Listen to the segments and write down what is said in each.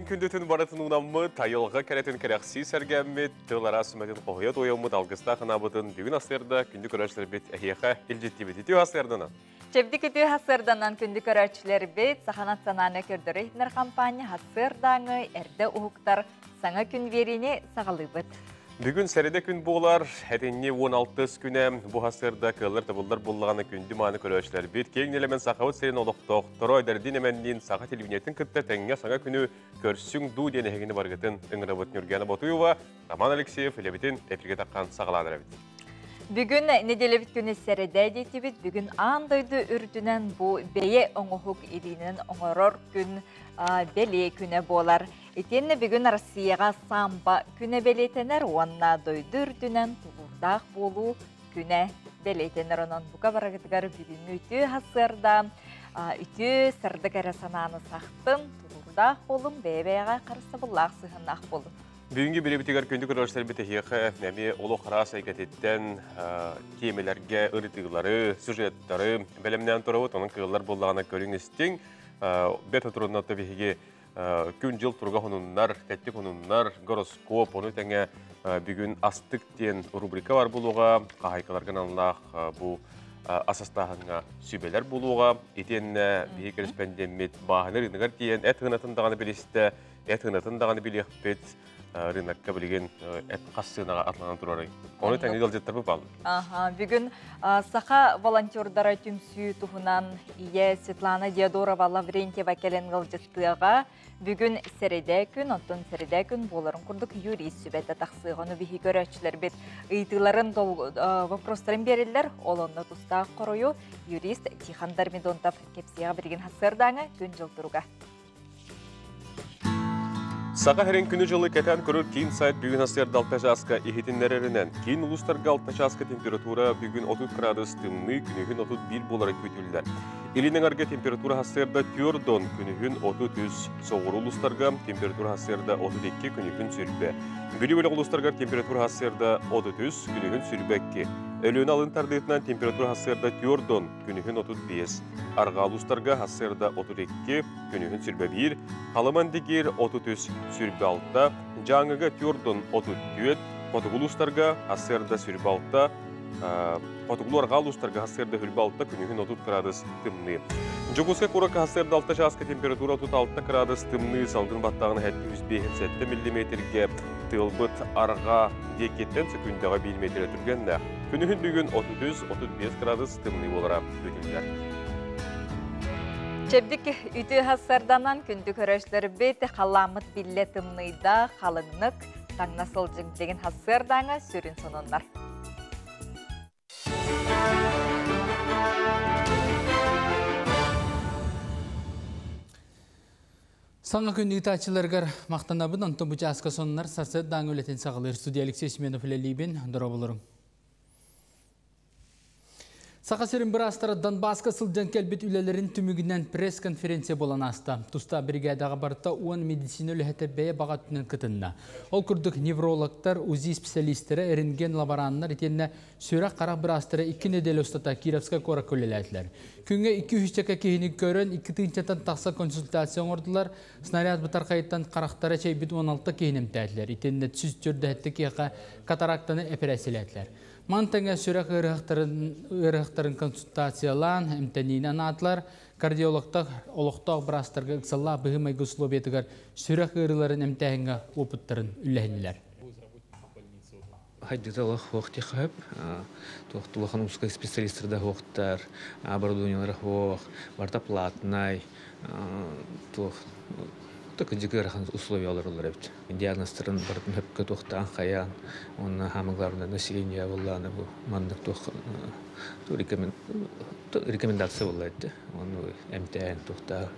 Күндүтүн барытын уунаммыт, айылҕа кэрэтин кэрэхсии сэргэммит, тыл араас сүмэтин хоһуйа туойаммыт алгыстаах анаабытын бүгүн астыарда күндү көрөөччүлэрбит эһиэхэ илдьиттибит. Үтүө астыарданан! Чэбдик үтүө хассыарданан күндү көрөөччүлэрбит, Саха национальнай көрдөрөр иһитинэр компания хассыардааҥы эрдэ уһуктар саҥа күн биэриини саҕалыыбыт. Бүгүн сэрэдэ күн буолар, этинни 16 күнэ бу хасырда кыаллар табыллар буллаҕына күндү мааны көрөөччүлэрбит киэҥ нэлэмэн Сахабыт сирин олохтоохторо эдэрдиин эмэнниин саха телевидениетин кытта тэҥҥэ саҥа күнү көрсүҥ дуу диэн эһигини барыгытын ыҥырабыт. Нюргена Ботуева, Роман Алексеев үлэбитин эфиргэ таххан саҕалаан эрэбит. Бүгүн неделебит күнү сэрэдэ диэтибит. Бүгүн аан дойду үрдүнэн бу бэйэ оҥоһук илиинэн оҥорор күн бэлиэ күнэ буолар. Итиэннэ бүгүн Россияҕа самбо күнэ бэлиэтэнэр уонна дойду үрдүнэн тулуурдаах буолуу күнэ бэлиэтэнэр. Онон бука барыгытыгар бүгүҥҥү үтүө хассыарда үтүө сырдык эрэ санааны сахтын, тулуурдаах буолуҥ, бэйэ-бэйэҕэ харыстабыллаах сыһыаннаах буолуҥ. Бүгүҥҥү бириэбитигэр күндү көрөөччүлэрбит эһиэхэ эмиэ олох араас эйгэтиттэн тиэмэлэргэ ырытыылары, сюжеттары бэлэмнээн турабыт. Онон кыаллар буоллаҕына көрүҥ истиҥ. Бэт отурунна биһиги күн-дьыл туруга хонуннар, тэттик хонуннар, гороскоп, ону тэҥэ бүгүн астык диэн рубрика бар буолуоҕа, хаһаайкаларга аналлаах бу ас астааһыҥҥа сүбэлэр буолуоҕа. Итиэннэ биһиги кэрэспэндиэммит бааһына рыногар тиийэн эт ынатын даҕаны билистэ, эт ынатын даҕаны билиэхпит, рынокка билигин эт хас сыанаҕа атланан турарый. Ону тэҥэ ыалдьыттарбыт бааллар. Аха, бүгүн саха волонтердара түмсүү туһунан ийэ Светлана Диодорова Лаврентьева кэлэн ыалдьыттыаҕа. Бүгүн сэрэдэ күн, оттон сэрэдэ күн буоларын курдук юрист сүбэтэ тахсыаҕа. Ону биһи көрөөччүлэрбит ыйытыыларын, вопростарын биэрэллэр. Ол онно тустаах хоруйу юрист Тихон Дормидонтов кэпсиэҕэ билигин хассыардааҥы күн-дьыл туруга. Саха сирин күнү-дьылы кэтээн көрөр киин сайт бүгүн сарсыарда 6 чааска иһитиннэрэринэн, киин улуустарга 6 чааска температура бүгүн 30 градус тымныы, күнүһүн 31 буолара күүтүллэр. Илин эҥэргэ температура сарсыарда 4 дон, күнүһүн 33, соҕуруу улуустарга температура сарсыарда 32, күнүһүн сүрбэ. Бүлүү бөлөх улуустарыгар температура сарсыарда 33, күнүһүн сүрбэ 2. Өлүөнэ алын тардыытынан температура сарсыарда 4 дон, күнүһүн 35. Арҕаа улуустарга сарсыарда 32, күнүһүн сүрбэ 1, Халыман Дигир 33, сүрбэ 6, Дьааҥыга Тюрдун 34, Хотугу улуустарга сарсыарда сүрбэ 6, Хотугулуу арҕаа улуустарга сарсыарда сүрбэ 6, күнүһүн 30 градус тымныы. Дьокуускай куоракка сарсыарда 6 чааска температура 36 градус тымныы, салгын баттааҕына 757 миллиметргэ, тыалбыт арҕаа диэкиттэн сөкүүндэҕэ 1 метрэ түргэннээх. Күнүһүн бүгүн 33-35 градус тымныы буолара күүтүллэр. Чэбдик үтүө хассарданан күндү көрөөччүлэрбит халааммыт биллэ тымныйда, халыҥнык таҥна сылдьыҥ деген хассыардааҥа сүрүн сонуннар. Саҥа күн ыытааччыларыгар махтанабын, онтон бу чааска сонуннар сарсыардааҥы үлэтин саҕалыыр студия Алексей Семенов үлэлиибин, дорооболоруҥ. Саха сирин быраастара Донбасска сылдьан кэлбит үлэлэрин түмүгүнэн пресс-конференция буолан ааста. Туста бригадаҕа барыта 10 медицина үлэһитэ бэйэ баҕа өттүнэн кытынна. Ол курдук неврологтар, УЗИ специалистэрэ, рентген-лабораннар итиэннэ сүрэх-харах быраастара 2 нэдиэлэ устата Кировскай куоракка үлэлээтилэр. Күҥҥэ 200 киһини көрөн, 2 тыһыынчаттан тахса консультация оҥордулар, снаряд бытархайыттан харахтара чэйбит 16 киһини эмтээтилэр. Итиэннэ 147 киһиэхэ катарактаны эпэрээссийэлээтилэр. Маны тэҥэ сүрэх ыарыһахтарын консультациялаан, эмтэниини анаатылар. Кардиологтар олохтоох быраастарга ыксаллаах быһыы-майгы условиятыгар сүрэх ыарыыларын эмтээһиҥҥэ опыттарын үллэһиннилэр. Хайдыта олох хуох тихап, туох улахан узкай специалисттар да хуохтар, оборудованиелара хуох, барта платнай, туох так ыарахан условиялар олар эбит. Диагнозтарын барытын хөпкө туохтаан хайаан, онно самое главное население буллааны бу маннык туох рекомендация буолла этте. Оны эмтээн туохтаа.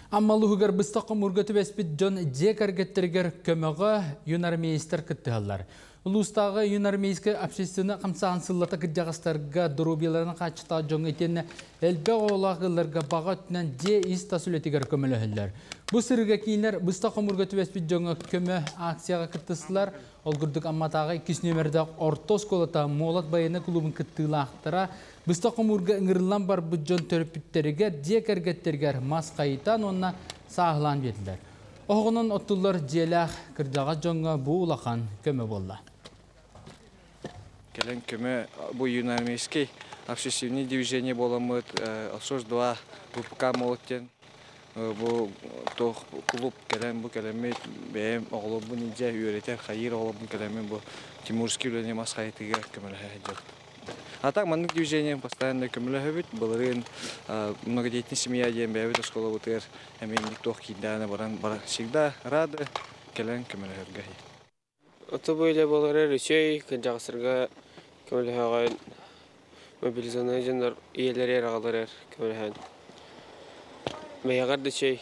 Амма улууһугар быстах хомуурга түбэспит дьон дьиэ кэргэттэригэр көмөҕө юнармейстар кыттыһаллар. Улуустааҕы юнармейскай общественнай хамсааһын сыллата кырдьаҕастарга доруобуйаларын хааччахтаах дьоҥҥо итиэннэ элбэх оҕолоох ыалларга баҕа өттүнэн дьиэ ис-тас үлэтигэр көмөлөһөллөр. Бу сырыыга кинилэр быстах хомуурга түбэспит дьоҥҥо көмө акцияҕа кыттыстылар. Ол курдук Амматааҕы 2 нүөмэрдээх орто оскуолата Молот байыаннай клубун кыттыылаахтара быстах хомуурга ыҥырыллан барбыт дьон төрөппүттэригэр, дьиэ кэргэттэригэр мас хайытан уонна сааһылаан биэрдилэр. Оһоҕунан оттуллар дьиэлээх кырдьаҕас дьоҥҥо бу улахан көмө буолла. Кэлэн көмө бу юноармейский общественный движение буоламмыт СОС-2 ВПК молот диэн бу туох клуб кэлэн бу кэлэммит бэйэм оҕолорбун илдьэ үөрэтэр хайыыр оҕолорбун кэлэммин бу тимурский үлэни мас хайытыыга көмөлөһө сылдьабыт. А так маннык движение постоянно көмөлөһөбүт. Былырыын многодетный семья диэн бэйэбит оскуолабытыгар эмиэ инник туох киирдэҕинэ баран всегда рады кэлэн көмөлөһөргө. Ото бу үлэ буолара үчүгэй, кырдьаҕастарга көмөлөһөҕүн, мобилизованнай дьоннор ийэлэри аҕалары көмөлөһөн. Бэйэҕэр да үчүгэй.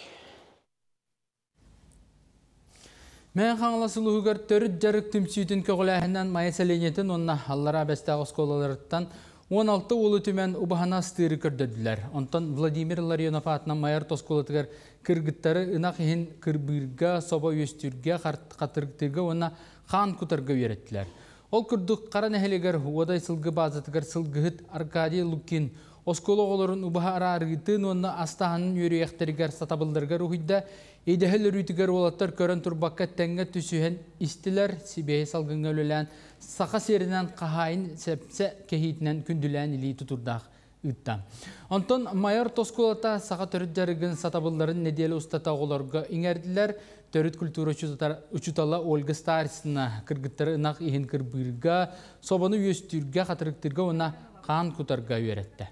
Мэҥэ Хаҥалас улууһугар төрүт дьарык түмсүүтүн көҕүлээһинэн Майа сэлиэнньэтин уонна Аллараа Бэстээх оскуолаларыттан 16 уолу түмэн убаһаны астыыры көрдөрдүлэр. Онтон Владимир Ларионов аатынан Майа орто оскуолатыгар кыргыттары ынах иһин кырбыырга, собо үөстүүргэ, хатырыктыырга уонна хаан кутарга үөрэттилэр. Ол курдук Хара нэһилиэгэр Уодай сылгы баазатыгар сылгыһыт Аркадий Лукин оскуола оҕолорун убаһа араарыытын уонна астааһынын үөрүйэхтэригэр сатабылларыгар уһуйда. Идэһэ өлөрүүтүгэр уолаттар көрөн турбакка тэҥҥэ түсүһэн истилэр, сибиэһэй салгыҥҥа үлэлээн, саха сиэринэн хаһаайын сэпсэ кэһиитинэн күндүлээн илии тутурдаах ыытта. Онтон Майор оскуолата саха төрүт дьарыгын сатабылларын нэдиэлэ устата оҕолорго иҥэрдилэр. Төрүт культура учуутала Ольга Старицына кыргыттары ынах иһин кырбыырга, собону үөстүүргэ, хатырыктыырга уонна хаан кутарга үөрэттэ.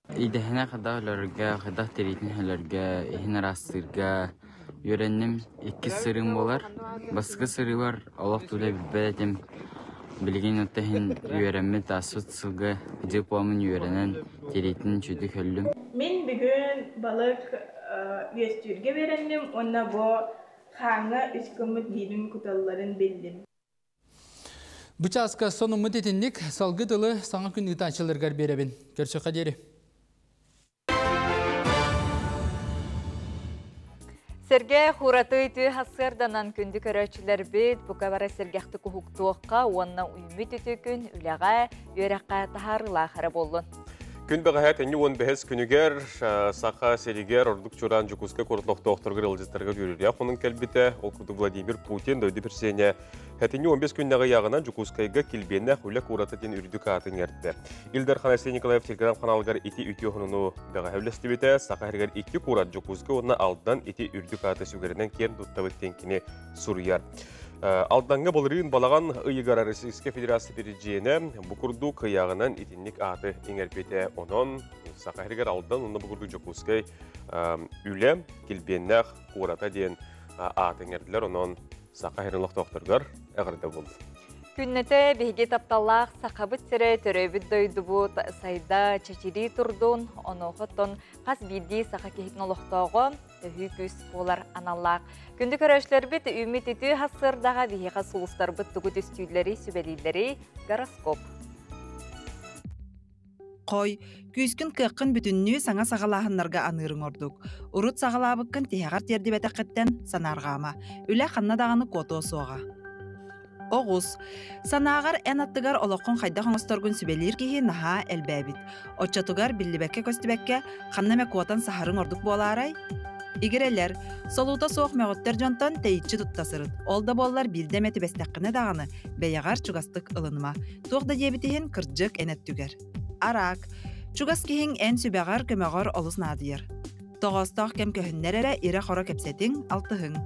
Идэһинэ хайдах өлөргө, хайдах тириитин өлөргө, иһин ыраастыырга үөрэнним. Иккис сырыым буолар. Бастакы сырыыбар олох тулэ билбэт этим. Билигин отто иһин үөрэммит ааспыт сылга дипломун үөрэнэн тириитин үчүгүйдүк өллүм. Мин бүгүн балык үөстүүргэ үөрэнним уонна бу хааҥҥа үс гыммыт биирин куталларын биллим. Бу чааска сонуммут итинник салгы тылы саҥа күн ыытааччыларыгар биэрэбин. Көрсөххө диэри. Сэргэ хураты үтүө сарсыарданан күндү көрөөччүлэрбит бука бары сэргэхтик уһуктуохха уонна үймүт үтүө күн үлэҕэ, үөрэххэ таһаарыылаах эрэ буоллун. Күн бэҕэһээ тэнньи 15 күнүгэр Саха сиригэр ордук чураан Дьокуускай куорат олохтоохторугар ыалдьыттарыгар үөрүүлээх хонун кэлбитэ. Ол курдук Владимир Путин дойду президенэ Хэтинньи 15 күннэҕи ыйааҕынан Дьокуускайга килбиэннээх үлэ куората диэн үрдүк аатын иҥэрдэ. Ил Дархан Айсен Николаев телеграм-ханаалыгар ити үтүө хонуну бэҕэһээ үллэстибитэ. Саха сиригэр икки куорат Дьокуускай уонна Алдан ити үрдүк ааты сүгэринэн киэн туттабыт диэн кини суруйар. Алдаҥҥа былырыын балаҕан ыйыгар Российскай Федерация президенэ бу курдук ыйааҕынан итинник ааты иҥэрбитэ. Онон Саха сиригэр Алдан уонна бу курдук Дьокуускай үлэ килбиэннээх куората диэн ааты иҥэрдилэр. Онон Саха сирин олохтоохторугар эҕэрдэ буоллун. Күннэтэ биһиги тапталлаах Сахабыт сирэ төрөөбүт дойдубут сайда чэчирии турдун, онуоха хас биирдии саха киһитин олохтооҕо төһүү күүс буолар аналлаах. Күндү көрөөччүлэрбит үүммүт үтүө сарсыардаҕа биһиэхэ сулустарбыт тугу түстүүллэри, сүбэлииллэри гороскоп. Хой, күүскүн кыаххын бүтүннүү саҥа саҕалааһыннарга аныырыҥ ордук. Урут саҕалаабыккын тиһэҕэр тиэрдибэтэххиттэн санаарҕаама. Үлэ ханна даҕаны куотуо суоҕа. Оҕус. Санааҕар эн аттыгар олоххун хайдах оҥосторгун сүбэлиир киһи наһаа элбээбит. Оччотугар биллибэккэ-көстүбэккэ ханна эмэ куотан саһарыҥ ордук буолаарай? Игирэлэр, солуута суох мөҕүттэр дьонтон тэйиччи тутта сырыт. Ол да буоллар биирдэ эмэ түбэстэххинэ даҕаны, бэйэҕэр чугастык ылыныма. Туох да диэбит иһин, кырдьык эн өттүгэр. Араак. Чугас киһиҥ эн сүбэҕэр, көмөҕөр олус наадыйар. Тоҕоостоох кэм көһүннэр эрэ ирэ-хоро кэпсэтиҥ, алтыһыҥ.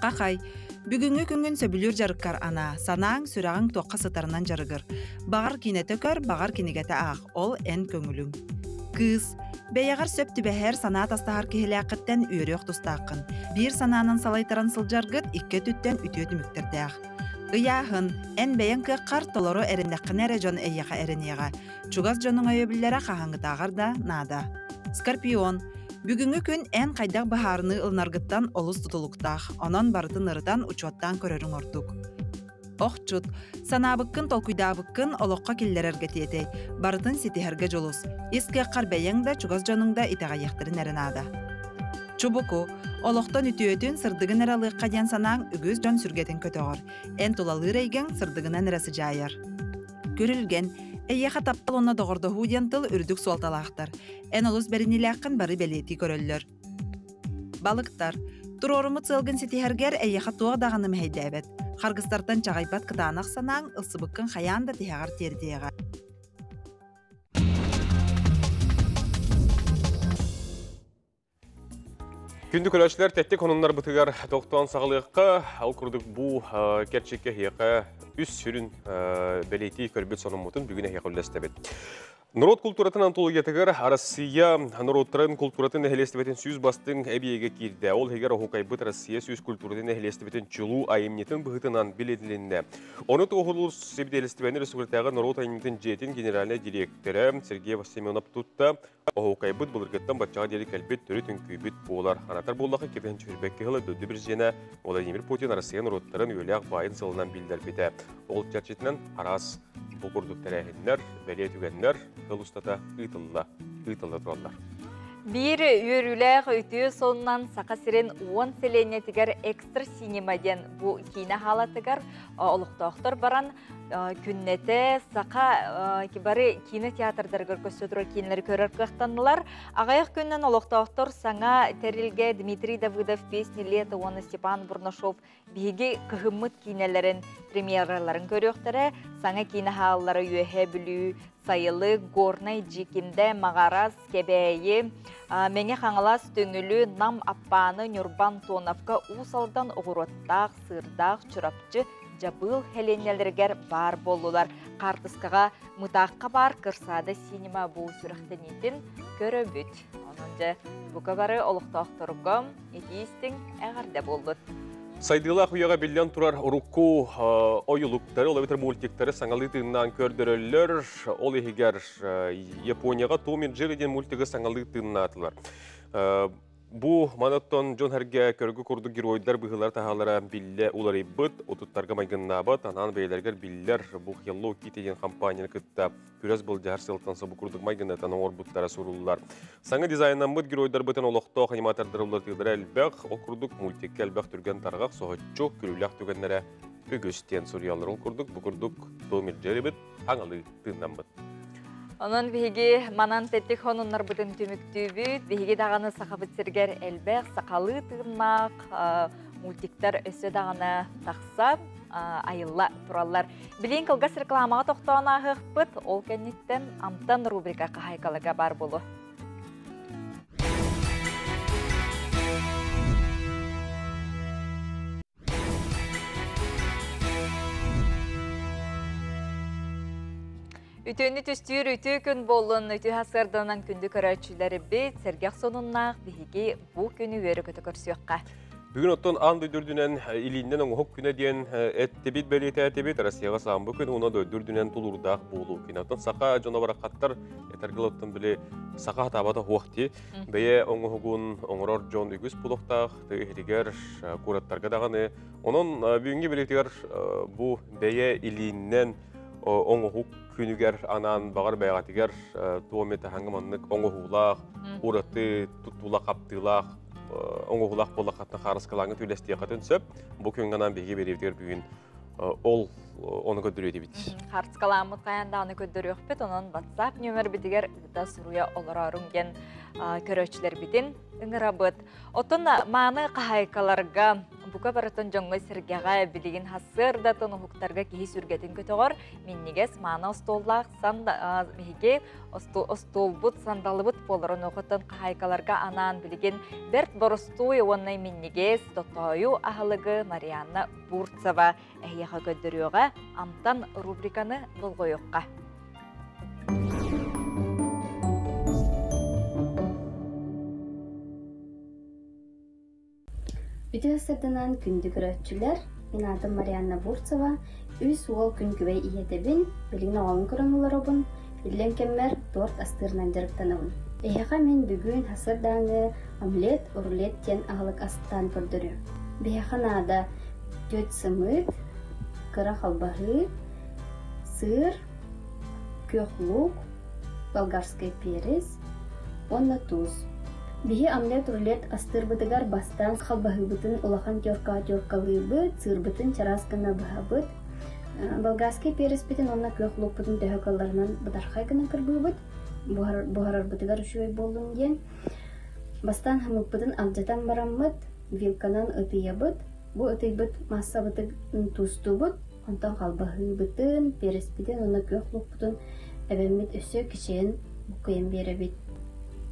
Хахай. Бүгүҥҥү күҥҥүн сөбүлүүр дьарыккар анаа, санааҥ, сүрэҕиҥ туохха сытарынан дьарыгыр. Баҕар киинэтэ көр, баҕар кинигэтэ аах, ол эн көҥүлүҥ. Кыыс. Бэйэҕэр сөп түбэһэр, санаа тастаһар киһилээххиттэн үөрүөх тустааххын. Биир санаанан салайтаран сылдьаргыт икки өттүттэн үтүө түмүктэрдээх. Ыйааһын, эн бэйэҥ кыаххар толору эрэннэххинэ эрэ дьон эйиэхэ эрэниэҕэ. Чугас дьонуҥ өйөбүллэрэ хаһааҥҥытааҕар да наада. Скорпион, бүгүҥҥү күн эн хайдах быһаарыныы ылынаргыттан олус тутулуктаах, онон барытын ырытан, учуоттаан көрөрүҥ ордук. Охчут, санаабыккын, толкуйдаабыккын олоххо киллэрэргэ тиэтэй, барытын ситиһэргэ дьулус. Ис кыаххар бэйэҥ да, чугас дьонуҥ да итэҕэйиэхтэрин эрэ наада. Чубуку, олохтон үтүөтүн, сырдыгын эрэ ылыахха диэн санааҥ үгүс дьон сүргэтин көтөҕөр. Эн тулалыыр эйгэҥ сырдыгынан эрэ сыдьаайар. Күрүлгэн, эйиэхэ таптал уонна доҕордоһуу диэн тыл үрдүк суолталаахтар. Эн олус бэриниилээххин бары бэлиэтии көрөллөр. Балыктар. Туруоруммут сыалгын ситиһэргэр эйиэхэ туох даҕаны мэһэйдээбэт. Харгыстартан чаҕыйбат кытаанах санааҥ ылсыбыккын хайаан да тиһэҕэр тиэрдиэҕэ. Күндү көрөөччүлэр тэттик хонуннарбытыгар тохтоон саҕалыахха, ол курдук бу кэрчиккэ эһиэхэ үс сүрүн бэлиэтии көрбүт сонуммутун бүгүн эһиэхэ үллэстэбит. Норуот култууратын антологиятыгар Россия норуоттарын култууратын нэһилиэстибэтин сүүс бастыҥ эбийиэгэ киирдэ. Ол иһигэр оһуокайбыт Россия сүүс культуратын нэһилиэстибэтин чулуу айымньытын быһыытынан билинилиннэ. Ону туоһулуур сибидиэлистибэни республикатааҕы норуот айымньытын дьиэтин генеральнай дириэктэрэ Сергей Семенов тутта. Оһуокайбыт былыргыттан баччаҕа диэри кэлбит төрүт үҥкүүбүт буолар. Анатар буоллаха кипэн чүрбэкки сыла дойду президенэ Владимир Путин Россия норуоттарын үйэлээх баайын сылынан биллэрбитэ. Ол чэрчитинэн араас бу курдук тэрээһиннэр, бэлиэ түгэннэр сыл устата ыытылла ыытылла тураллар. Биир үөрүүлээх үтүө сонунан Саха сирин 10 сэлиэнньэтигэр Экстра Синема диэн бу киинэ хаалатыгар олохтоохтор баран күннэтэ саха бары киинэ театрдарыгар көстө турар киинэлэри көрөр кыахтаннылар. Аҕыйах күннэн олохтоохтор саҥа тэрилгэ Дмитрий Давыдов «Песни лета» уонна Степан Бурнашов «Биһиги кыһыммыт» киинэлэрин премьераларын көрүөхтэрэ. Саҥа киинэ хааллара Үөһээ Бүлүү, Сайылык, Горнай, Дьиикимдэ, Маҕарас, Кэбээйи, Мэҥэ Хаҥалас, Төҥүлү, Нам, Аппааны, Ньурба, Антоновка, Уус Алдан, Оҕуруоттаах, Сыырдаах, Чурапчы, Дьабыыл сэлиэнньэлэригэр баар буоллулар. Хаартыскаҕа Мытаахха баар Кырсаада синема бу сүрэхтэниитин көрөбүт. Онон дьэ, бука бары олохтоохторго итии-истиҥ эҕэрдэ буоллун. Сайдыылаах үйэҕэ биллэн турар урукку ойулуктары, ол эбэтэр мультиктары саҥалыы тыыннаан көрдөрөллөр. Ол иһигэр Японияҕа Том и Джерри диэн мультигы саҥалыы тыыннаатылар. Бу манаттан дьон-сэргэ көргө курдук геройдар быһыылара-таһаалара биллэ уларыйбыт, утуттарга майгыннаабат, анаан бэйэлэригэр биллэр бу Hello Kitty диэн компанияны кытта күрэс былдьаһар сыалтан собу курдук майгыннатан оҥорбуттара суруллар. Саҥа дизайнаммыт геройдарбытын олохтоох аниматордар уларытыылара элбэх, ол курдук мультикка элбэх түргэн тарҕах, соһуччу, күлүүлээх түгэннэрэ үгүс диэн суруйаллар. Ол курдук бу курдук Том и Джеррибит аҥалыы тыыннаммыт. Онон биһиги манан тэттик хонуннарбытын түмүктүүбүт. Биһиги даҕаны сахабыт сиригэр элбэх сахалыы тыыннаах мультиктар өссө даҕаны тахса айылла тураллар. Билигин кылгас рекламаҕа тохтоон ааһыахпыт. Ол кэнниттэн Амтан рубрика хаһайкаларга баар буолуо. Үтүөнү түстүүр үтүө күн буоллун, үтүө сарсыарданан күндү көрөөччүлэрбит, сэргэх сонуннаах биһиги бу күнү үөрэ-көтө көрсүөххэ. Бүгүн оттон аан дойду үрдүнэн илииннэн оҥоһук күнэ диэн эттибит, бэлиэтээтибит. Россияҕа саамбы күн уонна дойду үрдүнэн тулуурдаах буолуу күнэ. Оттон саха дьоно бараххаттар этэргэл оттон били саха хатаабата хуох дии. Бэйэ оҥоһугун оҥорор дьон үгүс булуохтаах, тыа иһитигэр, куораттарга даҕаны. Онон бүгүҥҥү билиитигэр бу бэйэ илииннэн оҥоһук күнүгэр анаан баҕар бэйэҕитигэр туом этаһаҥҥа маннык оҥоһуулаах, ураты туттуулаах-хаптыылаах оҥоһуулаах буоллаххытына хаарыскалааҥҥа түүлэстиэххитин сөп. Бу күҥҥэ анаан биһиги биэриибитигэр бүгүн ол ону көрдөрүө этибит. Хаарыскалааммыт хайаан даҕаны көрдөрүөхпүт, онон WhatsApp нүөмэрбитигэр ыыта суруйа олорооруҥ диэн көрөөччүлэрбитин ыҥырабыт. Оттон мааны хаһаайкаларга бука барытын дьоҥҥо-сэргэҕэ билигин сарсыардатын уһуктарга киһи сүргэтин көтөҕөр минньигэс мааны остуоллаах биһиги остуолбут сандалыбыт буоларын оҕотон хаһаайкаларга анаан билигин бэрт боростуой уонна минньигэс тотоойу аһылыгы Марианна Бурцева эһиэхэ көрдөрүөҕэ амтан рубриканы болҕойуохха. Үтүө сырдынан күндү көрөөччүлэр, мин аатым Марианна Бурцева, үс уол күн күбэй ийэтэбин, билигин оҕолорун көрөн олоробун, иллэҥ кэммэр торт астыырынан дьарыктанабын. Эһиэхэ мин бүгүн сарсыардааҥы омлет, рулет диэн аһылык астаан көрдөрүөм. Биһиэхэ наада түөрт сымыыт, кыра халбаһыы, сыыр, күөх луук, болгарскай перец уонна туус. Биһи омлет-рулет астыырбытыгар бастаан халбаһыыбытын улахан теркаҕа теркалыыбыт, сыырбытын чараас гына быһабыт, болгарскай переспитин уонна күөх луукпутун төһө кылларынан бытархай гына кырбыыбыт, буһарарбытыгар үчүгэй буоллун диэн. Бастаан хамыыппытын алдьатан бараммыт, вилканан ытыйабыт, бу ытыйбыт маассабытын туустуубут, онтон халбаһыыбытын, переспитин уонна күөх луукпутун эбэммит өссө кичэйэн буккуйан биэрэбит.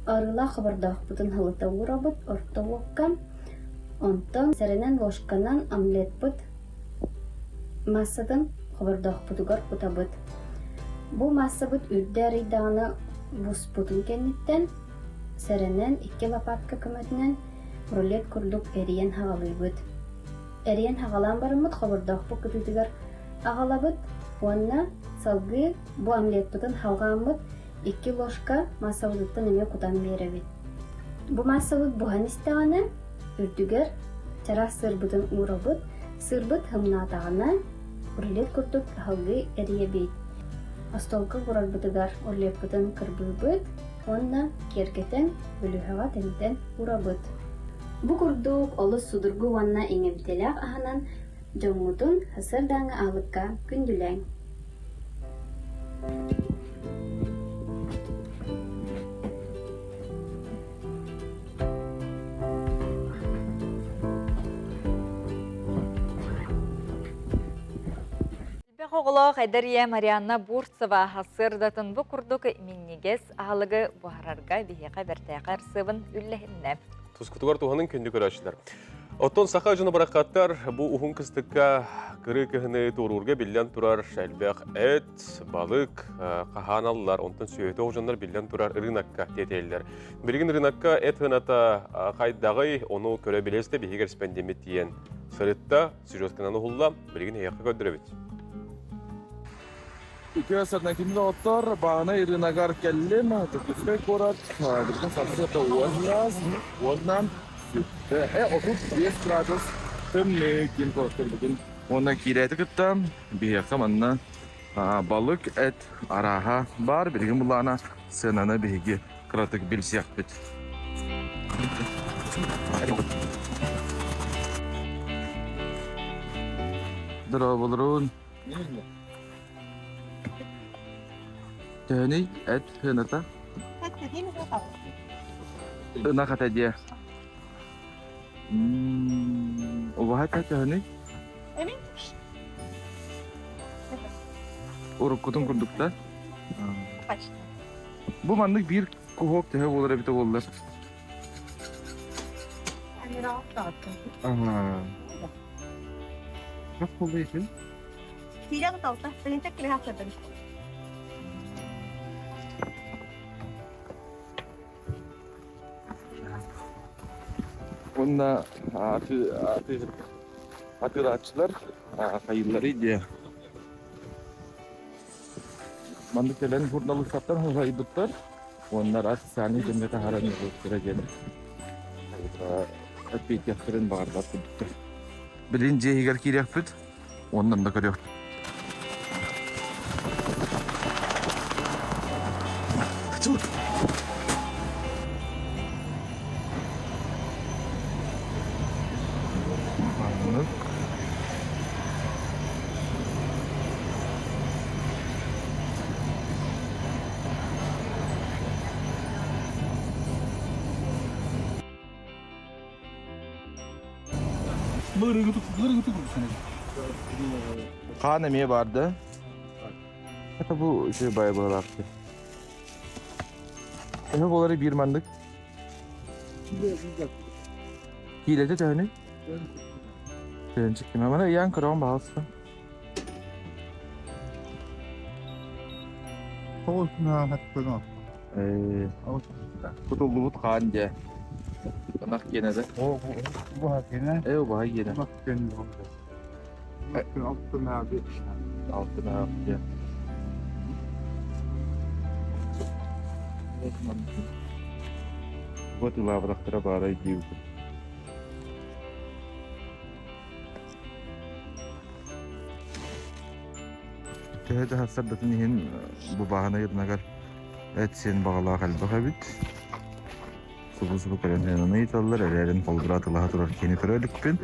Арыылаах хобордоохпутун халыта уурабыт орто уокка, онтон сэрэнэн ложканан омлеппыт маассатын хобордоохпутугар кутабыт. Бу маассабыт үрдэ арыйдаҕына буспутун кэнниттэн сэрэнэн икки лопатка көмөтүнэн рулет курдук эрийэн хаҕалыыбыт. Эрийэн хаҕалаан бараммыт хобордоохпут кытыытыгар аҕалабыт уонна салгыы бу омлеппытын халҕааммыт икки ложка маассабытыттан эмиэ кутан биэрэбит. Бу маассабыт буһан истэҕинэ үрдүгэр чараас сыырбытын уурабыт, сыырбыт һымнаатаҕына рулет курдук аһылгы эрийэбит. Остуолга уурарбытыгар рулеппытын кырбыыбыт уонна киэргэтэн, бүлүүһэҕэ тэнитэн уурабыт. Бу курдук олус судургу уонна иҥэмтиэлээх аһынан дьоҥҥутун сарсыардааҥҥы аһылыкка күндүлээҥ. Элбэх оҕолоох эдэр ийэ Марианна Бурцева сырдатын бу курдук минньигэс аһылыгы буһарарга биһиэхэ бэртээхэй арсыабын үллэһиннэ. Тускутугар туһанын күндү көрөөччүлэр. Оттон саха дьоно барахаттар бу уһун кыстыкка кырыы кыһыны туоруурга биллэн турар элбэх эт, балык хаһааналлар, онтон сүөһүтэ дьоннор биллэн турар ырыынакка тиэтэйэллэр. Билигин ырыынакка эт сыаната хайдаҕый, ону көрө билэстэ биһиги кэрэспэндиэммит тиийэн сырытта, сюжетканан уһулла, билигин эһиэхэ көрдөрөбүт. Үтүө сарнакимин оттор Баанай ырыынагар кэллим. Дьокуускай куорат билигин сарсыарда уоннаас уонна 35 градус тымныы киин куораттар бүгүн уонна киирээти кытта биһиэхэ манна балык эт арааһа баар. Билигин булаана сыананы биһиги кыратык билсиэхпит. Здорово, Төһөнүй эт сыаната? Ынах этэ диэ. Убаһа этэ төһөнүй? Уруккутун курдук да? Бу маннык биир куһуок төһө буолар эбитэ буоллар? Ага. Как болуйсун? Уонна атыылааччылар хайыылларый диэ. Маннык кэлэн журналистартан хойбуттар уонна араас социальнай дьоҥҥо таһааран ыытыахтара диэн эппиэттиэхтэрин баҕарбат курдуктар. Билин дьиэ иһигэр киириэхпит уонна онно көрүөхпүт. Маннык. Хаан эмиэ бар да? Это бу үчүгэй баайы быһалаахтыы. Төһө буолары биир маннык? Киилэтэ төһөнүй? Төһөнчүк кимэ. Маны ыйаан көрөҕүн баһалыста. Кутуллубут хаан дьэ. Ынах киэнэ да. Ээ, убаһа киэнэ. Алтынаах дьэ. Вот ылаабатахтара баарай диэбитим. Төһө да сарсардатын иһин бу бааһынай ырынагар эт-сиэн баҕалаах элбэх эбит. Субу-субу кэлэн ыананы ыйыталлар, эрээрин холбура атылаһа турар киһини көрө иликпин.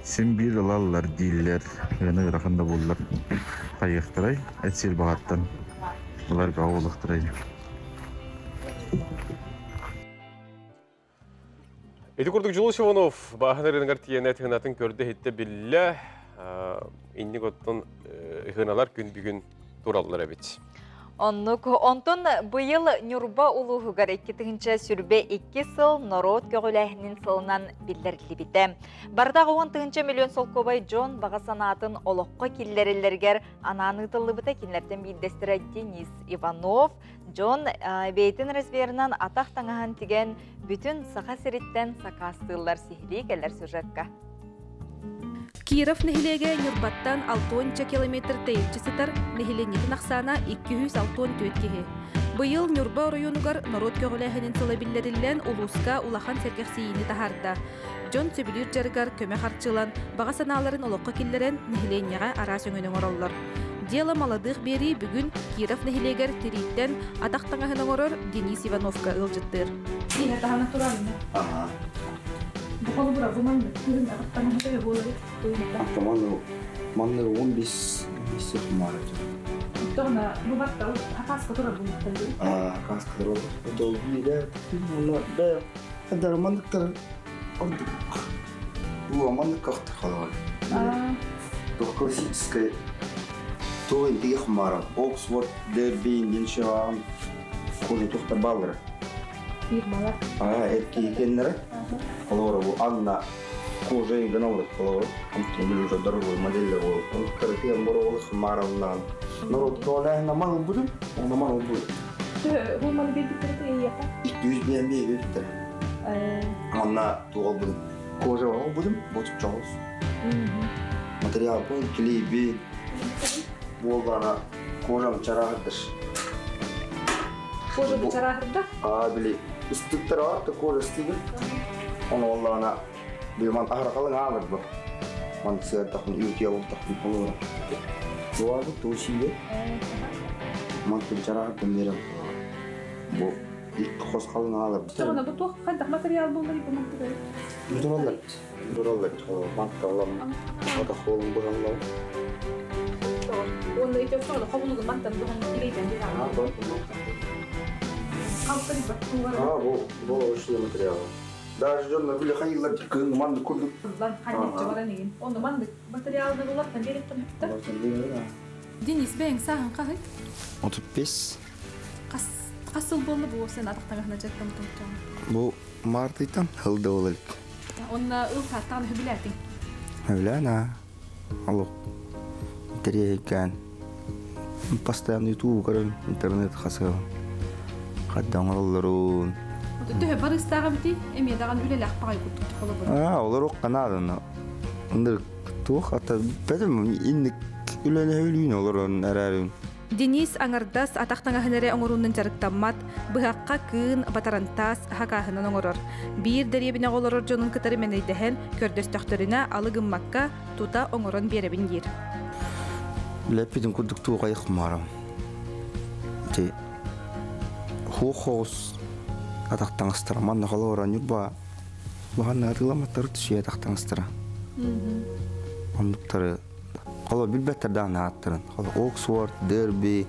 Син биир ылаллар дииллэр, ыаны ыарахан да буоллар хайыахтарай, эт-сиэр баҕаттан ылар бөҕө буолуохтарай. Ити курдук Дьулус Иванов бааһын ырыыныгар тиийэн этыһынатын көрдө-иһиттэ биллэ. Инник оттон ыһыналар күн бүгүн тураллар эбит. Оннук. Онтон быйыл Ньурба улууһугар 2022 сыл норуот көҕүлээһинин сылынан биллэриллибитэ. Барыта 10 миллион солкуобай дьон баҕа санаатын олоххо киллэрэллэригэр анаан ыытыллыбыта. Кинилэртэн биирдэстэрэ Денис Иванов. Дьон бэйэтин размерынан атах таҥаһын тигэн бүтүн Саха сириттэн сакаастыыллар сиһилии кэлэр сюжетка. Киров нэһилиэгэ Ньурбаттан 60 километр тэйиччи сытар, нэһилиэнньэтин ахсаана 264 киһи. Быйыл Ньурба оройуонугар норуот көҕүлээһинин сыла биллэриллэн улууска улахан сэргэхсийиини таһаарда. Дьон сөбүлүүр дьарыгар көмө харчылан, баҕа санааларын олоххо киллэрэн нэһилиэнньэҕэ араас өҥөнү оҥороллор. Дело молодых биэрии бүгүн Киров нэһилиэгэр тирииттэн атах таҥаһын оҥорор Денис Ивановка ыалдьыттыыр. Иһэ таһана турар Ага. Бу холобура бу маннык күһүн атах таҥаһа төһө буолар? Автоман манны 15 месяц мара. Тоҕуна бу барта хакаска турар бу Аа, хакаска турар. Долгуйда, уонна бэ Эдэр манныктар ордук. Бу маннык кахтар халаҕар. Туох классическай туох интиги хумара. Оксфорд, Дерби, Ниншиан, кожа тухта баллара. Фирмалар. Аа, эркиикеннere. Холобура бу Анна кожа гыналлар холобура. Автомобиль уже дорогой модель ол. Он каратыан боровол хумараллаан. Народ коолээһин мал будун, оны мал будун. Бу маны биэрбиттэрэ эйиэхэ? 200 биэн биэрбиттэрэ. Манна туох будум? Кожа будум, бу чоҕус. Материал бу клейби буоллана кожам чарахырдыр. Кожа чарахырда? А, били ыстыктар бар, кожа ыстыгы. Оны оллана били ман ахрақалың алыр бу. Ман сыардахын үйте олтахын олора. Буады тушиде. Ман чарахырдым берем. Бу икки хос қалың алыр. Тоҕуна бу туох хайдах материал буолар бу материал? Дураллар. Дураллар. Мантта олам. Ота холун быһаллар. Уонна ити ошоно хобулугун мантан быһан илейтен бир А, бу бу ошли материал. Даже дьон били хайылар кыын манды курдук. Лан ханничча баран игин. Онно маннык материалны булаттан береттен хөптө. Денис бэйэҥ сааһын хаһый? 35. Хас хас сыл буолла бу сен атахтаҥаһына дьаттан тумчаан? Бу мартыйтан хылда болалык. Онна ыл сааттаан хүбүлээтиҥ. Хүбүлээн а. Алок. Интерьеккэн. Постоянно YouTube көрөм, интернет хасыгам. Хадда оҥороллорун. Төһө барыстааҕа бити эмиэ даҕаны үлэлээх баҕай курдук холобура. Аа, олор укканаадана. Ындыр туох ата бэтим инник үлэлэһэ олорон эрээрин. Денис аҥардас атах таҥаһын эрэ оҥоруунан дьарыктаммат, быһахха кыын, батарантаас, хакааһынан оҥорор. Биир дэриэбинэҕэ олорор дьонун кытары мэнэйдэһэн, көрдөстөхтөрүнэ алы гыммакка, тута оҥорон биэрэбин диир. Лэппитин курдук туох хумарам. Ти хуох-хоҕус атах таҥастара манна холоора Ньурба улахан атыыламматтары түсүйэ атах таҥастара. Оннуктары холо билбэттэр даҕаны ааттарын. Холо Оксфорд, Дерби,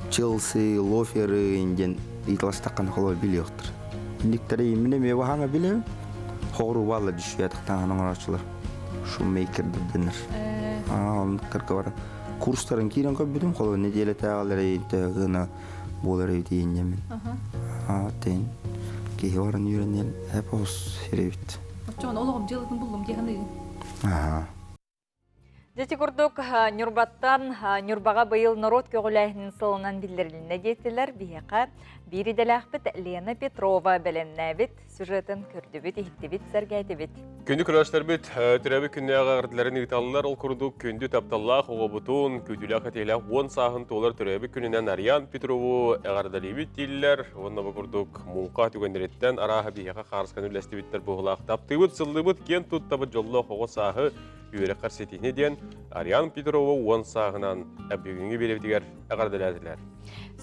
Челси, Лоферы диэн ыйыталастаххына холо билиэхтэр. Инниктэри мин эмиэ баһаҥа билэбин. Хоҕуруу бааллар дьүшүйэ атах таҥаһын оҥорооччулар. Шуммейкер дэнэр. Аа, оннуктарга баран курстарын киирэн көрбүтүм, холо нэдиэлэтээҕилэр гына буолар эбит иинньэмин. Аа, тен киһи баран үөрэнэн эпос сиребит. Оччоҕуна олоҕум дьыалатын буллум дии саныыгын. Аа. Дьити курдук Ньурбаттан Ньурбаҕа быйыл норуот көҕүлээһинин сылынан биллэрилиннэ диэтилэр биһиэхэ биир идэлээхпит Лена Петрова бэлэмнээбит сюжетын көрдүбүт, иһиттибит, сэргээтибит. Күндү көрөөччүлэрбит төрөөбүт күннээҕи эҕэрдэлэрин ыыталлар. Ол курдук күндү тапталлаах оҕобутун, күүтүүлээх этиилээх уон сааһын туолар төрөөбүт күнүнэн Ариан Петрову эҕэрдэлиибит дииллэр. Уонна бу курдук муҥха түгэннэриттэн арааһа биһиэхэ хаарысканы үллэстибиттэр быһыылаах. Таптыыбыт, сыллыыбыт, киэн туттабыт дьоллоох оҕо сааһы үөрэххэр ситиһини диэн Ариан Петрова уон сааһынан бүгүҥҥү биэрэбитигэр эҕэрдэлээтилэр.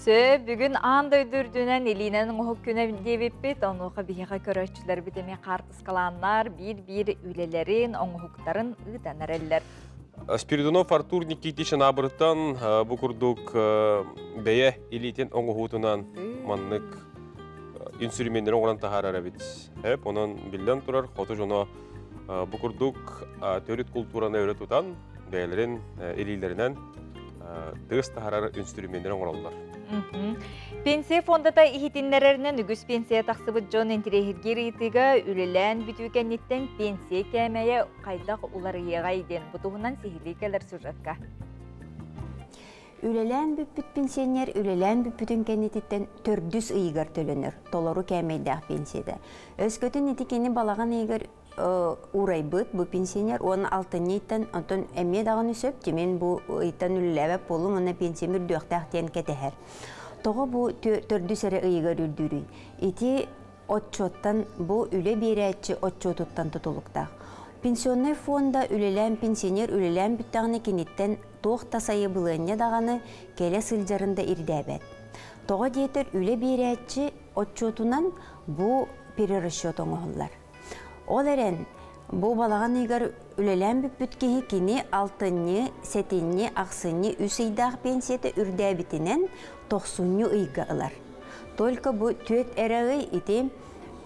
Сөп, бүгүн аан дойду үрдүнэн илиинэн оҥоһук күнэ диэбиппит, онуоха биһиэхэ көрөөччүлэрбит эмиэ хаартыскалааннар биир-биир үлэлэрин, оҥоһуктарын ыытан эрэллэр. Спиридонов Артур Никитич Анаабырыттан бу курдук бэйэ илиитин оҥоһуутунан маннык. инструменнери оҥорон таһаарар эбит. Эп, онон биллэн турар, хоту дьоно бу курдук төрүт култуураны өрө тутан, бэйэлэрин илиилэринэн тыас таһаарар инструменнери оҥороллор. Пенсия фондата иһитиннэрэринэн үгүс пенсия тахсыбыт дьон интириэһиргиир ыйытыыга үлэлээн бүтүү кэнниттэн пенсия кээмэйэ хайдах уларыйыаҕай диэн бу туһунан сиһилии кэлэр сюжетка. Үлэлээн бүппүт пенсионер үлэлээн бүппүтүн кэннититтэн төрдүс ыйыгар төлөнөр, толору кээмэйдээх пенсияда. Өскөтүн ити кини балаҕан ыйыгар уурайбыт бу пенсионер уонна алтынньы ыйтан онтон эмиэ даҕаны сөп тимин бу ыйтан үлэлээбэт буоллум уонна пенсиям үрдүөхтээх диэн кэтэһэр. Тоҕо бу төрдүс эрэ ыйыгар үрдүүрүй? Ити отчуоттан бу үлэ биэрээччи отчуотуттан тутулуктаах. Пенсионнай фонда үлэлээн пенсионер үлэлээн бүттэҕинэ киниттэн туох да сайабылыанньа даҕаны кэлэ сылдьарын да ирдээбэт. Тоҕо диэтэр үлэ биэрээччи отчуотунан бу перерасчет оҥоһуллар. Ол эрэн бу балаҕан ыйыгар үлэлээн бүппүт киһи кини алтынньы, сэтинньи, ахсынньы үс ыйдаах пенсията үрдээбитинэн тохсунньу ыйга ылар. Только бу түөрт эрэ ый ити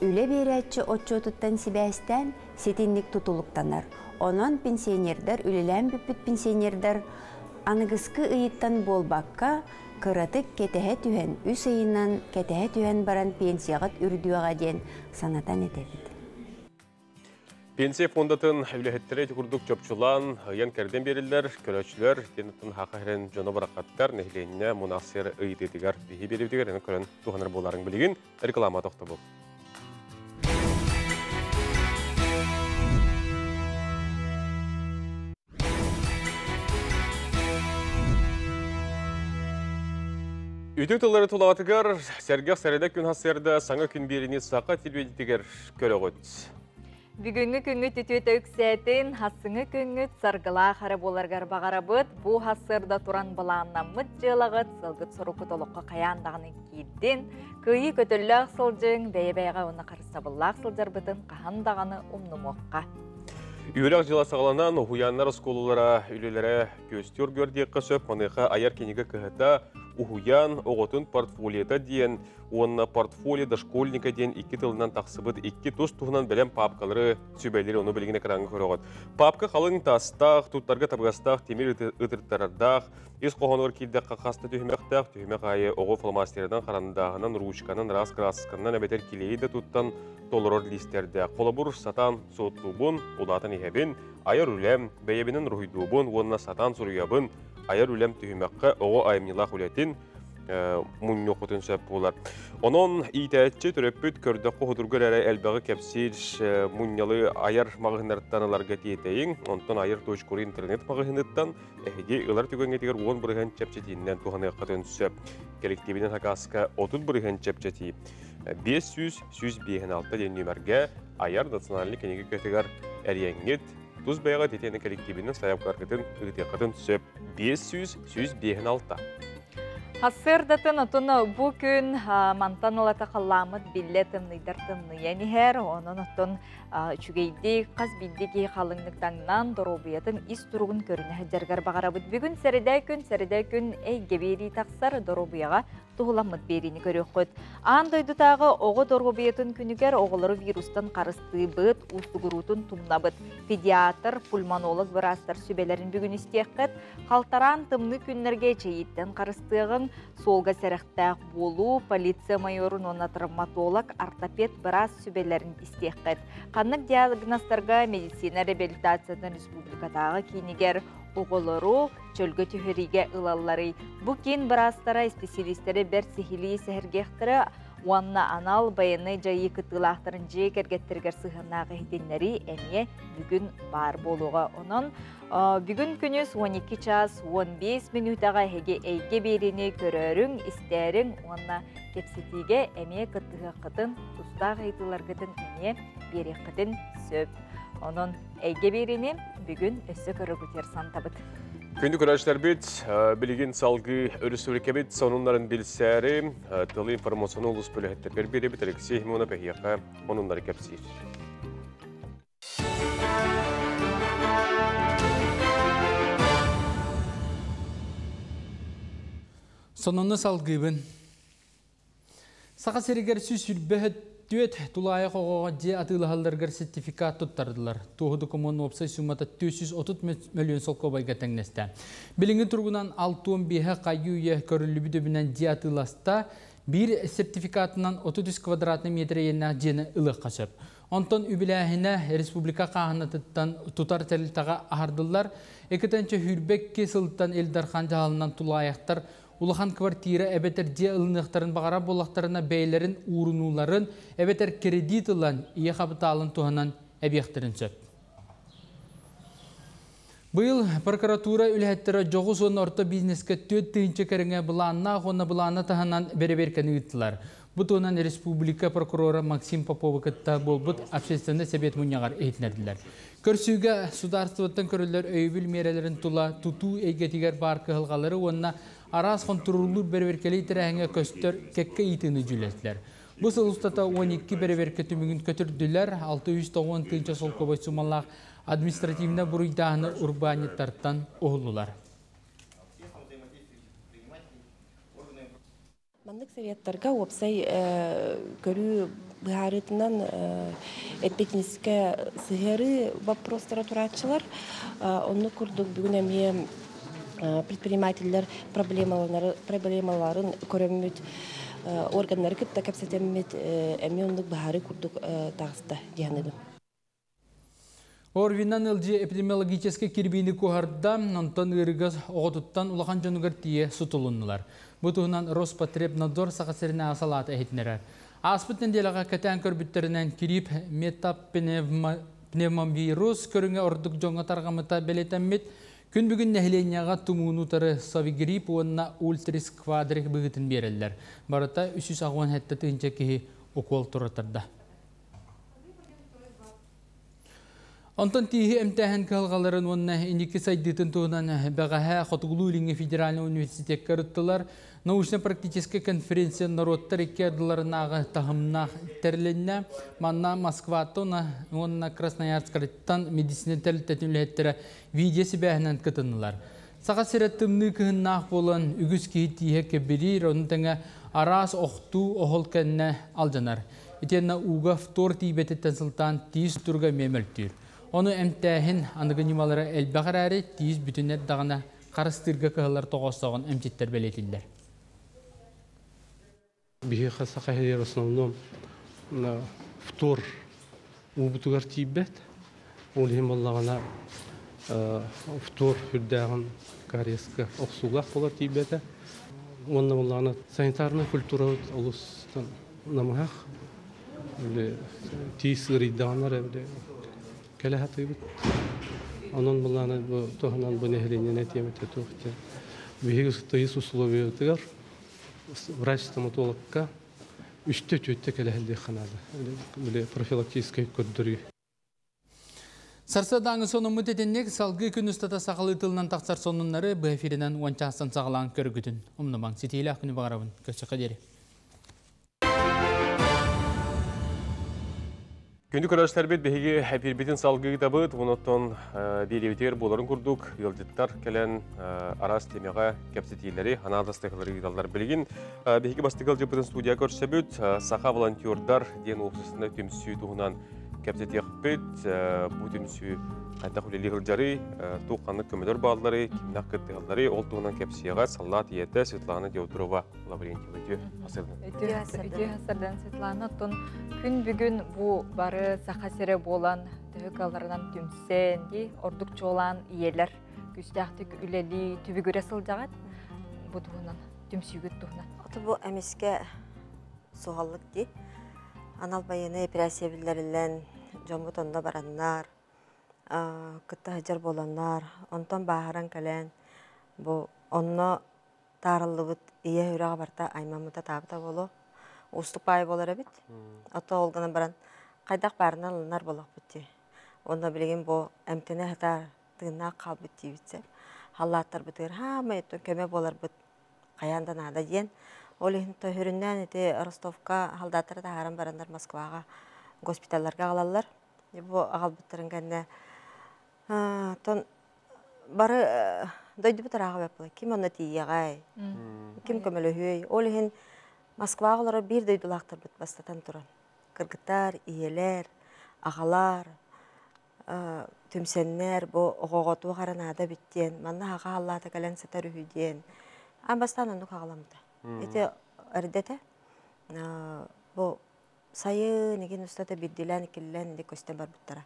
үлэ биэрээччи отчуотуттан сибээстээн ситинник тутулуктанар. Онон пенсионердар, үлэлээн бүппүт пенсионердар аныгыскы ыйыттан буолбакка, кыратык кэтэһэ түһэн, үс ыйынан кэтэһэ түһэн баран пенсияҕыт үрдүөҕэ диэн санатан этэбит. Пенсия фондатын үлэһиттэрэ ити курдук чопчулаан, ыйан-кэрдэн биэриллэр, көрөөччүлэр итиэннэ хаха иһэрин дьоно барахаттар нэһилиэнньэ мунаахсыйар ыйытыытыгар биһи биэриибитигэр аны көрөн туһанар буоларын билигин реклама тохтобул. Үтүө тыллары тулаҕатыгар сэргэх сэрэдэ күн хасыарда саҥа күн биэриини саха телевидениетигэр көрөҕүт. Бүгүҥҥү күҥҥүт үтүөтэ үксээтин, хассыҥы күҥҥүт саргылаах эрэ буоларгар баҕарабыт. Бу хассыарда туран былааннаммыт дьыалаҕыт, сылгыт соруккут олоххо хайаан даҕаны киирдин. Кыайыы көтөллөөх сылдьыҥ, бэйэ-бэйэҕэ уонна харыстабыллаах сылдьарбытын хаһан даҕаны умнумуохха. Үөрэх дьыла саҕаланан, уһуйааннар оскуолалара үлэлэрэ күөстүөр диэххэ сөп. Маныаха айар кинигэ кыһата уһуйаан оҕотун портфолиота диэн уонна «Портфолио дошкольника» диэн икки тылынан тахсыбыт икки тус туһунан бэлэм паапкалары сүбэлиир, ону билигин экраҥҥа көрөҕүт. Паапка халыҥ таастаах, туттарга табыгастаах тимир ытыртарардаах, ис хоһоонугар киирдэххэ хаста түһүмэхтээх, түһүмэх аайы оҕо фломастерынан, харандааһынан, ручканан, араас кыраасканан эбэтэр килиэйи да туттан толорор лиистэрдээх. Холобур, сатаан суоттуубун, улаатан иһэбин, айар үлэм, бэйэбинэн уруһуйдуубун уонна сатаан суруйабын, айар үлэм түһүмэххэ оҕо айымньылаах үлэтин мунньуоххутун сөп буолар. Онон иитээччи төрөппүт көрдөххө худургар эрэ элбэҕи кэпсиир мунньалы айар маҕаһыыннарыттан ыларга тиэтэйиҥ. Онтон айар точкуру интернет маҕаһыыныттан эһиги ылар түгэҥҥитигэр 10% чэпчэтиинэн туһаныаххытын сөп. Коллективинэн хакаска 30% чэпчэтии. 500 156 диэн нүмергэ айар национальный книга кытыгар эрийэҥҥит тус бэйэҕит итиэнэ коллективинэн сайаапкаларгытын ыытыаххытын сөп. 500 156. Хассыардатын отун бу күн мантан ылата халлааммыт биллэ тымныйдар тымныйан иһэр, онон оттон үчүгэйдик хас биирдии киһи халыҥнык таҥнан доруобуйатын ис туругун көрүнэ сылдьарыгар баҕарабыт. Бүгүн сэрэдэ күн, сэрэдэ күн эйгэ биэрии тахсар доруобуйаҕа туһуламмыт биэриини көрүөххүт. Аан дойдутааҕы оҕо доруобуйатын күнүгэр оҕолору вирустан харыстыыбыт, уустугуруутун тумнабыт. Педиатр, пульмонолог быраастар сүбэлэрин бүгүн истиэххит. Халтараан тымныы күннэргэ эчэйииттэн харыстыаҕыҥ, суолга сэрэхтээх буолуу, полиция майорун уонна травматолог, ортопед быраас сүбэлэрин истиэххит. Ханнык диагнозтарга медицина реабилитациятын республикатааҕы киинигэр оҕолору чөлгө түһэриигэ ылалларый? Бу киин быраастара, исписэлиистэри бэрт сиһилии сэһэргиэхтэрэ уонна анал байыаннай дьайыы кыттыылаахтарын дьиэ кэргэттэригэр сыһыаннаах иһитиннэрии эмиэ бүгүн баар буолуоҕа. Онон Бүгүн күнүс 12 час 15 мүнүүтэҕэ эһиги эйгэ биэриини көрөөрүҥ, истээриҥ уонна кэпсэтиигэ эмиэ кыттыһыаххытын, тустаах ыйытыыларгытын эмиэ биэриэххитин сөп. Онон эйгэ биэриини бүгүн өссө көрөгүтүөр сантабыт. Күндү көрөөччүлэрбит, билигин салгыы өрөспүүбүлүкэбит сонуннарын билсээри, тылы информационный улус бөлөһөттөргөр биэрэбит Алексей Химонов эһиэхэ онуннары кэпсиир. Сонуну салгыыбын. Саха сиригэр 124 тулаайах оҕоҕо дьиэ атыылаһалларыгар сертификат туттардылар. Туоһу докумуон уопсай суммата 430 мөлүйүөн солкуобайга тэҥнэстэ. Билиҥҥи туругунан 65-э хайыы-үйэ көрүллүбүт үбүнэн дьиэ атыыласта. Биир сертификатынан 33 квадратный метр иэннээх дьиэни ылыахха сөп. Онтон үбүлээһинэ республика хааһынатыттан тутар тэрилтэҕэ аһардыллар. 2022 сылтан Ил Дархан дьаһалынан тулаайахтар улахан квартира эбэтэр дьиэ ылыныахтарын баҕарар буоллахтарына бэйэлэрин уурунууларын эбэтэр кредит ылан ийэ хапытаалын туһанан эбиэхтэрин сөп. Быйыл прокуратура үлэһиттэрэ дьоҕус уонна орто бизнескэ 4000 кэриҥэ былааннаах уонна былаана таһынан бэрэбиэркэни ыыттылар. Бу туһунан республика прокурора Максим Поповы кытта буолбут общественнай сэбиэт мунньаҕар иһитиннэрдилэр. Көрсүүгэ судаарыстыбаттан көрүллэр өйөбүл миэрэлэрин тула тутуу эйгэтигэр баар кыһалҕалары уонна араас хонтуруоллуур бэрэбиэркэлии тэрээһиҥҥэ көстөр кэккэ ыйытыыны дьүүллэстилэр. Бу сыл устата 12 бэрэбиэркэ түмүгүн көтүрдүлэр, 690 тыһыынча солкуобай суммалаах административнай буруйдааһыны урбаанньыттартан уһуллулар. Маннык советтарга уопсай көрүү быһаарыытынан эппиэтинэскэ сыһыарыы боппуруостара турааччылар. Оннук курдук бүгүн эмиэ предпринимателлэр проблемаларын көрөммүт, органнары кытта кэпсэтэммит эмиэ оннук быһаарыы курдук таҕыста дии саныыбын. Орвинан ылдьы эпидемиологическай кирбиини куоһарда, онтон ыарыыга оҕотуттан улахан дьонугар тиийэ сутулуннулар. Бу туһунан Роспотребнадзор Саха сиринээҕи салаата иһитиннэрэр. Ааспыт нэдиэлэҕэ кэтээн көрбүттэринэн кириип метапневмовирус көрүҥэ ордук дьоҥҥо тарҕаммыта бэлиэтэммит. Күн бүгүн нэһилиэнньэҕэ тумууну утары Совигрипп уонна Ультрис квадрик быһыытын биэрэллэр. Барыта 387 тыһыынча киһи укуол туратарда. Онтон тииһи эмтээһин кыһалҕаларын уонна инники сайдыытын туһунан бэҕэһээ Хотугулуу-Илиҥҥи федеральнай университекка ырыттылар. Научно-практическай конференция норуоттар икки ардыларынааҕы таһымнаах тэрилиннэ. Манна Москваттан уонна Красноярскайтан медицина тэрилтэтин үлэһиттэрэ видео сибээһинэн кытыннылар. Саха сирэ тымныы кыһыннаах буолан үгүс киһи тииһэ кэбириир, ону тэҥэ араас охтуу оһол кэннэ алдьанар. Итиэннэ ууга фтор тиийбэтиттэн сылтаан тиис туруга эмиэ мөлтүүр. Ону эмтээһин аныгы ньымалара элбэх эрээри, тиис бүтүн эрдэҕинэ харыстыырга кыһаллар тоҕоостооҕун эмчиттэр бэлиэтииллэр. Биһиэхэ саха иһигэр основном фтор уубутугар тиийбэт. Ол иһин буоллаҕына фтор үрдээҕин кариеска охсуулаах буолар тиийбэтэ. Уонна буоллаҕына санитарнай культурабыт олус намыһах. Тиис ыарыйдаҕына эрэ кэлэ сатыыбыт. Онон былаана бу туһунан бу нэһилиэнньэни этиэм этэ туох диэн. Биһиги тыйыс условиятыгар врач-стоматологка үстэ-түөртэ кэлэ сылдьыахха наада. Били профилактическай көрдөрүү. Сарсыардааҥы сонуммут итинник салгыы күн устата сахалыы тылынан тахсар сонуннары быһа эфиринэн уон чаастан саҕалаан көргүтүн. Умнумаҥ, ситиилээх күнү баҕарабын. Көрсөххө диэри. Күндү көрөөччүлэрбит биһиги эпиирбитин салгыытабыт, онон биэриэбитигэр буоларын курдук ыалдьыттар кэлэн араас тиэмэҕэ кэпсэтиилэри, анаалыстыһалары ыыталлар. Билигин биһиги бастакы ыалдьыппытын студия көрсөбүт, Саха волонтердар диэн уопсастыбаннай түмсүү туһунан кэпсэтиэхпит. Бу түмсүү хайдах үлэлии сылдьарый, туох ханнык көмөлөр баалларый, кимнээх кыттыһалларый, ол туһунан кэпсиэҕэ саллаат ийэтэ Светлана Деутрова Лаврентьева үтүө хасырдан. Үтүө хасырдан Светлана, оттон күн бүгүн бу бары саха сирэ буолан төһө кыалларынан түмсэн дии, ордук чуолаан ийэлэр күүстээхтик үлэлии түбүгүрэ сылдьаҕыт. Бу туһунан, түмсүүгүт туһунан. Ото бу эмискэ суһаллык дии. Анал байыаннай операция биллэриллэн, дьоммут онно бараннар, кытта сылдьар буоланнар, онтон бааһыран кэлэн, бу онно таарыллыбыт ийэ үрэҕэ барыта аймаммыта таабыта буолуо. Уустук баайы буолар эбит. Ото ол гынан баран хайдах баарынан ылынар буолуохпут дии. Уонна билигин бу эмтэнэ сытар тыыннаах хаалбыт диибит Халлааттарбытыгар хаамай көмө буоларбыт хайаан да наада диэн. Ол иһин төһөрүннээн ити Ростовка халдааттары таһааран бараннар Москваҕа госпиталларга аҕалаллар. Бу аҕалбыттарын кэннэ тон бары дойдубут ырааҕа баппыла. Ким онно тиийиэҕэй? Ким көмөлөһүөй? Ол иһин Москваҕа олорор биир дойдулаахтарбыт бастатан туран. Кыргыттар, ийэлэр, аҕалар түмсэннэр бу оҕоҕо туох эрэ наада эбит диэн, манна аҕа халлаата кэлэн сытар үһү диэн. Аан бастаан оннук аҕаламмыта. Ити эрдэтэ бу сайын игин устата биирдиилээн иккилээн инник көстөн барбыттара.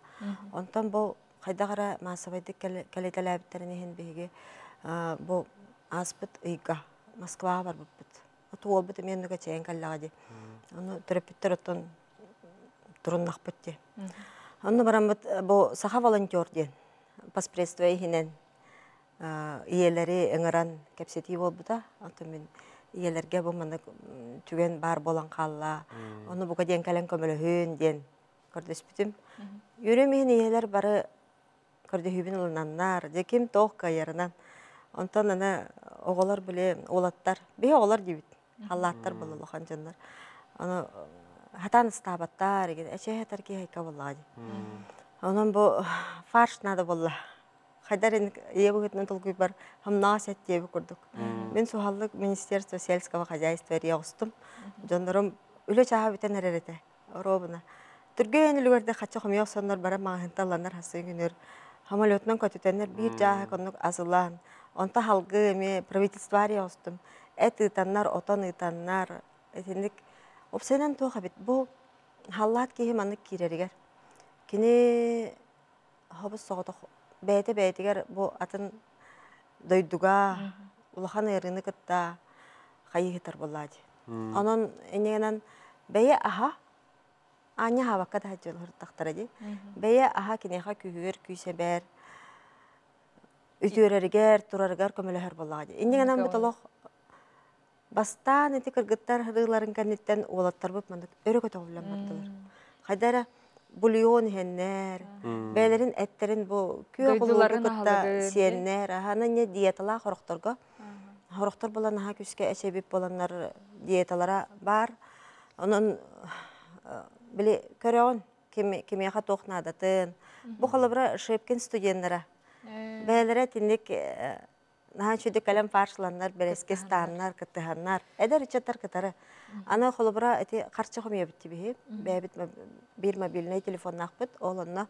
Онтон бу хайдах эрэ маассабайдык кэлитэлээбиттэрин иһин биһиги бу ааспыт ыйга Москваҕа барбыппыт. Уолбут эмиэ оннук эчэйэн кэллэҕэ дии. Ону төрөппүттэр оттон туруннахпыт дии. Онно бараммыт бу саха волонтер диэн поспредство иһинэн ийэлэри ыҥыран кэпсэтии буолбута. Оттон мин ийэлэргэ бу маннык түгэн баар буолан хаалла. Ону бука диэн кэлэн көмөлөһүн диэн көрдөспүтүм. Үөрүм иһин ийэлэр бары көрдөһүүбүн ылынаннар, дьэ ким туох кыайарынан. Онтон аны оҕолор били уолаттар, биһи оҕолор диибит, халлааттар буолла улахан дьоннор. Ону хатаан ыстаабаттар, эчэһэтэр киһи айка буоллаҕа дии. Онон бу фарш надо буолла. Хайдар ийэ быһыытынан толкуйбар хамнаҕас эт диэбит курдук. Мин суһаллык Министерство сельского хозяйства эрийэ оҕустум. Дьоннорум үлэ чааһа бүтэн эрэр этэ. Оруобуна. Түргэн үлүгэрдэ хачча хомуйа охсоннор баран маҕаһыынтан ыланнар хасыы күнүр самолетунан көтүтэннэр биир дьааһык оннук азылаан онто халгыы эмиэ правительство эрийэ оҕустум. Эт ыытаннар, отон ыытаннар итинник уопсайынан туох эбит бу халлаат киһи маннык киирэригэр кини хобус соҕотох бэйэтэ бэйэтигэр бу атын дойдуга улахан ыарыыны кытта хайыһытар буоллаа дии. Онон иннигинэн бэйэ аһа аанньа аһаабакка да сылдьыллахтара дии. Бэйэ аһа киниэхэ күүһүгэр күүс эбэр, үтүөрэригэр, турарыгар көмөлөһөр буоллаҕа дии. Иннигинэн бу толох Бастаан ити кыргыттар ырыыларын кэнниттэн уолаттарбыт маннык өрө көтөҕүллэн бардылар. Хайда эрэ бульон иһэннэр, бэйэлэрин эттэрин бу күөх улуугу кытта сиэннэр, аһана не диеталаах хорохторго. Хорохтор буолан аһа күүскэ эчэйбит буоланнар диеталара баар. Онон били көрөҕүн кимиэхэ туох наадатын. Бу холобура Шепкин студеннара. Бэйэлэрэ итинник наһаа үчүгэй кэлэн фаршланнар, бэрэски ыстааннар, кыттыһаннар, эдэр ыччаттар кытары. Аны холобура ити харчы хомуйабыт тибиһи, бэйэбит биир мобильнай телефоннаахпыт, ол онно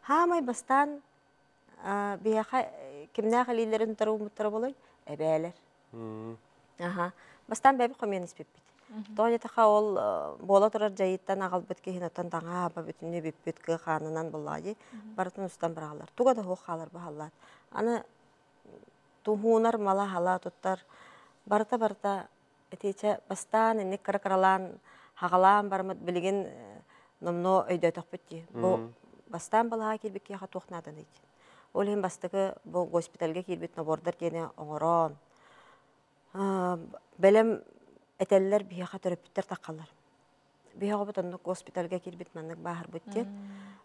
хаамай бастаан биһиэхэ кимнээх илиилэрин утары ууммуттара буолуой? Эбээлэр. Аха. Бастаан бэйэбит хомуйан испиппит. Тоҕо диэтэххэ ол буола турар дьайыыттан аҕалбыт киһини оттон таҥаа аба бүтүннүү бүппүт кыа хаанынан буллаҕа дии. Барытын устан быраҕаллар. Туга да суох хаалар баһаллаат. Аны туһуунар мала-хала туттар барыта-барыта итичэ бастаан инник кыра-кыралаан хаҕалаан бараммыт билигин номнуо өйдөөтөхпүт дии. Бу бастаан балаһа киирбит киһиэхэ туох нааданый диэн. Ол иһин бастакы бу госпитальга киирбит нобуордар диэни оҥорон бэлэм этэллэр биһиэхэ төрөппүттэр таххаллар. Биһи оҕобут оннук госпитальга киирбит маннык бааһырбыт диэн.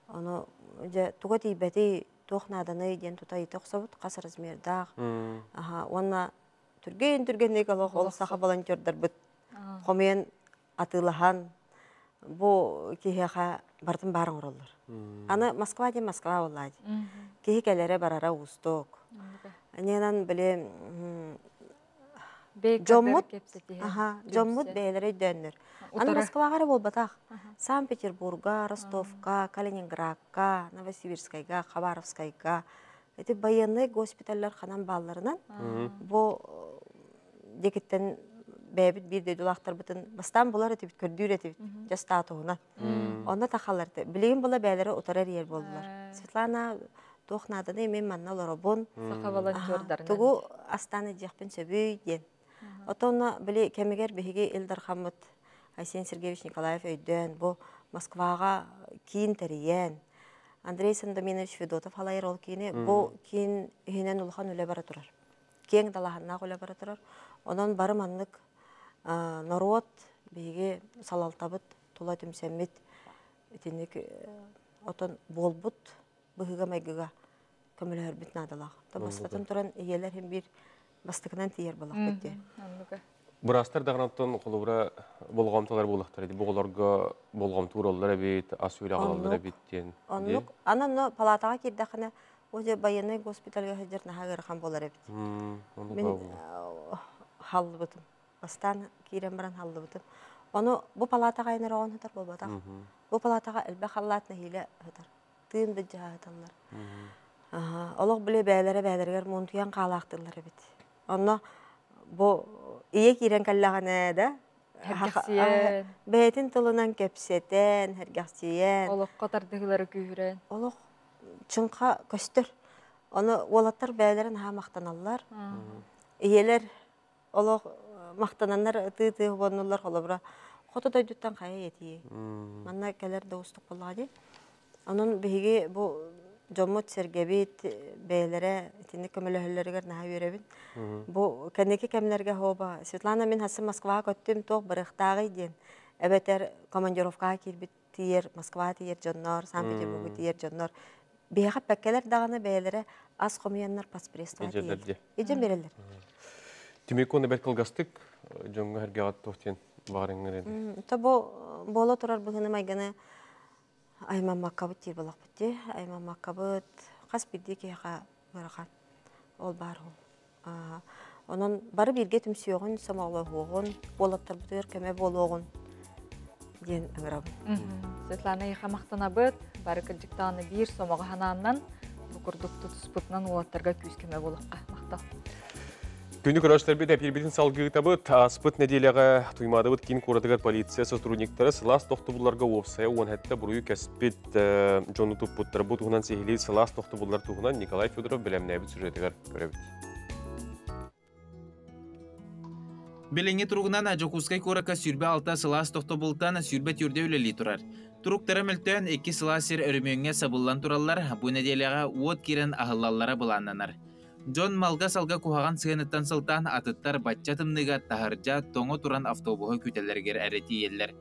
Ону дьэ туга тиийбэтий, туох нааданый диэн тута ыйыта охсобут, хас размердаах. Аха, уонна түргэн-түргэнник олох ол саха волонтердарбыт хомуйан атыылаһан бу киһиэхэ барытын баар оҥороллор. Аны Москва диэн Москва буоллаа дии. Киһи кэлэрэ барара уустук. Аньанан били Дьоммут, аха, дьоммут бэйэлэрэ өйдөөннөр. Аны Москваҕа эрэ буолбатах. Санкт-Петербурга, Ростовка, Калининградка, Новосибирскайга, Хабаровскайга ити байыаннай госпиталлар ханан баалларынан бу диэкиттэн бэйэбит биир дойдулаахтарбытын бастаан булар этибит, көрдүүр этибит дьэ статуһунан. Онно тахаллар билигин була бэйэлэрэ утары эрийэр буоллулар. Светлана туох нааданый мин манна олоробун саха волонтердарынан тугу астаан илдьиэхпин сөбүй диэн отонно били кэмигэр биһиги Ил Дархаммыт Айсен Сергеевич Николаев өйдөөн бу Москваҕа киин тэрийэн Андрей Сандаминович Федотов халайар ол киини бу киин иһинэн улахан үлэ бара турар киэҥ далааһыннаах үлэ бара турар онон бары маннык норуот биһиги салалтабыт тула түмсэммит итинник отон буолбут быһыыга-майгыга көмөлөһөрбүт наадалаах. Бастатан туран ийэлэр иһин биир бастакынан тиийэр буоллахпыт дии. Быраастар даҕанаттан холобура болҕомтолор буоллахтар эбит. Бу оҕолорго болҕомтуур оллор эбит, ас үөлэ аҕалаллар эбит диэн. Оннук. Аны онно палатаҕа киирдэххинэ, ол же байыаннай госпитальга сылдьар наһаа ыарахан буолар эбит. Мин халлыбытым. Бастаан киирэн баран халлыбытым. Ону бу палатаҕа айанар оҕон сытар буолбатах. Бу палатаҕа элбэх халлаат нэһиилэ сытар. Тыын быдьаһа сыталлар. Олох били бээлэрэ бээлэригэр муунтуйан хаалаахтыыллар эбит. Онно бу ийэ киирэн кэллэҕинэ да бэйэтин тылынан кэпсэтэн, сэргэхсийэн. Олоххо тардыһыылары күүһүрэн. Олох чыҥха көстөр. Ону уолаттар бэйэлэрэ наһаа махтаналлар. Ийэлэр олох махтананнар ытыы-ытыы хобоннуллар холобура хоту дойдуттан хайа ийэтии. Манна кэлэр да уустук буоллаҕа дии. Онон биһиги бу дьоммут-сэргэбит бэйэлэрэ итинник көмөлөһөллөрүгэр наһаа үөрэбин. Бу кэнники кэмнэргэ хоба Светлана мин хассы Москваҕа көттүм туох барыахтааҕый диэн эбэтэр командировкаҕа киирбит тиийэр Москваҕа тиийэр дьоннор, Санкт-Петербурга тиийэр дьоннор биһиэхэ эппэккэлэр даҕаны бэйэлэрэ ас хомуйаннар паспрества тиийэллэр. Идьэн биэрэллэр. Түмүк уонна бэрт кылгастык дьоҥҥо сэргэҕэ туох диэн баҕарыҥҥын То бу буола турар быһыыны майгыны аймаммаккабыт дии буолахпыт дии. Аймаммаккабыт хас биирдии киһиэхэ ыарахан. Ол баар ол. Онон бары бииргэ түмсүөҕүн, сомоҕолоһуоҕун, уолаттарбытыгар көмө буолуоҕун диэн ыҥырабын. Светлана эйиэхэ махтанабыт. Бары кырдьыктааны биир сомоҕо санааннан бу курдук тутуспутунан уолаттарга күүс-көмө буолуохха. Махтал. Күнү көрөөччүлэрбит эпиирбитин салгыытабыт. Ааспыт нэдиэлэҕэ Туймаадабыт киин куоратыгар полиция сотрудниктара сылаас тохтобулларга уопсайа 17 буруйу кэспит дьону туппуттар. Бу туһунан сиһилии сылаас тохтобуллар туһунан Николай Федоров бэлэмнээбит сюжетыгар көрөбүт. Билиҥҥи туругунан Дьокуускай куоракка 26 сылаас тохтобултан 24 үлэлии турар. Туруктара мөлтөөн икки сылаас сир өрөмүөҥҥэ сабыллан тураллар, бу нэдиэлэҕэ уот киирэн аһыллаллара былааннанар. Дьон малга-салга куһаҕан сыаныттан сылтаан атыттар бачча тымныыга таһырдьа тоҥо туран автобуһу күүтэллэригэр эрэ тиийэллэр.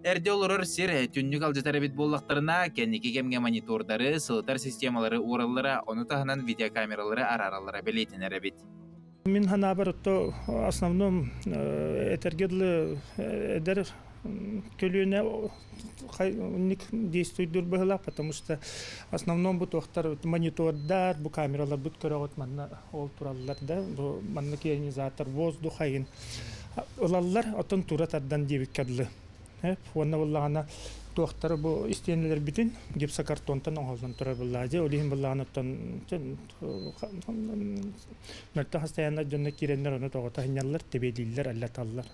Эрдэ олорор сир түннүк алдьатар эбит буоллахтарына, кэнники кэмҥэ монитордары, сылытар системалары уураллара, ону таһынан видеокамералары араараллара бэлиэтэнэр эбит. Мин санаабар, то основном этэргэ дылы эдэр көлүөнэ ник действуйдуур быһыылаах, потому что основном бу туохтар монитордар, бу камераларбыт көрөҕүт манна ол тураллар да, бу маннык ионизатор воздуха ин ылаллар, оттон тура тардан диэбиккэ дылы. Уонна буллаҕына туохтары бу истиэнэлэрбитин гипсокартонтан оҥоһуллан турар буллаа дьэ ол иһин буллаҕына оттон мөлтөх хастайааннар дьонно киирэннэр ону тоҕото сынньаллар, тэбиэлииллэр, аллаталлар.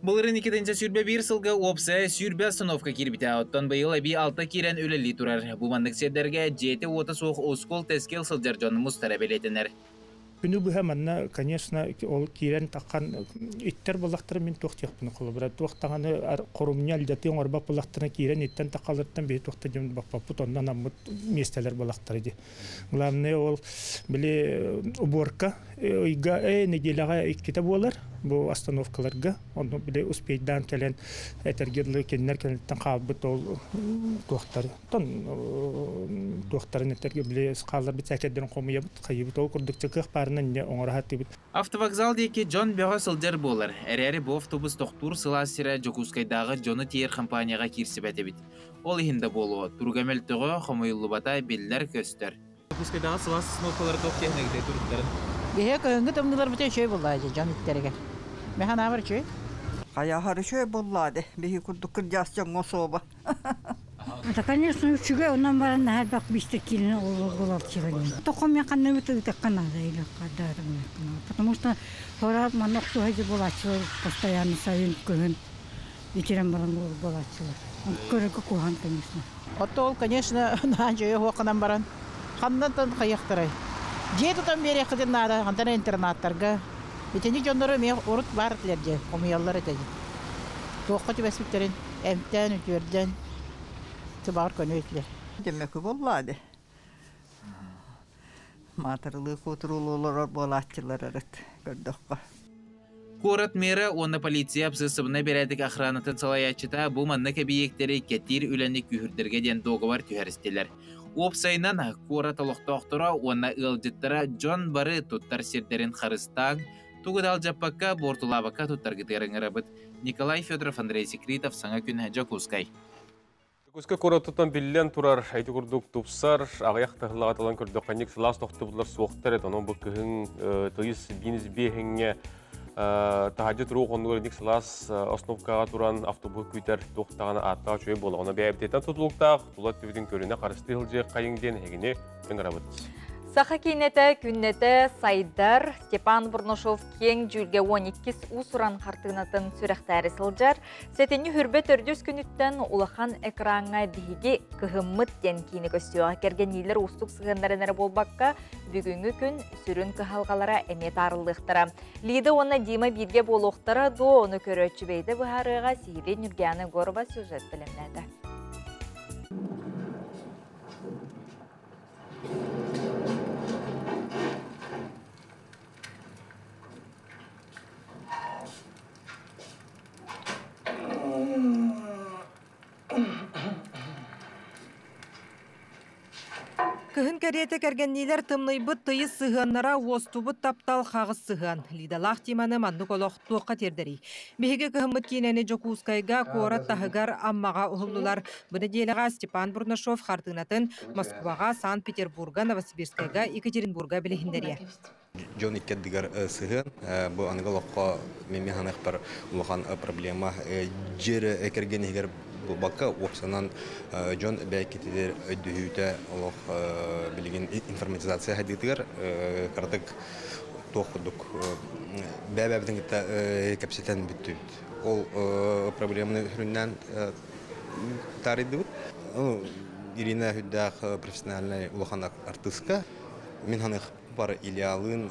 Былырыын 2021 сылга уопсайа 120 остановка киирбитэ, оттон быйыл эбии алта киирэн үлэлии турар. Бу маннык сирдэргэ дьиэтэ-уота суох ускул-тэскил сылдьар дьон мустара бэлиэтэнэр. Күнү быһа манна, конечно, ол киирэн таххан иттэр буоллахтара мин туох диэхпин холобура туох даҕаны хорумньу алдьатыы оҥорбот буоллахтарына киирэн иттэн таххаларыттан биһи туох да дьон баппаппыт онно анаммыт миэстэлэр буоллахтара дии. Главное ол били уборка ыйга нэдиэлэҕэ иккитэ буолар бу остановкаларга онно били успейдаан кэлэн этэргэ дылы кинилэр кэнниттэн хаалбыт ол туохтары тон туохтарын этэргэ били хаалларбыт сээкэйдэрин хомуйабыт хайыбыт ол курдук кыах баарынан инньэ оҥоро сатыыбыт. Автовокзал диэки дьон бөҕө сылдьар буолар. Эрээри бу автобус тохтуур сылаас сирэ Дьокуускайдааҕы дьону тиэйэр компанияҕа киирсибэт эбит. Ол иһин да буолуо, туруга мөлтөҕө, хомуйуллубата биллэр-көстөр. Дьокуускайдааҕы сылаас остановкалары туох тиэхиньикэтэй туруктарын? Биһиги кыһыҥҥы тымныыларбыт үчүгэй буоллаа дьон иттэригэр. Мин санаабар үчүгэй. Хайаһар үчүгэй буоллаа де. Биһи курдук кырдьаас дьоҥҥо суоба. Это, конечно, үчүгэй, онон баран наһаа элбэх биистэ киирэн олорчугун. Тоқом мен ханна ытыктакка наада или потому что хора манна охсуһа буолааччылар постоянно сайын кыһын итирэн баран буолааччылар. Көрөргө куһаҕан, конечно. Отто ол, конечно, наһаа дьөйө хуохханан баран ханнан хайыахтарай. Дьиэ тутан биэриэххитин наада, хантан интернаттарга. Итини дьоннору эмиэ урут баар этилэр дьэ, хомуйаллар этэ. Туохха түбэспиттерин эмтээн, үтүөрдэн, тыбаҕар көнө этилэр. Демеки боллаады. Маатырылыы куутуруулуу олорор буолааччылар эрит көрдөххө. Куорат мэра уонна полиция общественнай бэрээдэк охранатын салайааччыта бу маннык эбийиэктэри кэтиир үлэни күүһүрдэргэ диэн дуогабар түһэристилэр. Уопсайынан, куорат олохтоохторо уонна ыалдьыттара дьон бары туттар сирдэрин харыстааҥ, тугу да алдьаппакка, буортулаабакка туттаргытыгар ыҥырабыт. Николай Федоров, Андрей Секритов, Саҥа күн, Дьокуускай. Дьокуускай куораттан биллэн турар, ити курдук тупсар, аҕыйах тыһыллаҕа талан көрдөххө, сылаас тохтобуллар суохтар эт, онон бу кыһын тыйыс биинис биэһиҥҥэ Таһадьы турук оннугар ник сылаас основкаҕа туран автобус күүтэр туохтаҕына ааттаах үчүгэй буола. Ону бэйэбититтэн тутулуктаах тула өттүбүтүн көрүнэ харыстыы сылдьыах хайыҥ диэн эһигини ыҥырабыт. Саха киинэтэ күннэтэ сайдар. Степан Бурнашов киэҥ дьүүлгэ 12 уус-уран хартыынатын сүрэхтээри сылдьар. Сэтинньи хүрбэ төрдүс күнүттэн улахан экраҥҥа биһиги кыһыммыт диэн киинэ көстүөҕэ. Кэргэнниилэр уустук сыһыаннарын эрэ буолбакка, бүгүҥҥү күн сүрүн кыһалҕалара эмиэ таарыллыахтара. Лида уонна Дима бииргэ буолуохтара дуо, ону көрөөччү бэйэтэ быһаарыаҕа сиһилии Ньургиана Егорова сюжет бэлэмнээтэ. Кыһын кэриэтэ кэргэнниилэр тымныйбыт тыйыс сыһыаннара уостубут таптал хаҕыс сыһыан. Лидалаах Тиманы маннык олох туохха тиэрдэрий? Биһиги кыһыммыт киинэни Дьокуускайга, куорат таһыгар Аммаҕа уһуллулар. Бу нэдиэлэҕэ Степан Бурнашов хартыынатын Москваҕа, Санкт-Петербурга, Новосибирскайга, Екатеринбурга билиһиннэриэ. Дьон икки ардыгар сыһыан бу аныгы олоххо мин саныахпар улахан проблема дьиэ кэргэн иһигэр буолбакка уопсанан дьон бэйэккитигэр өйдөһүүтэ олох билигин информатизация сайдыытыгар кыратык туох курдук бэйэ-бэйэбитин кытта кэпсэтэн бүттүбүт. Ол проблеманы сүрүннээн таарыйдыбыт. Ирина үрдээх профессиональнай улахан артыыска мин саныах Бар Ильялыын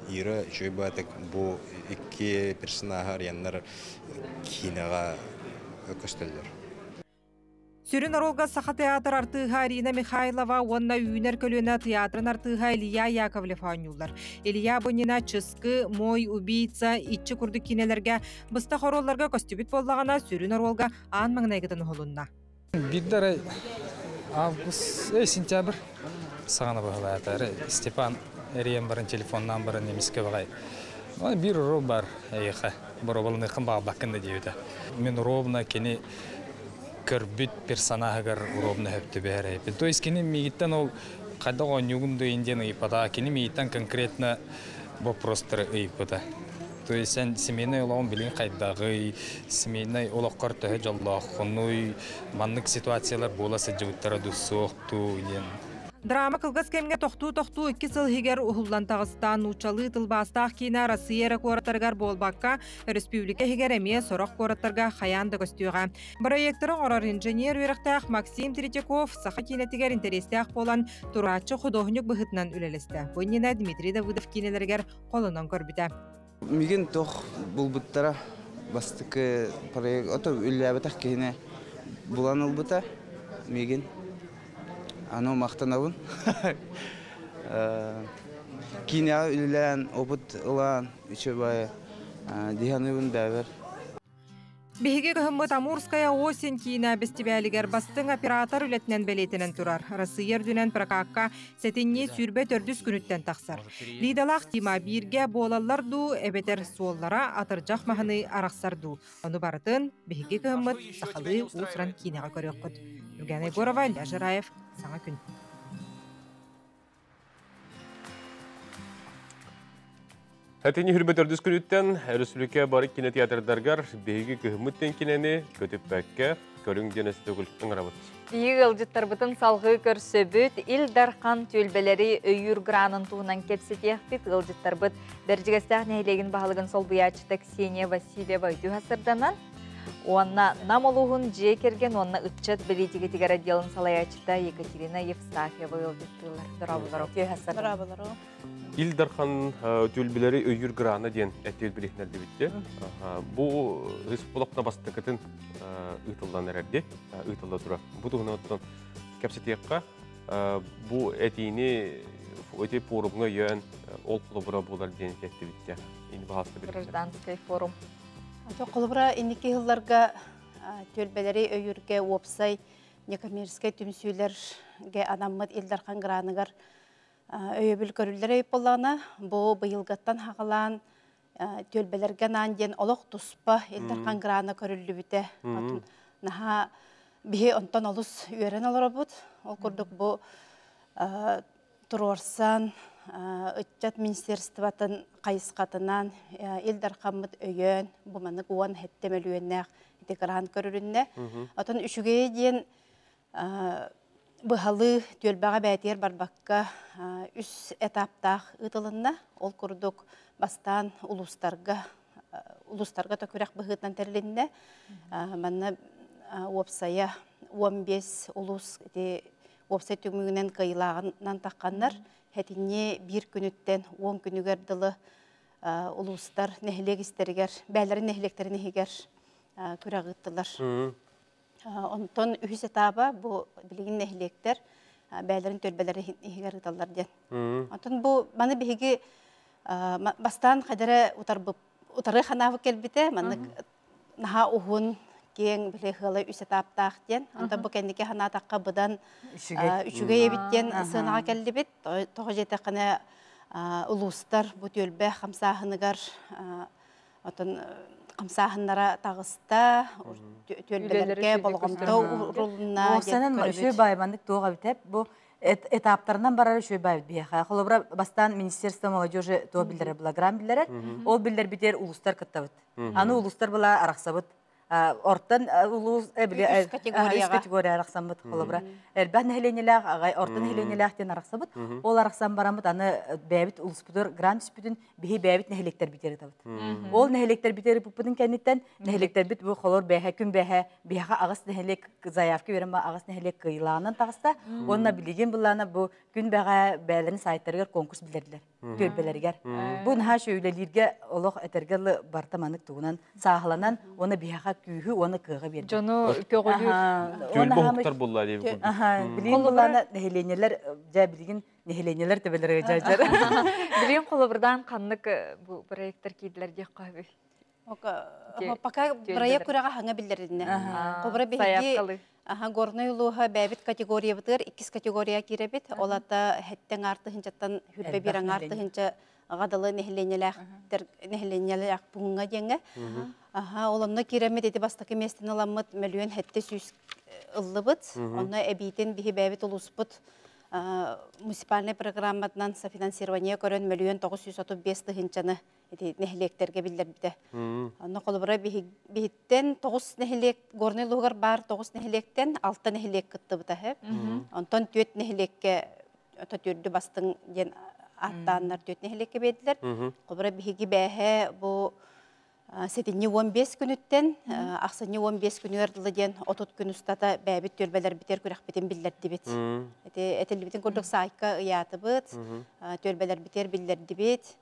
Ира үчүгэй баатык бу икки персонаһы арыйаннар киинэҕэ көстөллөр. Сүрүн оруолга Саха театр артыыһа Арина Михайлова уонна Үүнэр көлүөнэ театрын артыыһа Илья Яковлев оонньууллар. Илья Бунина Чыскы, Мой убийца, Иччи курдук киинэлэргэ быстах оруолларга көстүбүт буоллаҕына, сүрүн оруолга аан маҥнайгытын уһулунна. Биирдэ арай август, эй, сентябрь саҕана быһалаата. Эрэ Степан эрийэн баран телефоннаан баран эмискэ баҕай биир урок бар эйиэхэ боруобаланыаххын баҕарбаккын да диэбитэ. Мин ровно кини көрбүт персонаһыгар ровно сөп түбэһэр эбиппин. То есть кини миигиттэн ол хайдах оонньуугун да диэн ыйыппата. Кини миигиттэн конкретно вопростары ыйыппыта. То есть эн семейнай олоҕун билин хайдаҕый, семейнай олоххор төһө дьоллооххунуй, маннык ситуациялар буола сылдьыбыттара дуу суох дуу диэн. Драма кылгас кэмҥэ тохтуу-тохтуу икки сыл иһигэр уһуллан таҕыста. Нууччалыы тылбаастаах киинэ Россия эрэ куораттарыгар буолбакка, өрөспүүбүлүкэ иһигэр эмиэ сорох куораттарга хайаан да көстүөҕэ. Бырайыактары оҥорор инженер үөрэхтээх Максим Третьяков саха киинэтигэр интэриэстээх буолан, турааччы худуоһунньук быһыытынан үлэлэстэ. Бу иннинэ Дмитрий Давыдов киинэлэригэр холонон көрбүтэ. Мигин туох булбуттара бастакы проект ото үллээбэтэх киһини булан ылбыта мигин аны махтанабын киинэҕэ үлэлээн опыт ылан үчүгэй дии саныыбын бэйэбэр. Биһиги кыһыммыт Амурская осень киинэ бэстибээлигэр бастыҥ оператор үлэтинэн бэлиэтэнэн турар. Россия үрдүнэн прокакка сэтинньи 24 күнүттэн тахсар. Лидалаах Тима бииргэ буолаллар дуу, эбэтэр суоллара атырдьах маһыныы арахсар дуу. Ону барытын биһиги кыһыммыт сахалыы уус-уран киинэҕэ көрүөххүт. Юргена Егорова, Илья Жираев, Саҥа күн. Этини хүрбэ төрдүс күнүттэн өрөспүүбүлүкэ бары кинотеатрдаргар биһиги кыһыммыт кинини көтүппэккэ көрүҥ диэн өстөгүл ыҥырабыт. Биһиги ыалдьыттарбытын салҕыы көрсөбүт. Ил Дархан түөлбэлэри өйүүр гранын туһунан кэпсэтиэхпит. Ыалдьыттарбыт Бэрдьигэстээх нэһилиэгин баһылыгын солбуйааччыта Ксения Васильева үтүө сырданан уонна Нам улууһун дьиэ кэргэн уонна ыччат бэлиитикэтигэр отделын салайааччыта Екатерина Евстафьева ыалдьыттыыллар. Дорооболору. Дорооболору. Ил Дархан түөлбэлэри өйүүр грана диэн эттиэл билиһиннэрдибитти. Бу республикна бастакытын ыытыллан эрэрди, ыытылла тура. Бу туһунан оттон кэпсэтиэххэ бу этиини эти форумҥа өйөөн ол холобура буолар диэн эттибиттэ. Ини баһаалыста Гражданский форум. Холобура инники сылларга түөлбэлэри өйүүргэ уопсай некоммерческай түмсүүлэргэ анаммыт Ил Дархан граныгар өйөбүл көрүллэр эбит буоллаҕына, бу быйылгаттан хаҕалаан түөлбэлэргэ анаан диэн олох туспа Ил Дархан грана көрүллүбүтэ. Наһаа биһи онтон олус үөрэн олоробут. Ол курдук бу туруорсан ыччат министерствотын хайысхатынан Ил Дархаммыт өйөөн бу маннык 17 мөлүйүөннээх ити грант көрүлүннэ. Отон үчүгэйэ диэн быһалыы түөлбэҕэ бээтигэр барбакка үс этаптаах ыытылынна. Ол курдук бастаан улуустарга улуустарга да күрэх быһыытынан тэрилиннэ. Манна уопсайа 15 улуус ити уопсай түмүгүнэн кыайыылааҕынан тахханнар хэтинньи биир күнүттэн 10 күнүгэр дылы улуустар нэһилиэк истэригэр бээлэрин нэһилиэктэрин иһигэр күрэх ыыттылар. Онтон үһүс этаба бу билигин нэһилиэктэр бээлэрин түөлбэлэри иһигэр ыыталлар диэн. Онтон бу маны биһиги бастаан хадара утарбып утары ханаабыт кэлбитэ маннык наһаа уһун киэҥ били ыала үс этаптаах диэн. Онтон бу кэнники ханаатахха быдан үчүгэй эбит диэн сыанаҕа кэллибит. Тоҕо диэтэххинэ улуустар бу түөлбэ хамсааһыныгар Отон хамсааһыннара таҕыста, түөлбэлэргэ болҕомто урулунна. Уопсайынан үчүгэй баай маннык туох эбитэ бу этаптарынан барар үчүгэй баай биһиэхэ. Холобура, бастаан Министерство молодежи туох биллэрэр благрам биллэрэр. Ол биллэрбитигэр улуустар кыттабыт. Аны улуустар была арахсабыт. Ортон улуус үс категория арахсаммыт холобура элбэх нэһилиэнньэлээх аҕай орто нэһилиэнньэлээх диэн арахсабыт. Ол арахсан бараммыт аны бэйэбит улууспутугар грант түспүтүн биһи бэйэбит нэһилиэктэрбитигэр ытабыт. Ол нэһилиэктэрбитигэр ыппыппытын кэнниттэн нэһилиэктэрбит бу холор бэйэһэ күн бэйэһэ биһиэхэ аҕыс нэһилиэк заявка берэн аҕыс нэһилиэк кыайыылааҕынан таҕыста. Уонна билигин былаана бу күн бэҕэ бэйэлэрин сайтарыгар конкурс биллэрдилэр түөлбэлэригэр. Бу наһаа үлэлииргэ олох этэргэ дылы барыта маннык тугунан сааһыланан уонна биһиэхэ күүһү уонна кыаҕы биэрдэ. Дьону көҕүлүүр. Түөлбэ уһуктар булла диэбит курдук. Билигин буллаана нэһилиэнньэлэр дьэ билигин нэһилиэнньэлэр төбөлөрө дьадьар. Билигин холобурдаан ханнык бу проекттар киирдилэр диэххэ сөбүй? Пока проект күрэҕэ хаҥа биллэриннэ. Холобура биһиги Горнай улууһа бэйэбит категориябытыгар иккис категория киирэбит. Ол ата хэттэн аҥаар тыһыынчаттан хүрбэ биир аҥаар тыһыынча аҕа нэһилиэнньэлээхтэр нэһилиэнньэлээх пууҥҥа диэҥҥэ. Аха, ол онно киирэммит ити бастакы миэстэни ыламмыт 1 700 000 ыллыбыт. Онно эбиитин биһи бэйэбит улууспут муниципальнай программатынан софинансирование көрөн 1 935 000-ны ити нэһилиэктэргэ биллэрбитэ. Онно холобура биһиттэн тоҕус нэһилиэк Горнай улууһугар баар тоҕус нэһилиэктэн алта нэһилиэк кыттыбыта сөп. Онтон түөрт нэһилиэккэ ото түөрдү бастыҥ диэн ааттааннар түөрт нэһилиэккэ биэрдилэр. Холобура биһиги бээһэ бу сэтинньи 15 күнүттэн ахсынньы 15 күнүгэр дылы диэн 30 күн устата бэйэбит түөлбэлэрбитигэр күрэхпитин биллэрдибит. Ити этиллибитин курдук саайка ыйаатыбыт, түөлбэлэрбитигэр биллэрдибит.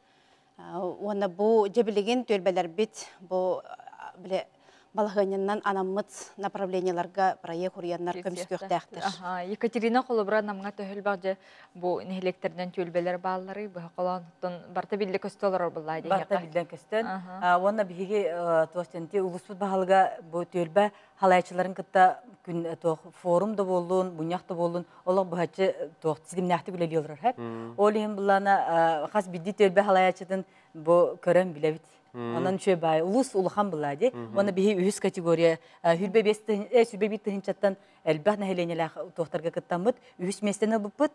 Уонна бу дьэ билигин түөлбэлэрбит бу биле балаһыанньанан анаммыт направлениеларга проект уруйаннар көмүскүөхтээхтэр. Екатерина холобура намҥа төһөлбөх дьэ бу нэһилиэктэринэн түөлбэлэр бааллары быһа холоонуттан барта биллэ көстө олорор буллаа диэххэ. Барта биллэн көстөн. Уонна биһиги туостенти улуспут баһылыга бу түөлбэ халаячыларын кытта күн туох форум да буоллун, мунньах да буоллун, олох быһаччы туох ситимнээхтик үлэлии олорор хэп. Ол иһин буллаана хас бидди түөлбэ халаячытын бу көрөн билэбит. Онон үчүгэй баай улус улахан булаа ди. Уонна биһи үһүс категория хүрбэ бес сүрбэ биир тыһынчаттан элбэх нэһилиэнньэлээх туохтарга кыттаммыт үһүс миэстэни ылбыппыт.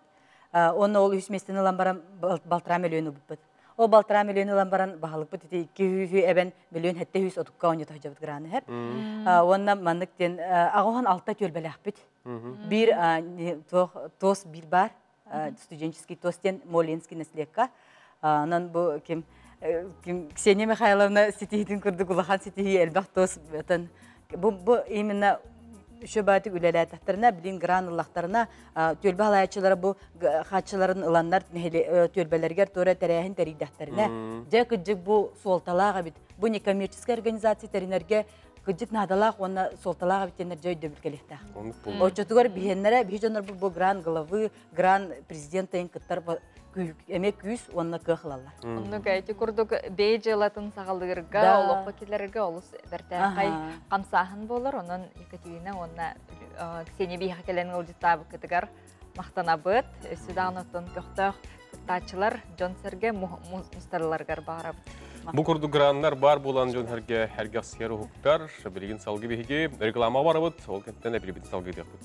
Уонна ол үһүс миэстэни ылан баран балтараа мөлүйүөн ылбыппыт. Ол балтараа мөлүйүөн ылан баран баһылыкпыт ити 200 эбэн 1 730-ка оонньото сылдьабыт граны хэп. Уонна маннык диэн 86 түөлбэлээхпит. Биир туох туос биир бар студенческий туос диэн Моленский наследка. Онон бу ким ким Ксения Михайловна ситиһиитин курдук улахан ситиһии элбэх туос бу бу именно еще баатык үлэлээтэхтэринэ билин гран ыллахтарына түөлбэ халаяччылара бу хааччыларын ыланнар түөлбэлэригэр туора тэрээһин тэрийдэхтэринэ дьэ кыдьык бу суолталаах эбит бу некоммерческай организация тэринэргэ кыдьык наадалаах уонна суолталаах эбит диэннэр дьэ өйдөбүл кэлиэхтээх. Оччотугар биһиэннэрэ биһи дьоннор бу гран главы, гран президент кыттар эмиэ күүс уонна кыах ылаллар. Оннук эти курдук бэйэ дьыалатын саҕалыырга, олоххо киллэрэргэ олус бэртээхэй хамсааһын буолар. Онон Екатерина уонна Ксения биһиэхэ кэлэн ыалдьыттаабыккытыгар махтанабыт. Өссө даҕаны оттон көхтөөх кыттааччылар дьон-сэргэ мустарыларыгар баарабыт. Бу курдук граннар бар буолан дьон эргэ эргэхсиэр уһуктар, билигин салгы биһиги реклама барабыт, ол кэнниттэн эбилибит салгы диэхпит.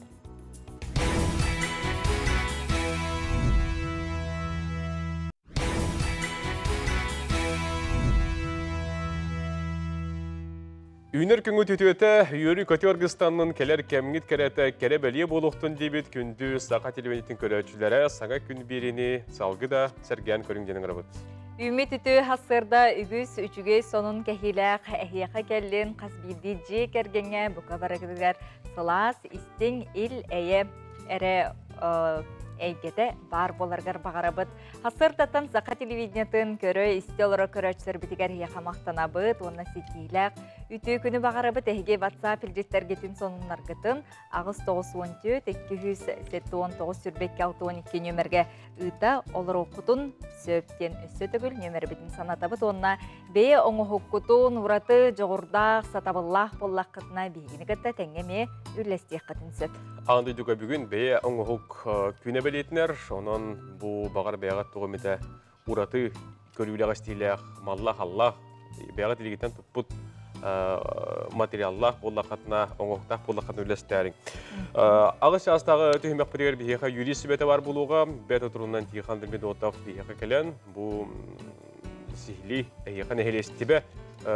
Үүнэр күҥҥүт үтүөтэ, үөрүү-көтүү аргыстаннын, кэлэр кэмҥит кэрэтэ кэрэ бэлиэ буолуохтун диэбит күндү саха телевидениетин көрөөччүлэрэ саҥа күн биэриини салгы да сэргээн көрүҥ диэн ыҥырабыт. Үүммүт үтүө сарсыарда үгүс үчүгэй сонун кэһиилээх эһиэхэ кэллин хас биирдии дьиэ кэргэҥҥэ бука барыгытыгар сылаас, истиҥ, ил-эйэ эрэ эйгэтэ баар буоларыгар баҕарабыт. Сарсыардаттан саха телевидениетын көрө-истэ олорор көрөөччүлэрбитигэр эһиэхэ махтанабыт уонна ситиилээх Үтүө күнү баҕарабыт эһиги WhatsApp илдьиттэргитин сонуннаргытын 894 279 22 62 нүөмэргэ ыыта олоруоххутун сөп диэн өссө төгүл нүөмэрбитин санатабыт уонна бэйэ оҥоһуккутун ураты дьоҕурдаах, сатабыллаах буоллаххытына биһигини кытта тэҥҥэ эмиэ үллэстиэххитин сөп. Аан дойдуга бүгүн бэйэ оҥоһук күнэ бэлиэтинэр, онон бу баҕар бэйэҕит тугу эмитэ ураты көрүүлээх-истиилээх, маллаах-аллаах, бэйэҕит илиигиттэн туппут материаллаах буоллаххытына, оҥоһуктаах буоллаххытына үллэстээриҥ. Аҕыс чаастааҕы түһүмэхпитигэр биһиэхэ юрист сүбэтэ баар буолуоҕа. Бэт отурунан Тихон Дмитров биһиэхэ кэлэн, бу сиһилии эһиэхэ нэһилиэстибэ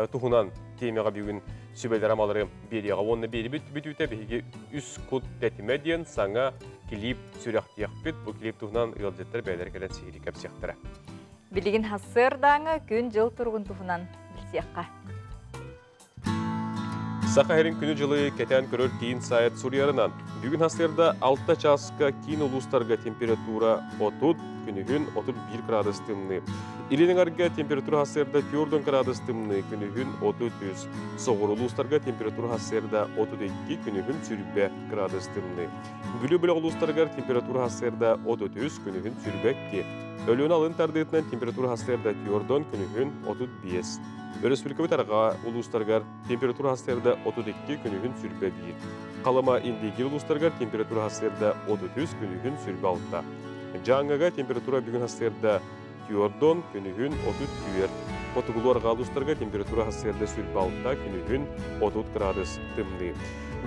туһунан тиэмэҕэ бүгүн сүбэлэр-амалары биэриэҕэ. Уонна биэрибит бүтүүтэ биһиги үс кут тэтимэ диэн саҥа клип сүрэхтиэхпит. Бу клип туһунан ыалдьыттар бэйэлэрэ кэлэн сиһилии кэпсиэхтэрэ. Билигин сарсыардааҥы күн-дьыл туругун туһунан билсиэххэ. Саха сирин күнү-дьылы кэтээн көрөр киин сайт суруйарынан, бүгүн сарсыарда 6 чааска киин улуустарга температура 30, күнүһүн 31 градус тымныы. Илин эҥэргэ температура сарсыарда 40 градус тымныы, күнүһүн 33. Соҕуруу улуустарга температура сарсыарда 32, күнүһүн 20 градус тымныы. Бүлүү бөлөх улуустарыгар температура сарсыарда 33, күнүһүн 22. Өлүөнэ алын тардыытынан температура сарсыарда 40, күнүһүн 35. Өрөспүүбүлүкэбит арҕаа улуустарыгар температура сарсыарда 32, күнүһүн 21. Халыма Индигир улуустарыгар температура сарсыарда 33, күнүһүн 26. Дьааҥыга температура бүгүн сарсыарда 40, күнүһүн 34. Хотугулуу арҕаа улуустарга температура сарсыарда 26, күнүһүн 30 градус тымныы.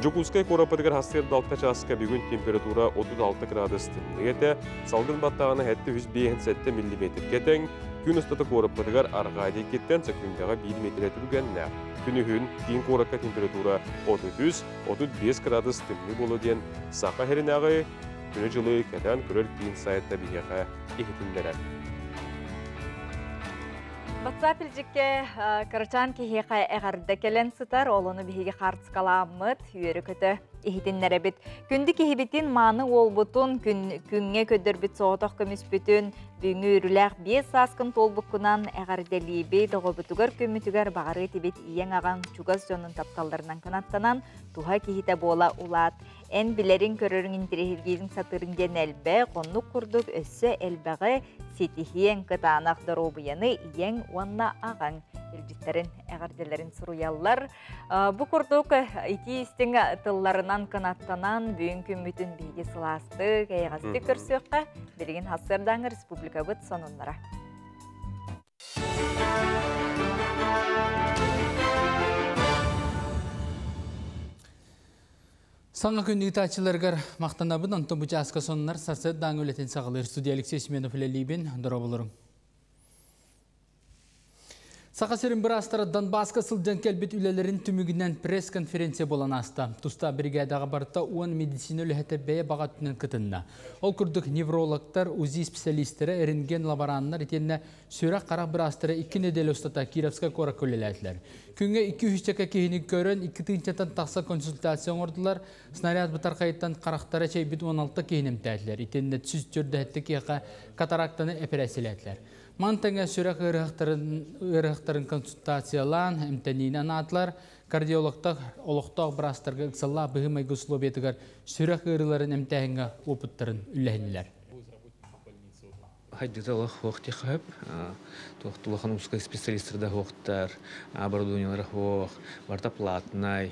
Дьокуускай куораппытыгар сарсыарда 6 чааска бүгүн температура 36 градус тымныы этэ. Салгын баттааҕына 757 миллиметргэ тэҥ. Күн устата куораппытыгар арҕаа диэкиттэн сөкүүндэҕэ 1 миэтэрэ түргэннээх. Күнүһүн киин куоракка температура 33-35 градус тымныы буолуо диэн Саха сиринээҕи күнү-дьылы кэтээн көрөр киин сайта биһиэхэ иһитиннэрэр. WhatsApp илдьиккэ кырачаан киһиэхэ эҕэрдэ кэлэн сытар, ол ону биһиги хаартыскалааммыт, үөрэ-көтө иһитиннэрэбит. Күндү киһибитин, мааны уолбутун, күн, күҥҥэ көрдөрбүт соҕотох көмүспүтүн, бүгүҥҥү үөрүүлээх биэс сааскын туолбуккунан эҕэрдэлиибит, оҕобутугар күммүтүгэр баҕарыы этибит ийэҥ-аҕаҥ чугас дьонун тапталларынан кынаттанан, туһа киһитэ буола улаат. Эн билэриҥ-көрөрүҥ интэриэһиргиириҥ сатыырыҥ диэн элбэх, оннук курдук өссө элбэҕи ситиһиэҥ, кытаанах доруобуйаны ийэҥ уонна аҕаҥ илдьиттэрин, эҕэрдэлэрин суруйаллар. Бу курдук итии истиҥ тылларынан кынаттанан бүгүн күммүтүн биһиги сылаастык, эйэҕэстик көрсүөххэ, билигин сарсыардааҥы республикабыт сонуннара. Саҥа күн ыытааччыларыгар махтанабын, онтон бу чааска сонуннар сарсыардааҥы үлэтин саҕалыыр студия Алексей Семенов үлэлиибин, дорооболоруҥ. Саха сирин быраастара Донбасска сылдьан кэлбит үлэлэрин түмүгүнэн пресс-конференция буолан ааста. Тустаах биригээдэҕэ барыта 10 медицина үлэһитэ бэйэ баҕа өттүнэн кытынна. Ол курдук неврологтар, УЗИ специалистэрэ, рентген-лабораннар итиэннэ Сүрэх-харах быраастара икки нэдиэлэ устата Кировскай куоракка үлэлээтилэр. Күҥҥэ икки үһүсчэкэ киһини көрөн, икки тыһыынчаттан тахса консультация оҥордулар, снаряд бытархайыттан харахтара эчэйбит 16 киһини эмтээтилэр. Итиннэ 147 киһиэхэ катарактаны эпэрээссийэлээтилэр. Маны тэҥэ сүрэх ыарыһахтарын консультациялаан, эмтэниини анаатылар. Кардиологтар олохтоох быраастарга ыксаллаах быһыы-майгы условиятыгар сүрэх ыарыыларын эмтээһиҥҥэ опыттарын үллэһиннилэр. Хайдыта олох суох диэххэ сөп. Туох улахан узкай специалистар да суохтар, оборудованиелара суох, барыта платнай,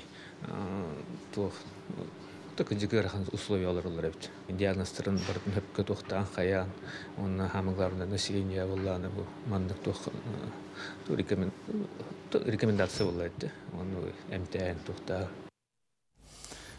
туох кырдьык ыарахан условия олороллор эбит. Диагнозтарын барытын сөпкө туохтаан хайаан, уонна самое главное население буоллаҕына бу маннык туох рекомендация буолла эбит. Ону эмтээн туохтаа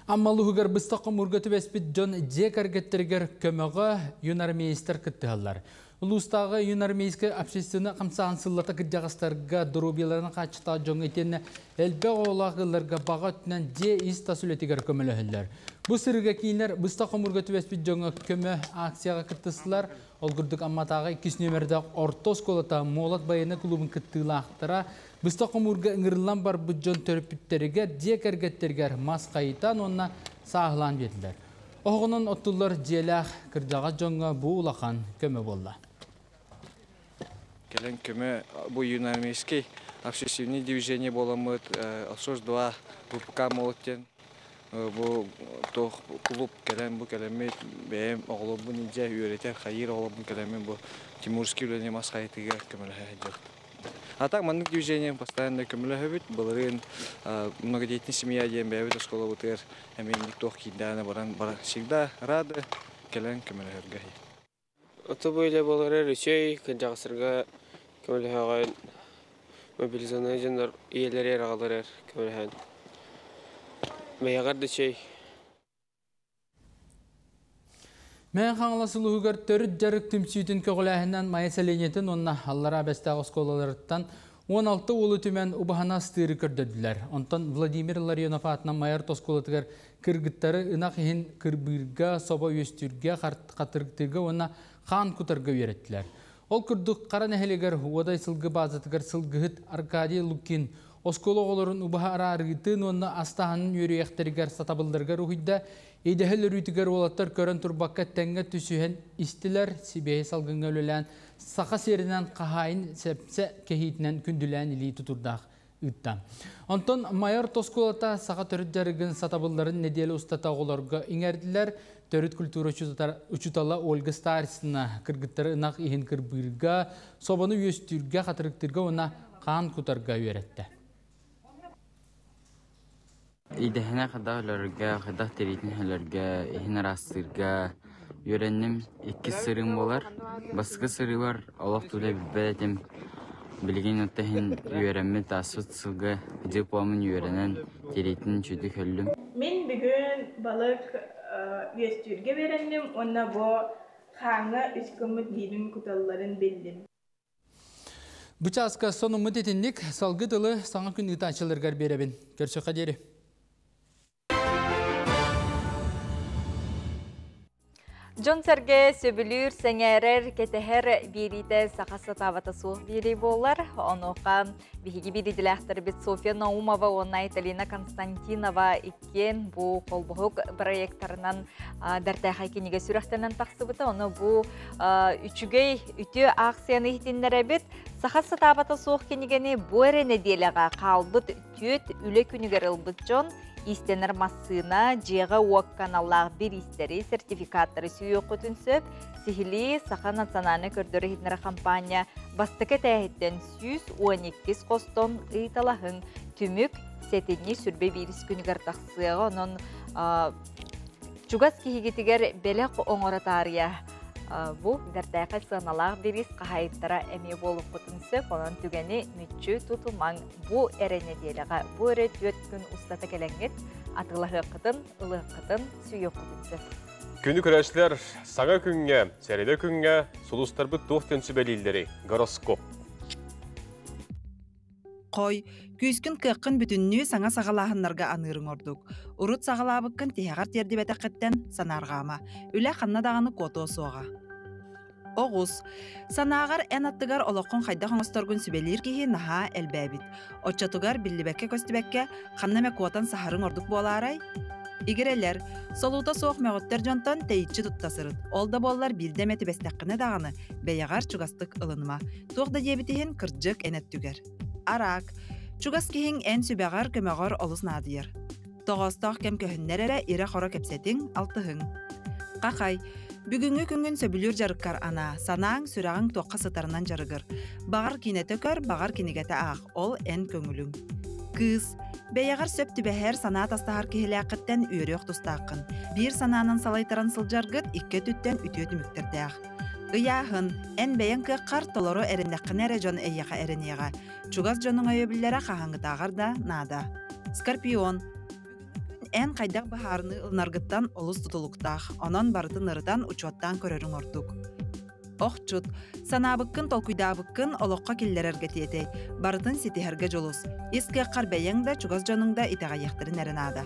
Амма улууһугар быстах хомуурга түбэспит дьон дьиэ кэргэттэригэр көмөҕө юнармейстар кыттыһаллар. Улуустааҕы юнармейскай общественнай хамсааһын сыллата кырдьаҕастарга доруобуйаларын хааччахтаах дьоҥҥо итиэннэ элбэх оҕолоох ыалларга баҕа өттүнэн дьиэ ис-тас үлэтигэр көмөлөһөллөр. Бу сырыыга кинилэр быстах хомуурга түбэспит дьоҥҥо көмө акцияҕа кыттыстылар. Ол курдук Амматааҕы иккис нүөмэрдээх орто оскуолата Молот байыаннай клубун кыттыылаахтара быстах хомуурга ыҥырыллан барбыт дьон төрөппүттэригэр, дьиэ кэргэттэригэр мас хайытан уонна сааһылаан биэрдилэр. Оһоҕунан оттуллар дьиэлээх кырдьаҕас дьоҥҥо бу улахан көмө буолла. Кэлэн көмө бу юноармейский общественный движение буоламмыт СОС-2 ВПК молот диэн бу туох клуб кэлэн бу кэлэммит бэйэм оҕолорбун илдьэ үөрэтэр хайыыр оҕолорбун кэлэммин бу Тимурский үлэни мас хайытыыга көмөлөһө сылдьабыт. А так маннык движением постоянно көмөлөһөбүт. Былырыын многодетный семья диэн бэйэбит оскуолабытыгар эмиэ инник туох киирдэҕинэ баран всегда рады кэлэн көмөлөһөргө. Ото бу үлэ буолара үчүгэй, кырдьаҕастарга көмөлөһөҕүн, мобилизованнай дьоннор ийэлэригэр аҕаларыгар көмөлөһөн. Бэйэҕэр да үчүгэй. Мэҥэ Хаҥалас улууһугар төрүт дьарык түмсүүтүн көҕүлээһинэн Майа сэлиэнньэтин уонна Аллараа Бэстээх оскуолаларыттан 16 уолу түмэн убаһаны астыыры көрдөрдүлэр. Онтон Владимир Ларионов аатынан Майа орто оскуолатыгар кыргыттары ынах иһин кырбыырга, собо үөстүүргэ, хатырыктыырга уонна хаан кутарга үөрэттилэр. Ол курдук Хара нэһилиэгэр Уодай сылгы баазатыгар сылгыһыт Аркадий Лукин оскуола оҕолорун убаһа араарыытын уонна астааһынын үөрүйэхтэригэр сатабылларыгар уһуйда. Идэһэл өрүүтүгэр уолаттар көрөн турбакка тэҥҥэ түсүһэн истилэр, сибиэһэй салгыҥҥа үлэлээн, саха сиэринэн хаһаайын сэпсэ кэһиитинэн күндүлээн илии тутурдаах ыытта. Онтон Майор оскуолата саха төрүт дьарыгын сатабылларын нэдиэлэ устата оҕолорго иҥэрдилэр. Төрүт культура учуутала Ольга Старицына кыргыттары ынах иһин кырбыырга, собону үөстүүргэ, хатырыктыырга уонна хаан кутарга үөрэттэ. Идэһинэ хайдах өлөргө, хайдах тириитин өлөргө, иһин ыраастыырга үөрэнним. Иккис сырыым буолар. Бастакы сырыыбар олох тулэ билбэт этим. Билигин оттон иһин үөрэммит ааспыт сылга дипломун үөрэнэн тириитин үчүгүйдүк өллүм. Мин бүгүн балык үөстүүргэ үөрэнним уонна бу хааҥҥа үс гыммыт биирин куталларын биллим. Бу чааска сонуммут итинник салгы тылы саҥа күн ыытааччыларыгар биэрэбин. Көрсөххө диэри. Дьон-сэргэ сөбүлүүр, сэҥээрэр, кэтэһэр биэриитэ саха сатаабата суох биэрии буолар. Онуоха биһиги биирдиилээхтэрбит Софья Наумова уонна Айталина Константинова иккиэн бу холбоһук проекторынан бэртээхэй кинигэ сүрэхтэнэн тахсыбыта. Ону бу үчүгэй үтүө аахсыйаны иһитиннэрэбит. Саха сатаабата суох кинигэни бу эрэ нэдиэлэҕэ хаалбыт түөрт үлэ күнүгэр ылбыт дьон иистэнэр массыына, дьиэҕэ-уокка аналлаах бириистэри, сертификаттары сүүйүөххүтүн сөп. Сиһилии Саха национальнай көрдөрөр-иһитиннэрэр хампаанньа бастакы этээһиттэн 112 хостон ыйыталаһыҥ. Түмүк сэтинньи сүрбэ биирис күнүгэр тахсыаҕа. Онон чугас киһигитигэр бэлэх оҥоро таарыйа бу бэртээхэй сыаналаах бириис хаһаайыттара эмиэ буолуоххутун сөп. Онон түгэни мүччү тутумаҥ. Бу эрэ нэдиэлэҕэ, бу эрэ түөрт күн устата кэлэҥҥит атыылаһыаххытын, ылыаххытын, сүүйүөххүтүн сөп. Күнү көрөөччүлэр саҥа күҥҥэ, сэрэдэ күҥҥэ сулустарбыт туох диэн сүбэлииллэрий? Гороскоп. Хой, күүскүн-кыаххын бүтүннүү саҥа саҕалааһыннарга аныырыҥ ордук. Урут саҕалаабыккын тиһэҕэр тиэрдибэтэххиттэн санаарҕаама. Үлэ ханна даҕаны куотуо суоҕа. Оҕус. Санааҕар эн аттыгар олоххун хайдах оҥосторгун сүбэлиир киһи наһаа элбээбит. Оччотугар биллибэккэ-көстүбэккэ ханна эмэ куотан саһарыҥ ордук буолаарай? Игирэлэр, солуута суох мөҕүттэр дьонтон тэйиччи тутта сырыт. Ол да буоллар биирдэ эмэ түбэстэххинэ даҕаны, бэйэҕэр чугастык ылыныма. Туох да диэбит иһин, кырдьык эн өттүгэр. Араак. Чугас киһиҥ эн сүбэҕэр, көмөҕөр олус наадыйар. Тоҕоостоох кэм көһүннэр эрэ ирэ-хоро кэпсэтиҥ, алтыһыҥ. Хахай. Бүгүҥҥү күҥҥүн сөбүлүүр дьарыккар анаа, санааҥ, сүрэҕиҥ туохха сытарынан дьарыгыр. Баҕар киинэтэ көр, баҕар кинигэтэ аах, ол эн көҥүлүҥ. Кыыс. Бэйэҕэр сөп түбэһэр, санаа тастаһар киһилээххиттэн үөрүөх тустааххын. Биир санаанан салайтаран сылдьаргыт икки өттүттэн үтүө түмүктэрдээх. Ыйааһын, эн бэйэҥ кыаххар толору эрэннэххинэ эрэ дьон эйиэхэ эрэниэҕэ. Чугас дьонуҥ өйөбүллэрэ хаһааҥҥытааҕар да наада. Скорпион, эн хайдах быһаарыныы ылынаргыттан олус тутулуктаах, онон барытын ырытан, учуоттаан көрөрүҥ ордук. Охчут, санаабыккын толкуйдаабыккын олоххо киллэрэргэ тиэтэй, барытын ситиһэргэ дьулус. Ис кыаххар бэйэҥ да, чугас дьонуҥ да итэҕэйиэхтэрин эрэ наада.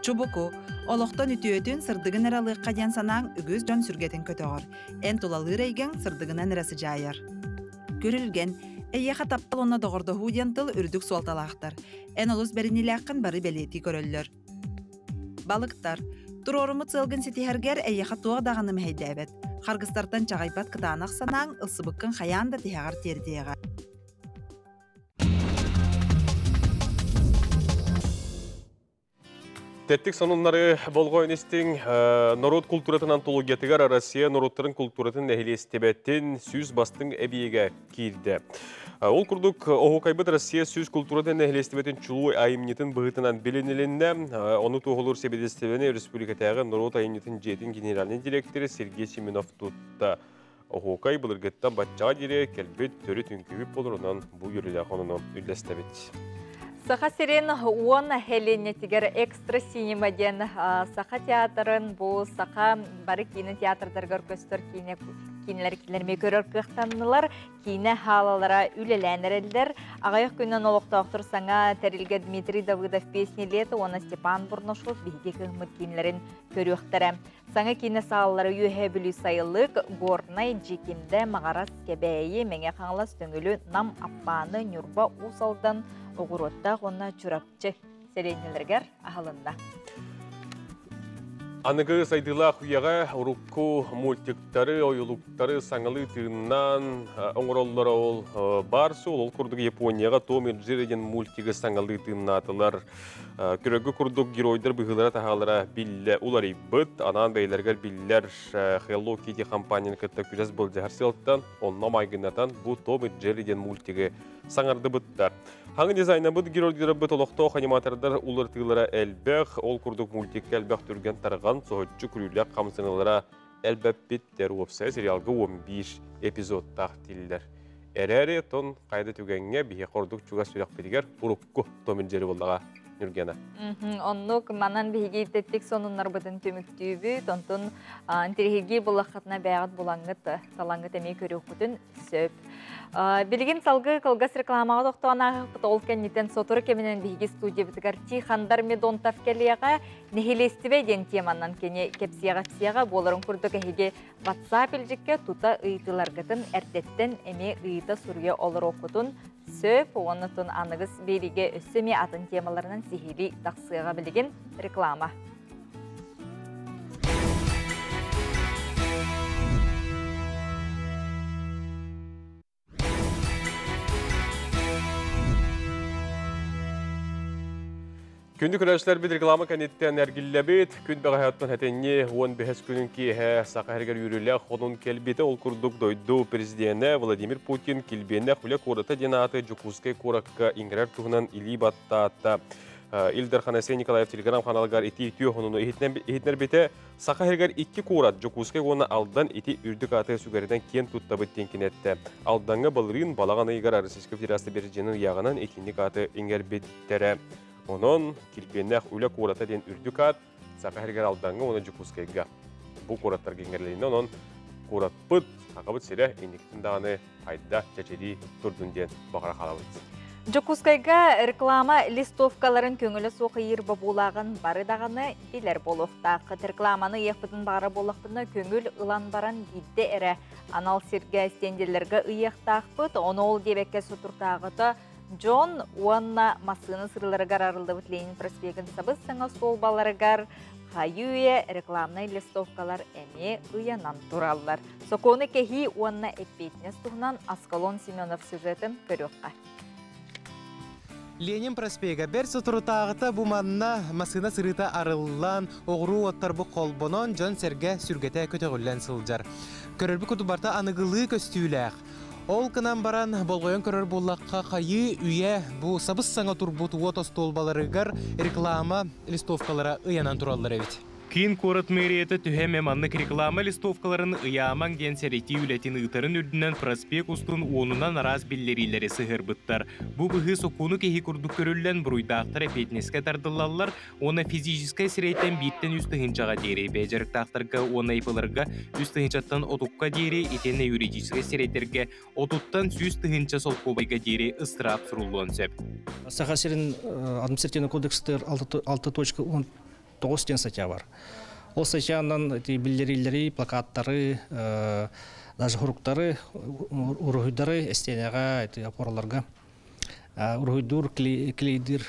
Чубуку, олохтон үтүөтүн, сырдыгын эрэ ылыахха диэн санааҥ үгүс дьон сүргэтин көтөҕөр. Эн тулалыыр эйгэҥ сырдыгынан эрэ сыдьаайар. Күрүлгэн, эйиэхэ таптал уонна доҕордоһуу диэн тыл үрдүк суолталаахтар. Эн олус бэриниилээххин бары бэлиэтии көрөллөр. Балыктар, туруоруммут сыалгын ситиһэргэр эйиэхэ туох даҕаны мэһэйдээбэт. Харгыстартан чаҕыйбат кытаанах санааҥ ылсыбыккын хайаан да тиһэҕэр тиэрдиэҕэ. Тэттик сонуннары болҕойон истиҥ. Норуот култууратын антологиятыгар Россия норуоттарын култууратын нэһилиэстибэтин сүүс бастыҥ эбийиэгэ киирдэ. Ол курдук, Оһуокайбыт Россия сүүс култууратын нэһилиэстибэтин чулуу айымньытын быһыытынан билинилиннэ. Ону туоһулуур сэбиэдиссэйэни республикатааҕы норуот айымньытын дьиэтин генеральнай директора Сергей Семенов тутта. Оһуокай былыргыттан баччаҕа диэри кэлбит төрүт үҥкүүбүт болорунан бу үөрүүлээх онуну үллэстэбит. Саха сирин уон нэһилиэнньэтигэр экстра синема диэн Саха театрын бу саха бары киинэ театрдарыгар көстөр киинэ киинэлэр кинилэр көрөр кыахтаннылар. Киинэ хаалалара үлэлээн эрэллэр. Аҕыйах күнүнэн олохтоохтор саҥа тэрилгэ Дмитрий Давыдов «Песни лета» уонна Степан Бурнашов биһиги кыһыммыт киинэлэрин көрүөхтэрэ. Саҥа киинэ сааллара Үөһээ Бүлүү Сайылык, Горнай, Дьиикимдэ, Маҕарас, Кэбээйи, Мэҥэ Хаҥалас, Төҥүлү, Нам, Аппааны, Ньурба, Уус Алдан, Оҕуруоттаах уонна Чурапчы сэлиэнньэлэригэр аһылынна. Аныгы сайдыылаах үйэҕэ урукку мультиктары, ойулуктары саҥалыы тыыннаан оҥороллоро ол баар суол. Ол курдук Японияҕа Том и Джерри диэн мультигы саҥалыы тыыннаатылар. Көрөргө курдук геройдар быһыылара-таһаалара биллэ уларыйбыт. Анаан бэйэлэригэр биллэр Hello Kitty компанияны кытта күрэс былдьаһар сыалтан, онно майгыннатан бу Том и Джерри диэн мультигы саҥардыбыттар. Хаҥы дизайнабыт геройдарбыт олохтоох аниматордар уларытыылара элбэх, ол курдук мультикка элбэх түргэн тарҕан, соһуччу күлүүлээх хамсаныылара элбэппиттэр. Уопсайа сериалга 11 эпизодтаах дииллэр. Эрээри тон хайда түгэҥҥэ биһиэхэ ордук чугас сүрэхпитигэр урукку Том и Джерри буоллаҕа Нүргена. Оннук манан биһиги тэттик сонуннарбытын түмүктүүбүт. Онтон интириһиргии буллаххытына бэйэҕит булаҥҥыт, талаҥҥыт эмиэ көрүөххүтүн сөп. Билигин салгыы кылгас рекламаҕа тохтоон ааһыахпыт. Ол кэнниттэн сотору кэминэн биһиги студиябытыгар Тихандар Медонтов кэлиэҕэ. Нэһилиэстибэ диэн теманан кини кэпсиэҕэ буоларын курдук эһиги WhatsApp илдьиккэ тута ыйытыыларгытын эрдэттэн эмиэ ыйыта суруйа олоруоххутун сөп. Уонна аныгыс биэриигэ өссө эмиэ атын темаларынан сиһилии тахсыаҕа билигин реклама. Күндү көрөөччүлэрбит реклама кэнниттэн эргиллэбит. Күн бэҕэһээттэн хэтинньи 15 күнүн киэһэ Саха сиригэр үөрүүлээх хотун кэлбитэ. Ол курдук дойду президенэ Владимир Путин килбиэннээх үлэ куората диэн ааты Дьокуускай куоракка иҥэрэр туһунан илии баттаата. Ил Дархан Айсен Николаев телеграм-ханаалыгар ити үтүө хонуну иһитиннэрбитэ. Саха сиригэр икки куорат Дьокуускай уонна Алдан ити үрдүк ааты сүгэринэн киэн туттабыт диэн кини эттэ. Алдаҥҥа былырыын балаҕан ыйыгар Российскай Федерация президенин ыйааҕынан итинник ааты иҥэрбиттэрэ. Онон килбиэннээх үлэ куората диэн үрдүк аат Саха сиригэр Алдаҥҥа уонна Дьокуускайга бу куораттарга иҥэрилиннэ. Онон куораппыт, Сахабыт сирэ инникитин даҕаны хайда чэчирии турдун диэн баҕара хаалабыт. Дьокуускайга реклама листовкаларын көҥүлэ суох ыйыыр бобуулааҕын бары даҕаны билэр буолуохтааххыт. Рекламаны ыйыахпытын баҕара буоллахпытына көҥүл ылан баран биирдэ эрэ анал сиргэ стенделлэргэ ыйыахтаахпыт. Ону ол диэбэккэ сутуртааҕыта дьон уонна массыына сырыыларыгар арыллыбыт Ленин проспегын сабыс-саҥа суолбаларыгар хайыы-үйэ рекламнай листовкалар эмиэ ыйанан тураллар. Сокуону кэһии уонна эппиэтинэс туһунан Аскалон Семенов сюжетын көрүөххэ. Ленин проспега бэрт соторутааҕыта бу манна массыына сырыыта арыллан, оҕуруу уоттарбы холбонон, дьон-сэргэ сүргэтэ көтөҕүллэн сылдьар. Көрөрбүт курдук барыта аныгылыы көстүүлээх. Ол гынан баран, болҕойон көрөр буоллахха, хайыы үйэ бу сабыс-саҥа турбут уот остуолбаларыгар реклама листовкалара ыйанан тураллар эбит. Киин куорат мэрията төһө эмэ маннык реклама листовкаларын ыйаамаҥ диэн сэрэтии үлэтин ыытарын үрдүнэн проспект устун уонунан араас биллэриилэри сыһыарбыттар. Бу быһыы сокуону киһи курдук көрүллэн буруйдаахтар эпиэтинэскэ тардыллаллар уонна физическэй сирэйтэн бииртэн үс тыһыынчаҕа диэри бэйэ дьарыктаахтарга уонна ИП-ларга үс тыһыынчаттан отукка диэри итиэннэ юридическай сирэйдэргэ отуттан 100 тыһыынча солкуобайга диэри ыстыраап суруллуон сөп. Саха сирин административный кодекстар 6.19 диэн статья бар. Ол статьянан биллэрилери, плакаттары, даже хуруктары, уруһуйдары эстиэнэҕэ, опораларга уруһуйдуур, клейдир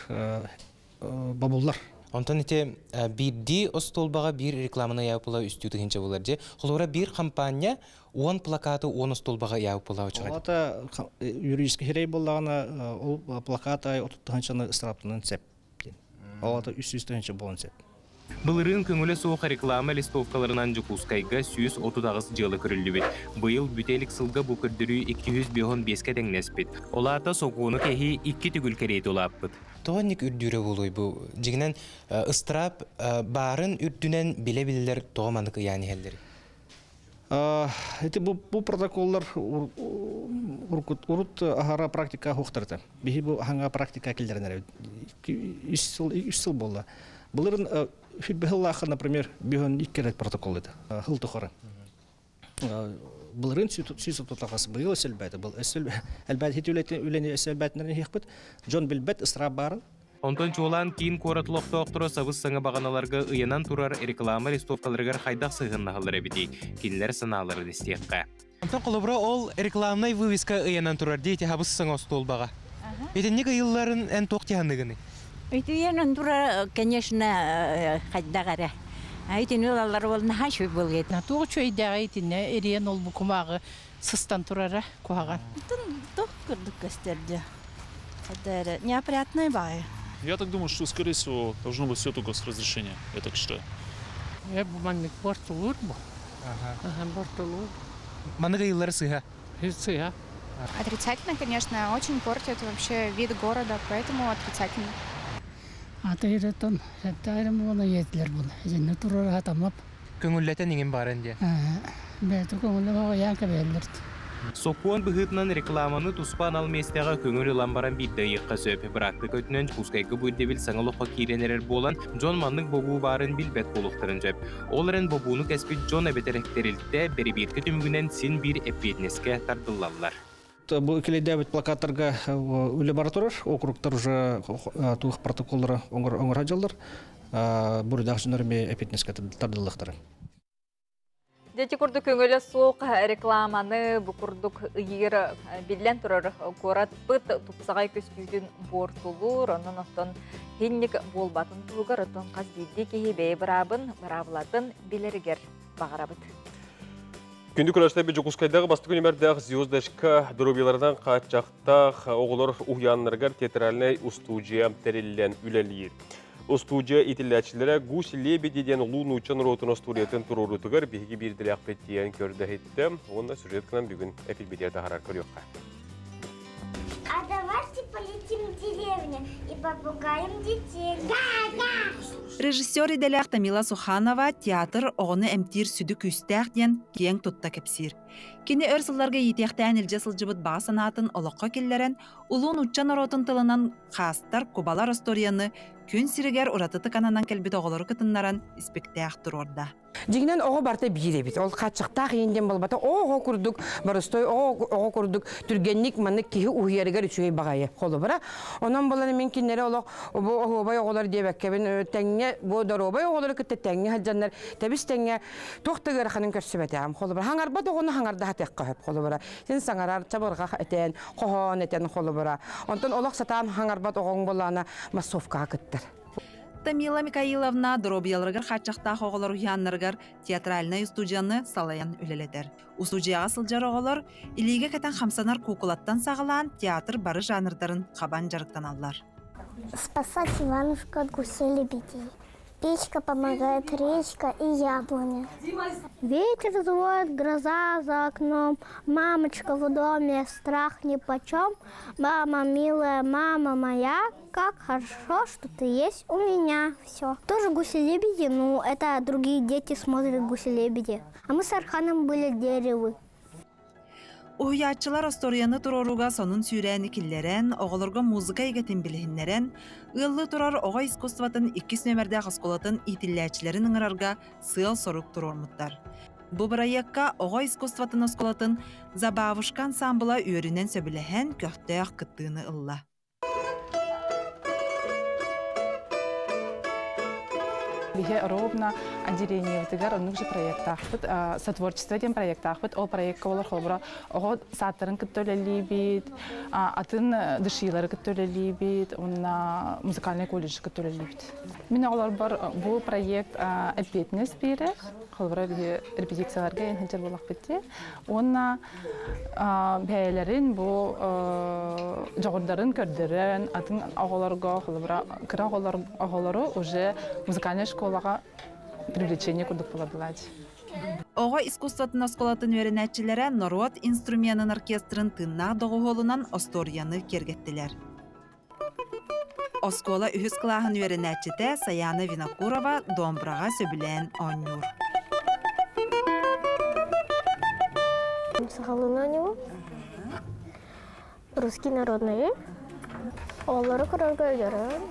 бобуллар. Онтон ити биирдии остуолбаҕа биир рекламаны ыйаабыт үстүү тыһыынча булар же. Холобура биир компания 10 плакаты 10 остуолбаҕа ыйаабыт буолаа очоҕа. Олата юридический сирэй буоллаҕына ол плакат ай 30 тыһыынчаны ыстырааптанан сөп. Олата 300 тыһыынча буолан сөп. Былырыын көҥүлэ суох реклама листовкаларынан Дьокуускайга 138 дьыала көрүллүбүт. Быйыл бүтэ илик сылга бу көрдөрүү 255-кэ тэҥнэспит. Ол аата сокуону кэһии икки төгүл кэриэтэ улааппыт. Тоҕо үрдүүрэ буолуой бу дьиҥинэн ыстыраап баарын үрдүнэн билэ-билэлэр тоҕо маннык ыйаан иһэллэр? Ити бу протоколлар урут аһара практика хуохтарта. Биһи бу хаҥа практика киллэринер. 3 сыл буолла. Былырын хүлбэһиллаха, например, бүйөн иккерет протокол edi. Хыл тухары. Былырын сүүс тутахас быйыл сэлбәті. Бұл әлбәт хит үлени сэлбәтінен хихпит. Джон билбет ыстырап барын. Онтон чуолаан киин куорат олохтоохторо сабыс саҥа баҕаналарга ыйанан турар реклама листовкаларыгар хайдах сыһыаннаһаллар эбитий, кинилэр санааларын истиэххэ. Онтон холобура ол рекламнай вывеска ыйанан турар дии хабыс саҥа остуолбаҕа. Итинник ыйылларын эн туох тиһанныгыный? Үтүйен тура, конечно, хайдах эрэ. Итини ылаллар буолна хашүй булгет. Туох үчүгэйдээҕи итинне ириэн ол бу кумааҕы сыстан турара куһаҕан. Туох курдук көстөрдө. Это неопрятный бай. Я так думаю, что, скорее всего, должно быть все только с разрешения. Я так считаю. Э, бу маннык буортулуур бу. Ага, буортулуур. Маннык ыйыллары сыһа. Сыһа. Отрицательно, конечно, очень портит вообще вид города, поэтому отрицательно. Атыырытын, сәттәрім оны етлер бұны. Женне турар хатамап. Көңүллэтэн иҥин баарын дии. Бәйті көңүллі баға ян кәбәллерді. Сокуон быһыытынан рекламаны туспа анал миэстэҕэ көҥүл ылан баран биирдэ ыйыахха сөп. Быраактыка өттүнэн Дьокуускайга бу ирдэбил саҥа олоххо киирэн эрэр буолан, дьон маннык бобуу баарын билбэт буолуохтарын сөп. Ол эрэн бобууну кэспит дьон эбэтэр тэрилтэ бэрэбиэркэ түмүгүнэн син биир эппиэтинэскэ тардыллаллар. Бу клейдээбит плакаттарга үлэ бара турар, округтар уже туох протоколлары оҥоро дьаллар. Буруйдаах дьоннор эмиэ эппиэтинэскэ тардыллыахтара. Дьэ ити курдук көҥүлэ суох рекламаны бу курдук ыйыыр биллэн турар куораппыт тупсаҕай көстүүтүн буортулуур, онон оттон итинник буолбатын туһугар оттон хас биирдии киһи бэйэ быраабын, быраабылатын билэригэр баҕарабыт. Күндү көрөөччүлэр Дьокуускайдааҕы бастакы нүөмэрдээх Звездочка доруобуйаларынан хааччахтаах оҕолор уһуйааннарыгар театральнай устуудьуйа тэриллэн үлэлиир. Устуудьуйа иитиллээччилэрэ Гуси Лебеди диэн улуу нуучча норуотун остуоруйатын туруоруутугар биһиги биирдэлээхпит тиийэн көрдө-иһиттэ. Уонна сюжет гынан бүгүн эфирбитигэр таһаарар көрүөххэ. А давайте полетим в деревню и попугаем детей. Да, да! Режиссер идэлээх Тамила Суханова театр оҕону эмтиир сүдү күүстээх диэн киэҥ тутта кэпсиир. Кини өр сылларга иитиэхтээн илдьэ сылдьыбыт баҕа санаатын олоххо киллэрэн, улуу нуучча норуотун тылынан хаастар, кубалар остуоруйаны күн сиригэр уратытык ананан кэлбит оҕолору кытыннаран испэктээк туруорда. Дьиҥинэн оҕо барыта биир эбит. Ол хааччахтаах иин буолбата оҕо курдук, боростой оҕо оҕо курдук түргэнник маннык киһи уһуйарыгар үчүгэй баҕайы холобура. Онон буолан мин кинилэри олох бу оһуобай оҕолор диэбэккэбин тэҥҥэ бу доруобай оҕолору кытта тэҥҥэ сылдьаннар тэбис тэҥҥэ туох да ыараханын көрсүбэтэҕим холобура хаҥарбат оҕону хаҥардаһатыахха сөп холобура син саҥарар чабырҕах этэн хоһоон этэн холобура онтон олох сатаан хаҥарбат оҕоҥ буоллаҕына массовкаҕа кыттар. Тамила Михайловна доруобуйаларыгар хааччахтаах оҕолор уһуйааннарыгар театральнай устуудьуйаны салайан үлэлэтэр. Устуудьуйаҕа сылдьар оҕолор илиигэ кэтэн хамсанар куукулаттан саҕалаан театр бары жанрдарын хабан дьарыктаналлар. Спасать Иванушку от гусей лебедей. Печка помогает речка и яблоня. Ветер злой, гроза за окном, мамочка в доме, страх нипочем. Мама милая, мама моя, как хорошо, что ты есть у меня. Все. Тоже гуси-лебеди, ну это другие дети смотрят гуси-лебеди. А мы с Арханом были деревы. Уһуйааччылар остуоруйаны туруорууга сонун сүүрээни киллэрэн, оҕолорго музыка эйгэтин билиһиннэрэн, ыаллыы турар оҕо искусствотын иккис нүөмэрдээх оскуолатын иитиллээччилэрин ыҥырарга сыал-сорук туруормуттар. Бу бырайыакка оҕо искусствотын оскуолатын «Забавушка» ансаамбыла үөрүүнэн сөбүлэһэн, көхтөөх кыттыыны ылла. Биһи ровно отделениебытыгар оннук же проекттаахпыт, сотворчество диэн проекттаахпыт. Ол проектка олор холобура оҕо сааттарын кытта үлэлиибит, атын дышиилары кытта үлэлиибит, уонна музыкальный колледж кытта үлэлиибит. Мин оҕолорбор бу проект эппиэтинэс биэрэр, холобура биһи репетицияларга эн сылдьар буоллахпыт дии. Уонна бэйэлэрин бу дьоҕурдарын көрдөрөн, атын оҕолорго, холобура, кыра оҕолор оҕолору уже музыкальнай школаҕа привлечение курдук буолар. Оҕо искусствотын оскуолатын үөрэнээччилэрэ норуот инструменын оркестрын тыыннаах доҕуһуолунан остуоруйаны киэргэттилэр. Оскуола үһүс кылааһын үөрэнээччитэ Саяна Винокурова домбраҕа сөбүлээн оонньуур. Сахалыы оонньуубун. Русский народный. Оҕолору көрөргө өйдөрөн.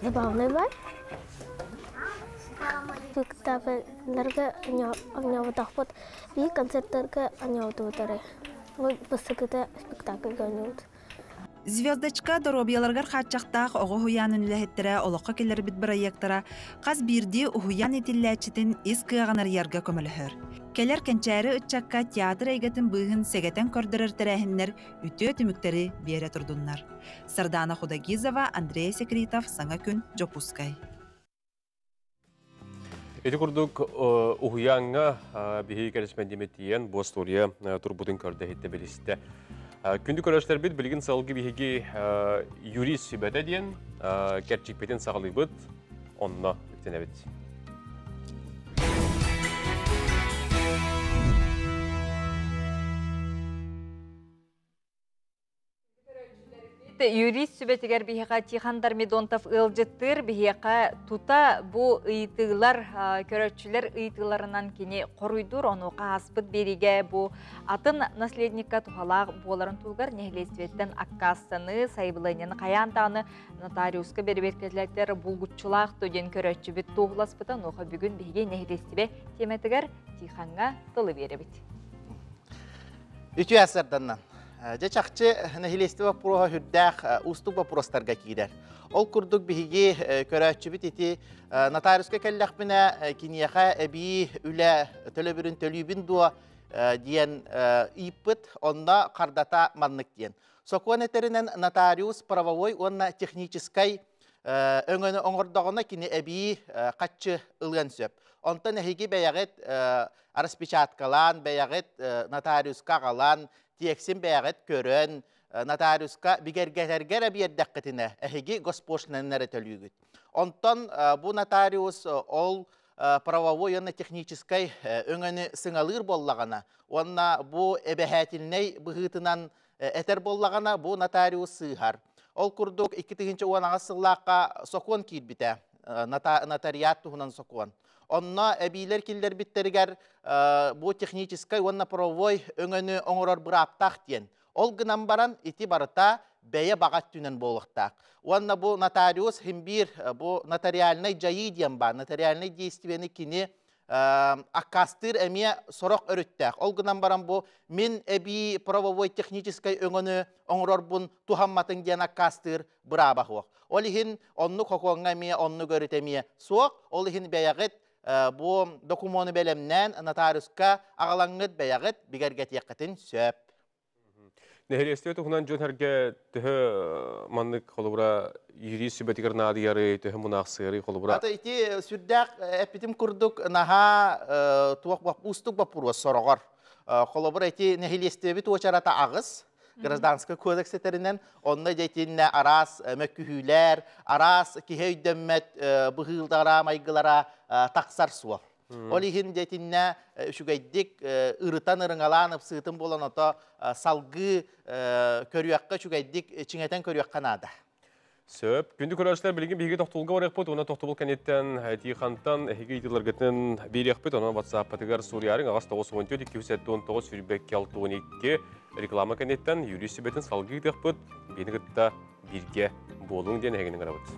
Забавный бар. Спектакльларга оонньообутахпыт, биир концерттарга оонньообутубут Бастакыта спектакльга оонньуубут. Звездочка доруобуйаларыгар хааччахтаах оҕо уһуйаанын үлэһиттэрэ олоххо киллэрбит бырайыактара хас биирдии уһуйаан иитиллээччитин ис кыаҕын арыйарга көмөлөһөр. Кэлэр кэнчээри ыччакка театр эйгэтин быыһын сэгэтэн көрдөрөр тэрээһиннэр үтүө түмүктэри биэрэ турдуннар. Сардана Худогизова, Андрей Секритов, Саҥа күн, Дьокуускай. Ити курдук уһуйааҥҥа биһиги кэрэспэндиэмэ тиийэн бу остуоруйа турбутун көрдө иһиттэ билистэ. Күндү көрөөччүлэрбит билигин салгыы биһиги юрист сүбэтэ диэн кэрчикпитин саҕалыыбыт, онно үктэнэбит. Юрист сүбэтигэр биһиэхэ Тихон Дармидонтов ыалдьыттыыр. Биһиэхэ тута бу ыйытыылар, көрөөччүлэр ыйытыыларынан кини хоруйдуур. Онуоха ааспыт биэриигэ бу атын наследникка туһалаах буоларын туһугар нэһилиэстибэттэн аккаастаныы, сайабылыанньаны хайаан даҕаны нотариуска бэрэбиэркэлэтэр булгуччулаах дуо диэн көрөөччүбүт туоһуласпыта. Онуоха бүгүн биһиги нэһилиэстибэ тиэмэтигэр Тихоҥҥа тылы биэрэбит. Үтүө сарданнан. Дьэ чахчы нэһилиэстибэ боппуруоһа үрдээх уустук боппуруостарга киирэр. Ол курдук биһиги көрөөччүбүт ити нотариуска кэллэхпинэ киниэхэ эбии үлэ төлөбүрүн төлүүбүн дуо диэн ыйыппыт. Онно хардата маннык диэн. Сокуон этэринэн нотариус правовой уонна техническай өҥөнү оҥордоҕуна кини эбии хаччы ылыан сөп. Онтон эһиги бэйэҕит распечаткалаан, бэйэҕит нотариуска аҕалан, тиэксин бэйэҕит көрөн, нотариуска бигэргэтэргэ эрэ биэрдэххитинэ, эһиги госпошлинаны эрэ төлүүгүт. Онтон бу нотариус ол правовой уонна техническай өҥөнү сыҥалыыр буоллаҕына уонна бу эбэһээтильнэй быһыытынан этэр буоллаҕына, бу нотариус сыыһар. Ол курдук 2018 сыллаахха сокуон киирбитэ, нотариат туһунан сокуон. Онно эбиилэр киллэрбиттэригэр бу техническай уонна правовой өҥөнү оҥорор бырааптаах диэн. Ол гынан баран ити барыта бэйэ баҕа өттүнэн буолуохтаах. Уонна бу нотариус химбиир бу нотариальнай дьайыы диэн баар. Нотариальнай действиени кини аккаастыыр эмиэ сорох өрүттээх. Ол гынан баран бу мин эбии правовой техническай өҥөнү оҥорорбун туһамматын диэн аккаастыыр бырааба суох. Ол иһин оннук хокуоҥҥа эмиэ оннук өрүт эмиэ суох. Ол иһин бэйэҕит бу докумуону бэлэмнээн нотариуска аҕалаҥҥыт бэйэҕит бигэргэтиэххитин сөп. Нэһилиэстибэ туһунан дьон сэргэ төһө маннык холобура юрист сүбэтигэр наадыйары, төһө мунаахсыары холобура? Ата ити сүрдээх эппитим курдук наһаа туох уустук боппуруос сороҕор. Холобура ити нэһилиэстибэбит уочарата аҕыс. Гражданскай кодекс этэринэн, онно дьэтиннэ араас мөккүһүүлэр, араас киһи өйдөммөт быһыылдара, майгылара тахсар суол. Ол иһин дьэтиннэ үчүгэйдик ырытан ырыҥалаан ыпсыытын буолан ото салгыы көрүөххэ үчүгэйдик чиҥэтэн көрүөххэ наада. Сөп. Күндү көрөөччүлэр, билигин биһиги тохтуулга барыахпыт уонна тохтобул кэнниттэн Тихантан эһиги ыйытыыларгытын биэриэхпит. Онон WhatsApp-пытыгар суруйаарыҥ аҕас 94 279 22 62 реклама кэнниттэн Юрий сүбэтин салгыы ыытыахпыт. Биһини кытта бииргэ буолуҥ диэн эһигини ыҥырабыт.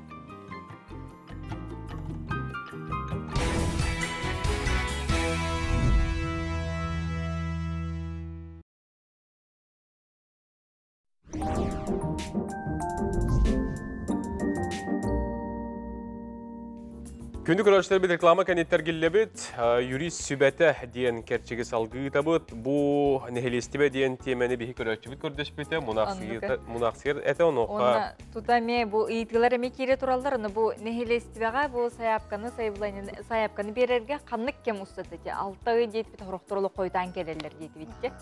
Күндү көрөөччүлэрбит реклама кэнниттэр киллэбит. Юрист сүбэтэ диэн кэрчиги салгыытабыт. Бу нэһилиэстибэ диэн тиэмэни биһи көрөөччүбүт көрдөспүтэ. Мунахсыйар этэ онуоха. Тута эмиэ бу ыйытыылар эмиэ киирэ тураллар. Ону бу нэһилиэстибэҕэ бу сайаапканы сайаапканы биэрэргэ ханнык кэм устата 6 ый диэтибит хорохтор олох хойутаан кэлэллэр диэтибит.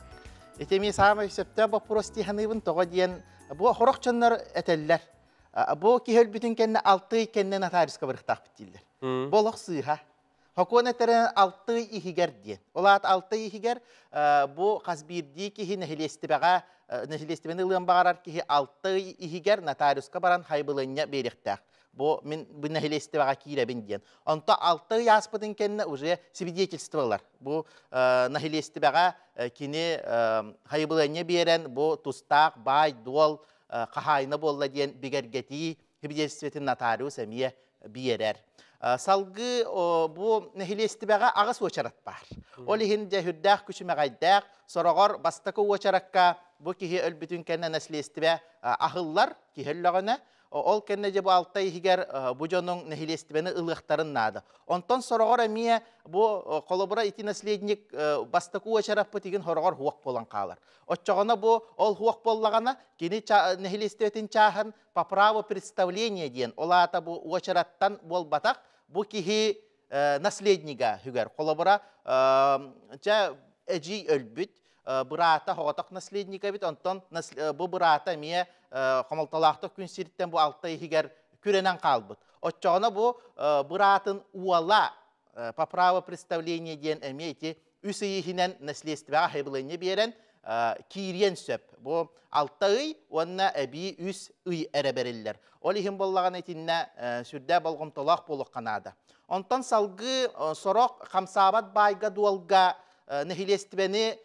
Ити эмиэ саамай сөптөөх боппуруос дии саныыбын. Тоҕо диэн бу хорох дьоннор этэллэр. Бу киһи өлбүтүн кэннэ алты ый кэннэ нотариуска барыахтаахпыт дииллэр. Бу олох сыыһа. Сокуон этэринэн алты ый иһигэр диэн. Ол аата алты ый иһигэр бу хас биирдии киһи нэһилиэстибэҕэ нэһилиэстибэни ылыан баҕарар киһи алты ый иһигэр нотариуска баран хайбылыанньа биэриэхтээх. Бу мин бу нэһилиэстибэҕэ киирэбин диэн. Онто алта ый ааспытын кэннэ уже свидетельство ылар. Бу нэһилиэстибэҕэ кини хайыбылыанньа биэрэн бу тустаах баай-дуол хаһаайына буолла диэн бигэргэтии свидетельствотын нотариус эмиэ биэрэр. Салгыы бу нэһилиэстибэҕэ аҕыс уочарат баар. Ол иһин дьэ үрдээх күчүмэҕэйдээх, сороҕор бастакы уочаракка бу киһи өлбүтүн кэннэ наследство аһыллар, киһи өллөҕүнэ, Ол кэннэ дьэ бу алта иһигэр бу дьонуҥ нэһилиэстибэни ылыахтарын наада. Онтон сороҕор эмиэ бу холобура ити наследник бастакы уочараппыт игин хороҕор хуох буолан хаалар. Оччоҕуна бу ол хуох буоллаҕына кини нэһилиэстибэтин чааһын по праву представления диэн ол аата бу уочараттан буолбатах бу киһи наследнига үгэр. Холобура чэ эдьиий өлбүт быраата соҕотох наследник эбит, онтон бу быраата эмиэ хомолтолоохтук күн сириттэн бу алта иһигэр күрэнэн хаалбыт. Оччоҕуна бу быраатын уола по праву представления диэн эмиэ ити үс ый иһинэн наследствоҕа хайбылыанньа биэрэн киириэн сөп. Бу алта ый уонна эбии үс ый эрэ бэриллэр. Ол иһин буоллаҕына итиннэ сүрдээх болҕомтолоох буолуохха наада. Онтон салгыы сорох хамсаабат баайга-дуолга нэһилиэстибэни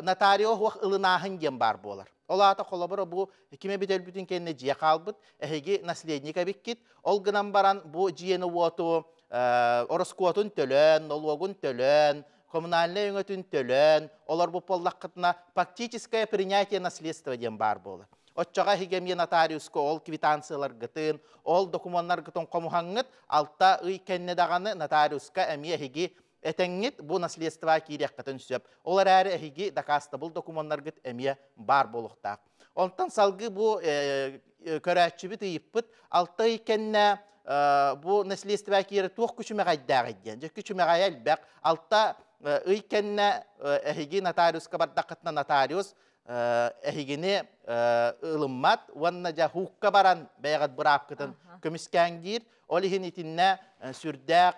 нотарио суох ылынааһын диэн баар буолар. Ол аата холобура бу ким эбит өлбүтүн кэннэ дьиэ хаалбыт, эһиги наследник эбиккит, ол гынан баран бу дьиэни-уоту ороскуотун төлөөн, нолуогун төлөөн, коммунальнай өҥөтүн төлөөн, олорбут буоллаххытына фактическое принятие наследства диэн баар буолар. Оччоҕо эһиги эмиэ нотариуска ол квитанцияларгытын, ол докумуоннаргытын хомуһаҥҥыт, алта ый кэннэ даҕаны нотариуска эмиэ эһиги Этэҥҥит бу наследствоҕа киириэххитин сөп. Ол эрээри эһиги дакаастабыл докумуоннаргыт эмиэ баар буолуохтаах. Онтон салгыы бу көрөөччүбүт ыйыппыт алта ый кэннэ бу наследствоҕа киирэр туох күчүмэҕэйдээҕий диэн. Дьэ күчүмэҕэйэ элбэх. Алта ый кэннэ эһиги нотариуска бардаххытына нотариус эһигини ылыммат уонна дьэ хуукка баран бэйэҕит быраапкытын көмүскээҥ диир. Ол иһин итиннэ сүрдээх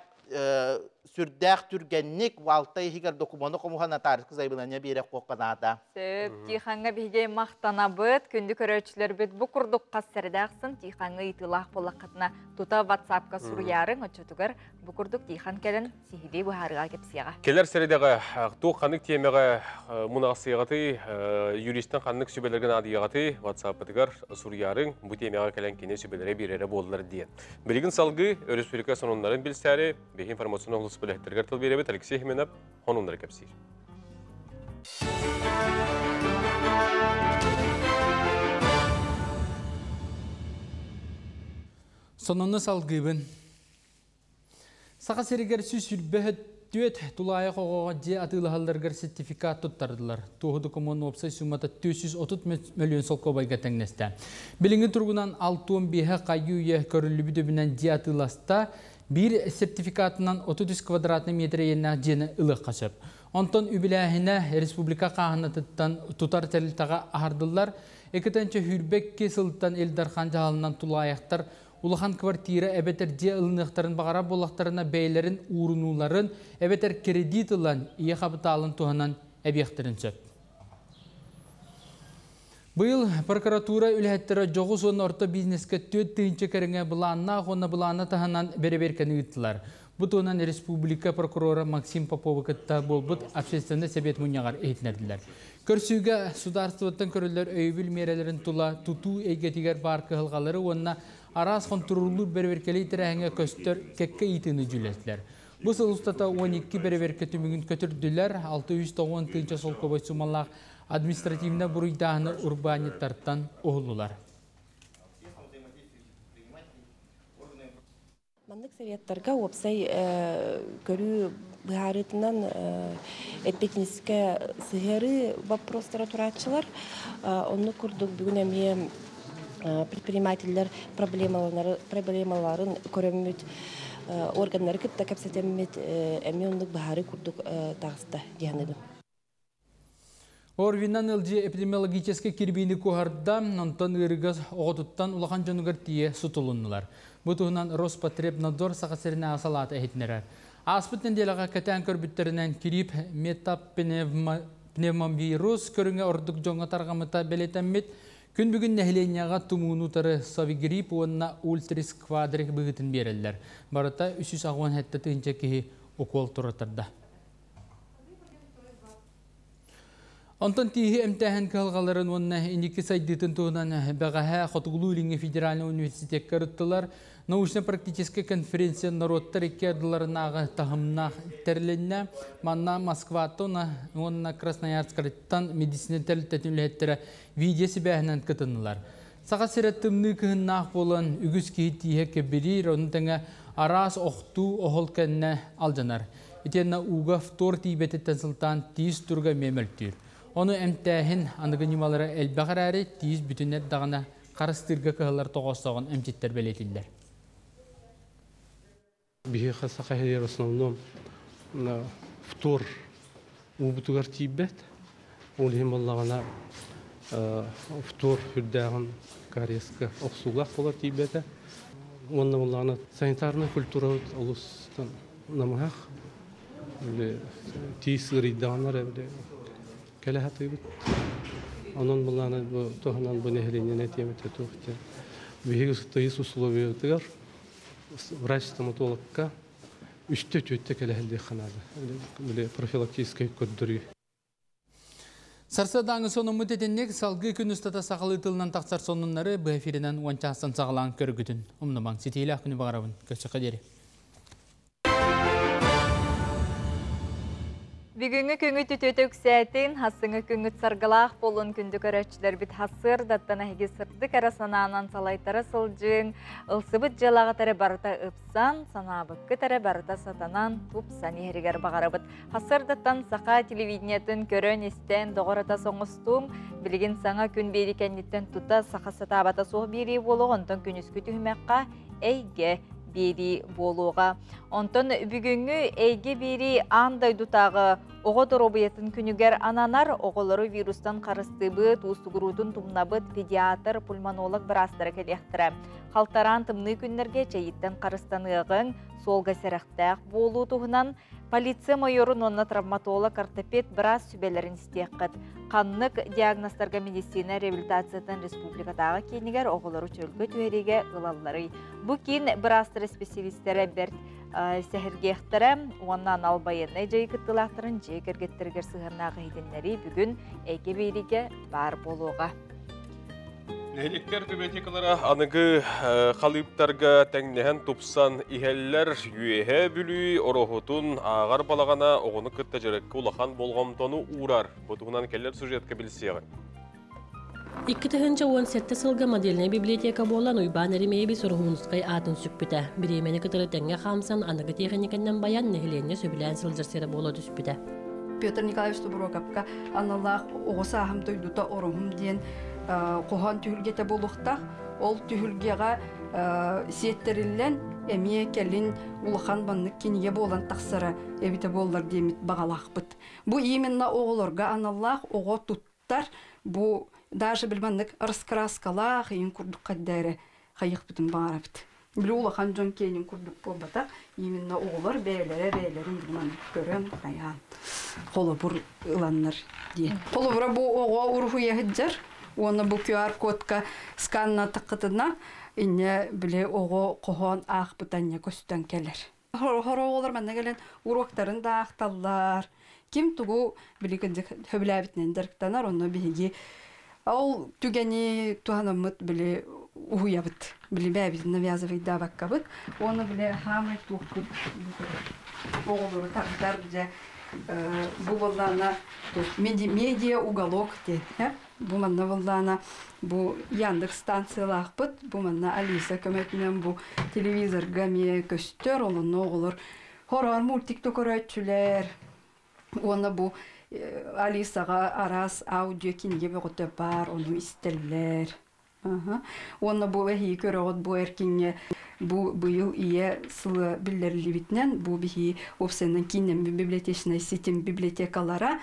сүрдээх түргэнник алта иһигэр докумуону хомуһан нотариуска заявление биэрэ хуохха наада. Сөп, Тихаҥҥа биһиги махтанабыт, күндү көрөөччүлэрбит бу курдук хас сэрэдээх Тихаҥҥа ыйытыылаах буоллаххытына тута WhatsApp-ка суруйаарыҥ, оччотугар бу курдук Тихан кэлэн сиһилии быһаарыыга кэпсиэҕэ. Кэлэр сэрэдэҕэ туох ханнык тиэмэҕэ мунаҕасыйаҕытый, юристтан ханнык сүбэлэргэ наадыйаҕытый, WhatsApp-ытыгар суруйаарыҥ, бу тиэмэҕэ кэлэн кини сүбэлэрэ биэрэрэ буоллар диэн. Билигин салгыы өрөспүүбүлүкэ сонуннарын билсээри, биһи информационный улус үлэһиттэригэр тыл биэрэбит Алексей Хименов сонуннары кэпсиир. Сонуну салгыыбын. Саха сиригэр 124 тулаайах оҕоҕо дьиэ атыылаһалларыгар сертификат туттардылар. Туоһу докумуон уопсай суммата 430 мөлүйүөн солкуобайга тэҥнэстэ. Билиҥҥи туругунан 65 хайыы-үйэ көрүллүбүт үбүнэн дьиэ атыыласта. Биир сертификатынан 33 квадратный метр иэннээх дьиэни ылыахха сөп. Онтон үбүлээһинэ республика хааһынатыттан тутар тэрилтэҕэ аһардыллар. Экитэнчэ хүрбекки сылтан Ил Дархан дьаһалынан тулаайахтар улахан квартира эбэтэр дьиэ ылыныахтарын баҕарар буоллахтарына бэйэлэрин уурунууларын эбэтэр кредит ылан ийэ хапытаалын туһанан эбиэхтэрин сөп. Быйыл прокуратура үлэһиттэрэ дьоҕус уонна орто бизнескэ 4000 кэриҥэ былааннаах уонна былаана таһынан бэрэбиэркэни ыыттылар. Бу туһунан республика прокурора Максим Поповы кытта буолбут общественнай сэбиэт мунньаҕар иһитиннэрдилэр. Көрсүүгэ судаарыстыбаттан көрүллэр өйөбүл миэрэлэрин тула тутуу эйгэтигэр баар кыһалҕалары уонна араас хонтуруоллуур бэрэбиэркэлии тэрээһиҥҥэ көстөр кэккэ ыйытыыны дьүүллэстилэр. Бу сыл устата 12 бэрэбиэркэ түмүгүн көтүрдүлэр, 690 тыһыынча солкуобай суумалаах административнай буруйдааһыны урбаанньыттартан уһуллулар. Маннык советтарга уопсай көрүү быһаарыытынан эппиэтинэскэ сыһыарыы вопростара турааччылар. Оннук курдук бүгүн эмиэ предпринимателлэр проблемаларын көрөммүт, органнары кытта кэпсэтэммит эмиэ оннук быһаарыы курдук таҕыста дии саныыбын. Орвинан ылдьы эпидемиологическай кирбиини куоһарда, онтон ыарыыга оҕотуттан улахан дьонугар тиийэ сутулуннулар. Бу туһунан Роспотребнадзор Саха сиринээҕи салаата иһитиннэрэр. Ааспыт нэдиэлэҕэ кэтээн көрбүттэринэн кириип метапневмовирус көрүҥэ ордук дьоҥҥо тарҕаммыта бэлиэтэммит. Күн бүгүн нэһилиэнньэҕэ тумууну утары Совигрипп уонна Ультрис квадрик быһыытын биэрэллэр. Барыта 387 тыһыынча киһи укуол туратарда. Онтон тииһи эмтээһин кыһалҕаларын уонна инники сайдыытын туһунан бэҕэһээ Хотугулуу-Илиҥҥи федеральнай университекка ырыттылар. Научно-практическай конференция норуоттар икки ардыларынааҕы таһымнаах тэрилиннэ. Манна Москваттан уонна Красноярскайтан медицина тэрилтэтин үлэһиттэрэ видео сибээһинэн кытыннылар. Саха сирэ тымныы кыһыннаах буолан үгүс киһи тииһэ кэбириир, ону тэҥэ араас охтуу оһол кэннэ алдьанар. Итиэннэ ууга фтор тиийбэтиттэн сылтаан тиис туруга эмиэ мөлтүүр. Ону эмтээһин аныгы ньымалара элбэх эрээри, тиис бүтүн эрдэҕинэ харыстыырга кыһаллар тоҕоостооҕун эмчиттэр бэлиэтииллэр. Биһиэхэ саха иһигэр основном фтор уубутугар тиийбэт. Ол иһин буоллаҕына фтор үрдээҕин кариеска охсуулаах буолар тиийбэтэ. Уонна буоллаҕына санитарнай культурабыт олус намыһах. Тиис ыарыйдаҕына эрэ кэлэ сатыыбыт. Онон былаана бу туһунан бу нэһилиэнньэни этиэм этэ туох диэн. Биһиги тыйыс условиятыгар врач-стоматологка үстэ-түөртэ кэлэ сылдьыахха наада. Били профилактическай көрдөрүү. Сарсыардааҥы сонуммут итинник салгыы күн устата сахалыы тылынан тахсар сонуннары быһа эфиринэн уон чаастан саҕалаан көргүтүн умнумаҥ. Ситиилээх күнү баҕарабын. Көрсөххө диэри. Бүгүҥҥү күҥүт үтүөтэ үксээтин, хассыҥы күҥҥүт саргылаах буолун күндү көрөөччүлэрбит хассыардаттан эһиги сырдык эрэ санаанан салайтара сылдьыҥ, ылсыбыт дьыалаҕыт эрэ барыта ыпсан, санаабыккыт эрэ барыта сатанан, тупсан иһэригэр баҕарабыт. Хассыардаттан саха телевидениетын көрөн-истэн, доҕор-атас оҥостуҥ, билигин саҥа күн биэри кэнниттэн тута саха сатаабата суох биэрии буолуох, онтон күнүскү түһүмэххэ эйгэ биэрии буолуоҕа. Онтон бүгүҥҥү эйгэ биэрии аан дойдутааҕы оҕо доруобуйатын күнүгэр ананар оҕолору вирустан харыстыыбыт, уустугуруутун тумнабыт педиатр, пульмонолог быраастара кэлиэхтэрэ. Халтараан тымныы күннэргэ чэйиттэн харыстаныаҕыҥ, суолга сэрэхтээх буолуу туһунан Полиция майорун уонна травматолог, ортопед быраас сүбэлэрин истиэххит. Ханнык диагнозтарга медицина реабилитациятын республикатааҕы киинигэр оҕолору чөлгө түһэриигэ ылалларый? Бу киин быраастара специалистэрэ бэрт сэһэргиэхтэрэ уонна анал байыаннай дьайыы кыттыылаахтарын дьиэ кэргэттэригэр сыһыаннаах иһитиннэрии бүгүн эйгэ биэриигэ баар буолуоҕа. Нэһилиэктэр библиотекалара аныгы халыыптарга тэҥнэһэн тупсан иһэллэр. Үөһээ Бүлүү Ороһутун ааҕар балаҕана оҕону кытта дьарыкка улахан болҕомтону уурар. Бу туһунан кэлэр сюжетка билсиэҕиҥ. 2017 сылга модельнай библиотека буолан Уйбаан Еремеевич Ороһуунускай аатын сүкпүтэ. Бириэмэни кытары тэҥҥэ хаамсан аныгы тиэхиньикэннэн байан нэһилиэнньэ сөбүлээн сылдьар сирэ буола түспүтэ. Петр Николаевич Тобуруокапка аналлаах оҕо сааһым дойдута Ороһум диэн хоһоон түһүлгэтэ буолуохтаах. Ол түһүлгэҕэ сиэттэриллэн эмиэ кэлин улахан маннык кинигэ буолан тахсара эбитэ буоллар диэммит баҕалаахпыт. Бу именно оҕолорго аналлаах оҕо туттар бу даже били маннык раскраскалаах ийин курдук хайда эрэ хайыахпытын баҕарабыт. Били улахан дьон киэнин курдук буолбатах, именно оҕолор бэйэлэрэ бэйэлэрин били маннык көрөн хайаан холобур ыланнар диэн. Холобура бу оҕо уруһуйа сылдьар уонна бу QR-кодка сканнатаххытына инньэ били оҕо хоһоон аахпыта инньэ көстөн кэлэр. Хоро оҕолор манна кэлэн уруоктарын да аахталлар. Ким тугу били кырдьык сөбүлээбитинэн дьарыктанар, онно биһиги ол түгэни туһанаммыт били уһуйабыт. Били бэйэбитин навязывайдаабаккабыт. Уонна били хаамай туохпут оҕолору тардар дьэ бу буоллаана медиа уголок диэн Бу манна буоллаана бу Яндекс станциялаахпыт, бу манна Алиса көмөтүнэн бу телевизорга эмиэ көстөр, олонно оҕолор хороор мультик да көрөөччүлэр. Уонна бу Алисаҕа араас аудио кинигэ бөҕөтө баар, ону истэллэр. Уонна бу эһиги көрөҕүт бу эркиҥҥэ бу быйыл ийэ сыла биллэриллибитинэн бу биһи уопсайынан кииннэммит библиотечнай ситим библиотекалара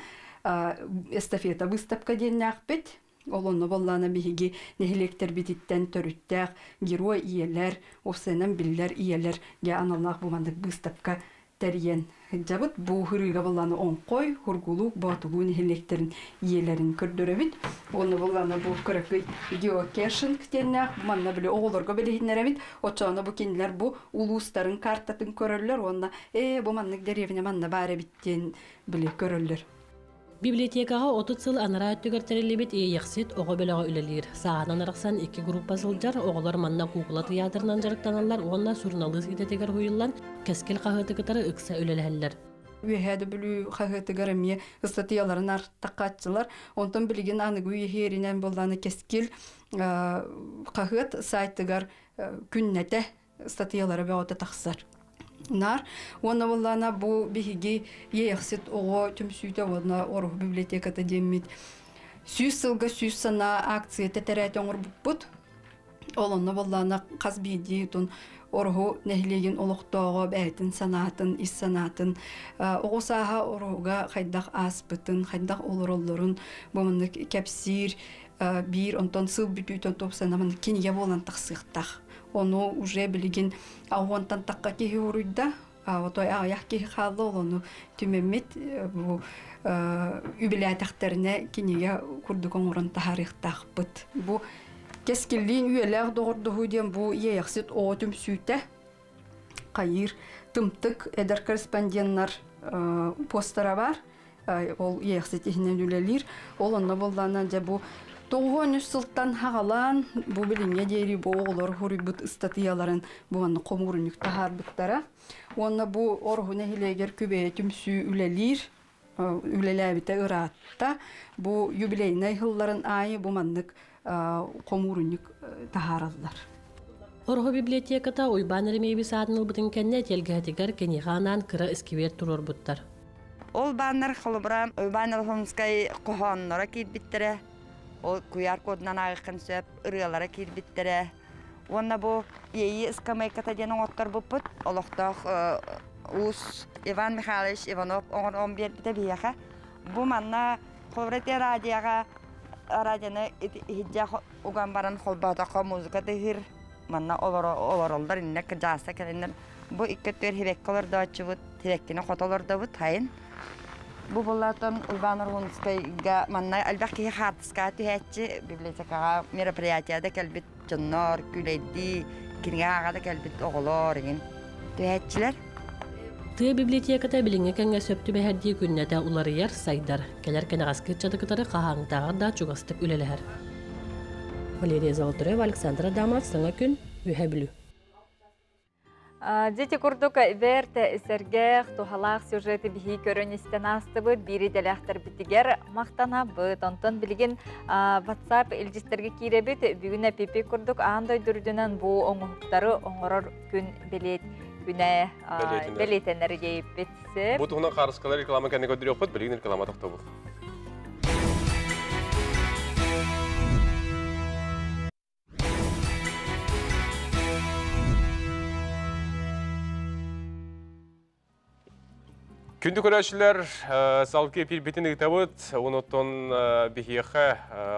эстафета выставка диэннээхпит. Ол онно боллаана биһиги нэһилиэктэрбититтэн төрүттээх герой ийэлэр, уопсайынан биллэр ийэлэр гэ аналлаах бу маннык выставка тэрийэн сылдьабыт. Бу һырыыга боллаана Оҥхой, Хургулук, Боотулуу нэһилиэктэрин ийэлэрин көрдөрөбүт. Уонна боллаана бу кыракый геокешинг диэннээх манна били оҕолорго билиһиннэрэбит. Оччоҕуна бу кинилэр бу улуустарын картатын көрөллөр уонна ээ бу маннык дэриэбинэ манна баар эбит диэн били көрөллөр. Библиотекаҕа 30 сыл анараа өттүгэр тэриллибит Иэйэхсит оҕо бөлөҕө үлэлиир. Сааһынан арахсан икки группа сылдьар, оҕолор манна куукула тыйаатырынан дьарыктаналлар уонна суруналыыс идэтигэр уһуйуллан Кэскил хаһыаты кытары ыкса үлэлэһэллэр. Үөһээ да Бүлүү хаһыатыгар эмиэ ыстатыйаларын артахааччылар. Онтон билигин аныгы үйэһиэринэн буоллааны Кэскил хаһыат сайтыгар күннэтэ ыстатыйалара бөҕөтө тахсар. Наар уонна буоллаана бу биһиги Иэйэхсит оҕо түмсүүтэ уонна Ороһу библиотеката диэммит 100 сылга 100 санаа акция тэтэрээти оҥорбуппут. Ол онно буоллаана хас биирдии тун Ороһу нэһилиэгин олохтооҕо бэйэтин санаатын, ис санаатын, оҕо сааһа Ороһуга хайдах ааспытын, хайдах олороллорун бу маннык кэпсиир биир онтон сыл бүтүүтэн тупсана маннык кинигэ буолан тахсыахтаах. Ону уже билигин уонтан тахха киһи уруйда, отой аҕыйах киһи хаалла, ол ону түмэммит бу үбүлээтэхтэринэ кинигэ курдук оҥорон таһаарыахтаахпыт. Бу кэскиллиин үйэлээх доҕордоһуу диэн бу Иэйэхсит оҕо түмсүүтэ хайыыр тымтык эдэр корреспонденнар постара бар. Ол Иэйэхсит иһинэн үлэлиир. Ол онно буоллаана дьэ бу 93 сылтан хаҕалаан бу билиҥҥэ диэри бу оҕолор суруйбут ыстатыйаларын бу манна хомуурунньук таһаарбыттара. Уонна бу Ороһу нэһилиэгэр Күбэйэ түмсүү үлэлиир үлэлээбитэ ыраатта. Бу юбилейнай сылларын аайы бу маннык хомуурунньук таһаараллар. Ороһу библиотеката Уйбаан Еремеевич аатын ылбытын кэннэ тэлгэһэтигэр киниэхэ анаан кыра искибиэр туруорбуттар. Ол бааннар холобура Иван Олохонскай хоһоонноро киирбиттэрэ, ол куйаар кодунан ааҕыаххын сөп, ырыалара киирбиттэрэ. Уонна бу Иэйии ыскамыайката диэн оҥотторбуппут. Олохтоох уус Иван Михайлович Иванов оҥорон биэрбитэ биһиэхэ. Бу манна холобура ити радиоҕа радионы иһирдьэ уган баран холбоотоххо музыка тыһыыр. Манна олороллор иннэ кырдьаҕаста кэлэннэр Бу икки өттүгэр хибэккэ олордооччубут, хибэккини хото олордобут хайын. Бу буллаатан Уйбаан Оргунскайга манна элбэх киһи хаартыскаҕа түһээччи, библиотекаҕа мероприятияда кэлбит дьоннор, күлэйдии, кинигэ ааҕа да кэлбит оҕолор иҥин түһээччилэр. Тыа библиотеката билиҥҥи кэмҥэ сөп түбэһэрдии күннэтэ уларыйар, сайдар. Кэлэр кэнэҕэски ыччаты кытары хаһааҥҥытааҕар да чугастык үлэлэһэр. Валерия Золотарева, Александр Адамов, Саҥа күн, Үһэ Бүлүү. Дьити курдук бэрт сэргэх, туһалаах сюжеты биһи көрөн истэн аастыбыт, биир идэлээхтэрбитигэр махтанабыт. Онтон билигин WhatsApp илдьиттэргэ киирэбит. Бүгүн эпипи курдук аан дойду үрдүнэн бу оҥоһуктары оҥорор күн билиэт күнэ бэлиэтэнэр диэйиппит. Бу туһунан хаарыскалар реклама кэннэ көрдөрүөхпүт, билигин реклама тохтобул. Күндү көрөөччүлэр, салгыы эпиирбитин ыытабыт. Онуттан биһиэхэ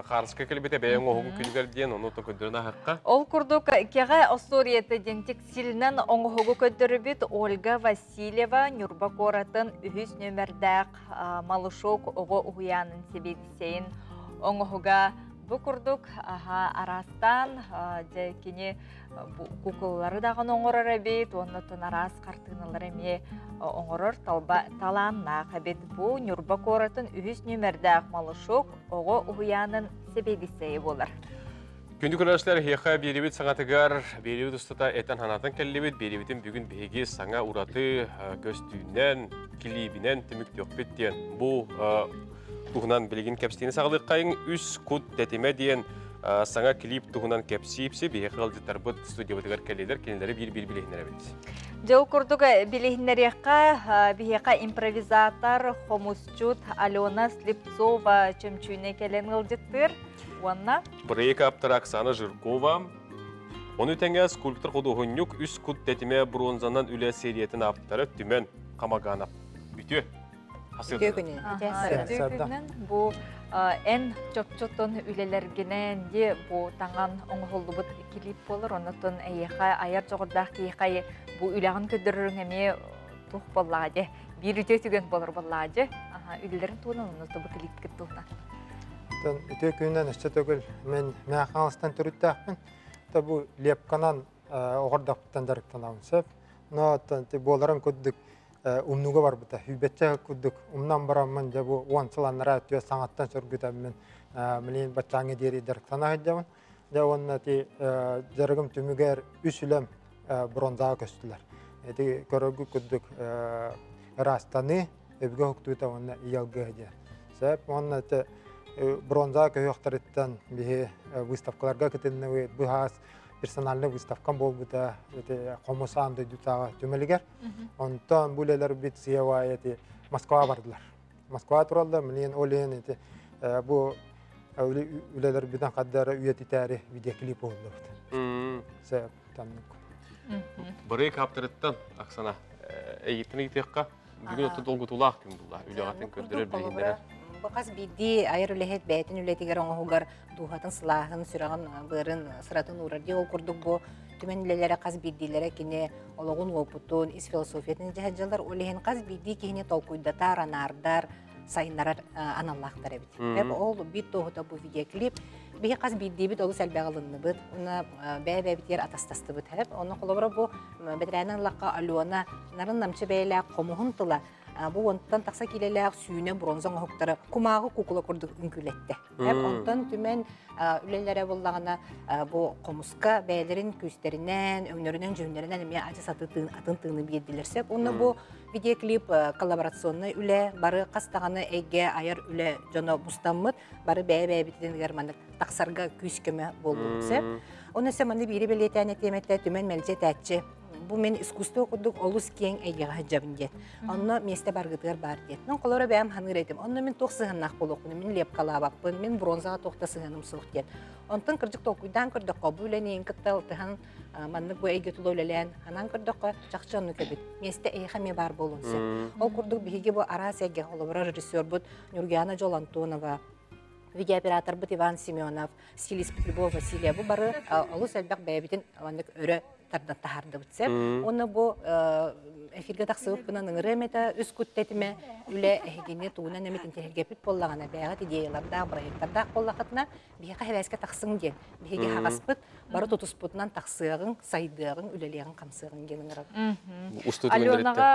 хаарыска кэлбитэ бэйэҥ оһугун күнүгэр диэн, онуттан көрдөрөн аһахха. Ол курдук, кэҕэ остуоруйата диэн текстилинэн оҥоһугу көрдөрүбүт Ольга Васильева Ньурба куоратын үһүс нүөмэрдээх Малышок оҕо уһуйаанын сэбиэдиссэйин оҥоһуга бу курдук араастаан дьэ кини кукуллары даҕаны оҥорор эбит уонна оттон араас хартыыналары эмиэ оҥорор талба талааннаах эбит. Бу Ньурба куоратын үһүс нүөмэрдээх Малышок оҕо уһуйаанын сэбиэдиссэйэ буолар. Күндү көрөөччүлэр, эһиэхэ биэрибит саҥатыгар, биэрибит устата этэн-санаатан кэллибит. Биэрибитин бүгүн биһиги саҥа ураты көстүүнэн, килиибинэн түмүктүөхпүт диэн. Бу туһунан билигин кэпсэтиини саҕалыаххайыҥ. Үс кут тэтимэ диэн саҥа клип туһунан кэпсиипси биһиэхэ ыалдьыттарбыт студиябытыгар кэллилэр, кинилэри биир-биир билиһиннэрэбит. Дьэ, ол курдук билиһиннэриэххэ биһиэхэ импровизатор, хомусчут Алена Слепцова чөмчүүнэ кэлэн ыалдьыттыыр уонна Бырайыак ааптара Оксана Жиркова, ону тэҥэ скульптор худуоһунньук үс кут тэтимэ бронзанан үлэ сериятын ааптара Түмэн Хамаганов. Үтүө! Үтүө күнүнэн. Үтүө күнүнэн. Бу эн чопчутун үлэлэргинэн ди бу таҥан оҥоһуллубут клип буолар. Оннотон эйиэхэ айар дьоҕурдаах киһиэхэ бу үлэҕин көрдөрөрүҥ эмиэ туох буоллаҕа дьэ. Биир үтүө түгэн буолар буоллаҕа дьэ. Үлэлэрин туһунан онно бу клипкит туһунан. Үтүө күнүнэн өссө төгүл мен Мэҥэ Хаҥаластан төрүттээхпин. Та бу лепканан оҕордохпуттан дьарыктанабын сөп. Но буоларын курдук умнуга барбыта. Хүбэтчэ курдук умнан бараммын дьэ бу уон сыл аннараа өттүгэр саҥаттан сөргүтэммин билигин баччааҥҥа диэри дьарыктана сылдьабын. Дьэ уонна ити дьарыгым түмүгэр үс үлэм бронзаҕа көстүлэр. Ити көрөргүт курдук ыраастаныы, өбүгэ уһуктуута уонна ийэлгыа диэн. Сөп уонна ити бронзаҕа көһүөхтэриттэн биһи выставкаларга кытынныбыт. Быһаас персональнай выставкам буолбута ити хомус аан дойдутааҕы түмэлигэр. Онтон бу үлэлэрбит сыйабай эти Москва бардылар. Москва тураллар, милиэн ол иһин ити бу үлэлэрбитин хаддара үйэтитээри видеоклип уһуллубут. Сөп, таннык. Бырайыак ааптарыттан Оксана эйиттэн ыйытыахха бүгүн отто долгутуулаах күн булла. Үлэҕитин көрдөрөр билиһиннэрэр. Бу хас биирдии айар үлэһит бэйэтин үлэтигэр оҥоһугар дууһатын сылааһын, сүрэҕин быарын, сыратын уурар дии. Ол курдук бу түмэн үлэлэрэ хас биирдиилэрэ кини олоҕун уопутун, ис философиятын дьаһалдьалар. Ол иһин хас биирдии киһини толкуйдатар, анаардар, сайыннарар аналлаахтар эбит. Ол биир туоһута бу видеоклип. Биһи хас биирдиибит олус элбэҕи ылынныбыт. Уна бэйэ-бэйэбитигэр атастастыбыт. Онно холобура бу бэтэрээнин ыллахха Алена нарын намчы бэйэлээх хомуһун тыла бу уонтан тахса киилэлээх сүүнэ бронза оҥоһуктары кумааҕы куукула курдук үҥкүүлэттэ. Онтон түмэн үлэлэрэ буллаҕына бу хомуска бэйэлэрин күүстэринэн, өҥнөрүнэн, дьүһүннэринэн эмиэ адьас атын тыыны биэрдилэр сөп. Уонна бу видеоклип коллаборационнай үлэ, бары хас даҕаны эйгэ айар үлэ дьоно мустаммыт, бары бэйэ-бэйэбитинигэр маннык тахсарга күүс-көмө буоллубут сөп. Оны өссө манны биири бэлиэтээн этиэм этэ, түмэн мэлдьи этээччи бу мин искусство курдук олус киэҥ эйгэҕэ сылдьабын диэн. Онно миэстэ баргытыгар баар диэн. Мин холоро бэйэм ханыыр этим. Онно мин туох сыһыаннаах буолуохпун, мин лепкалаабаппын, мин бронзаҕа туох да сыһыаным суох диэн. Онтон кырдьык толкуйдаан көрдөххө, бу үлэни кытта алтыһан маннык бу эйгэ тула үлэлээн анаан көрдөххө, чахчы оннук эбит. Миэстэ эйиэхэ эмиэ баар буолуон сөп. Ол курдук биһиги бу араас эйгэ холобура режиссербут Нюргиана Дьол Антонова, видеооператорбыт Иван Семенов, стилиспит Любовь Васильева бу бары олус элбэх бэйэбитин маннык өрө тардан таһаардыбыт сөп. Уонна бу эфиргэ тахсыбыппынан ыҥырыам этэ үс кут тэтимэ үлэ эһигини тугунан эмит интэриэһиргэппит буоллаҕына бэйэҕит идеялардаах, бырайыактардаах буоллаххытына биһиэхэ эбээскэ тахсыҥ диэн биһиги хаҕаспыт бары тутуспутунан тахсыаҕыҥ, сайдыаҕыҥ, үлэлиэҕиҥ, хамсыаҕыҥ диэн ыҥырабын. Аленаҕа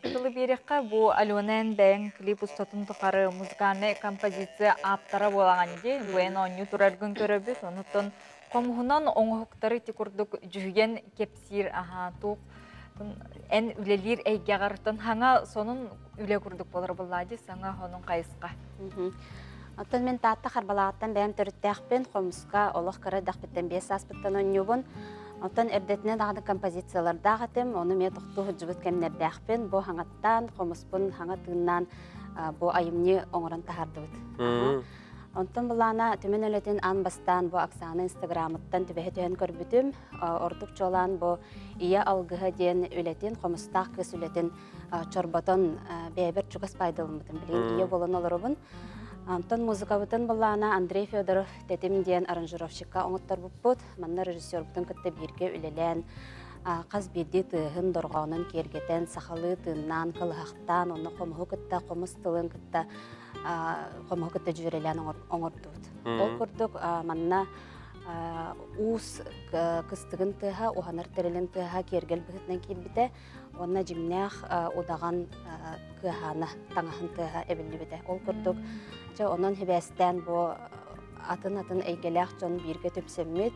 тылы биэриэххэ бу Алена эн бэйэҥ клип устатын тухары музыкальнай композиция ааптара буолаҕын дии. Бу эн оонньуу тураргын көрөбүт. Онуттан хомуһунан оҥоһуктары ити курдук дьүһүйэн кэпсиир аһаа туох эн үлэлиир эйгэҕэр хаҥа сонун үлэ курдук буолар буоллаа дии саҥа сонун хайысха. Оттон мин Таатта Харбалаҕыттан бэйэм төрүттээхпин, хомуска олох кыра эрдэхпиттэн биэс сааспыттан оонньуубун. Оттон эрдэтинэ даҕаны композициялардаах этим, ону эмиэ тохтуу сылдьыбыт кэмнэрдээхпин. Бу хаҥаттаан, хомуспун хаҥа тыыннаан бу айымньы оҥорон таһаардыбыт. Онтон былаана түмэн үлэтин аан бастаан бу Оксана Инстаграмыттан түбэһэ түһэн көрбүтүм. Ордук чуолаан бу Ийэ алгыһа диэн үлэтин, хомустаах кыыс үлэтин чорботон бэйэбэр чугас пайдалыммытым. Билигин ийэ буолан олоробун. Онтон музыкабытын былаана Андрей Федоров Тэтим диэн аранжировщикка оҥотторбуппут. Манна режиссербутун кытта бииргэ үлэлээн хас биирдии тыаһын дорҕоонун киэргэтэн, сахалыы тыыннаан, кылыһахтаан, онно хомуһу кытта, хомус тылын кытта хомуһу кытта дьүөрэлээн оҥордубут. Ол курдук манна уус кыстыгын тыаһа, уһанар тэрилин тыаһа киэргэл быһыытынан киирбитэ уонна дьиҥнээх удаҕан кыаһаана таҥаһын тыаһа эбиллибитэ. Ол курдук, дьэ онон сибээстээн бу атын-атын эйгэлээх дьон бииргэ түмсэммит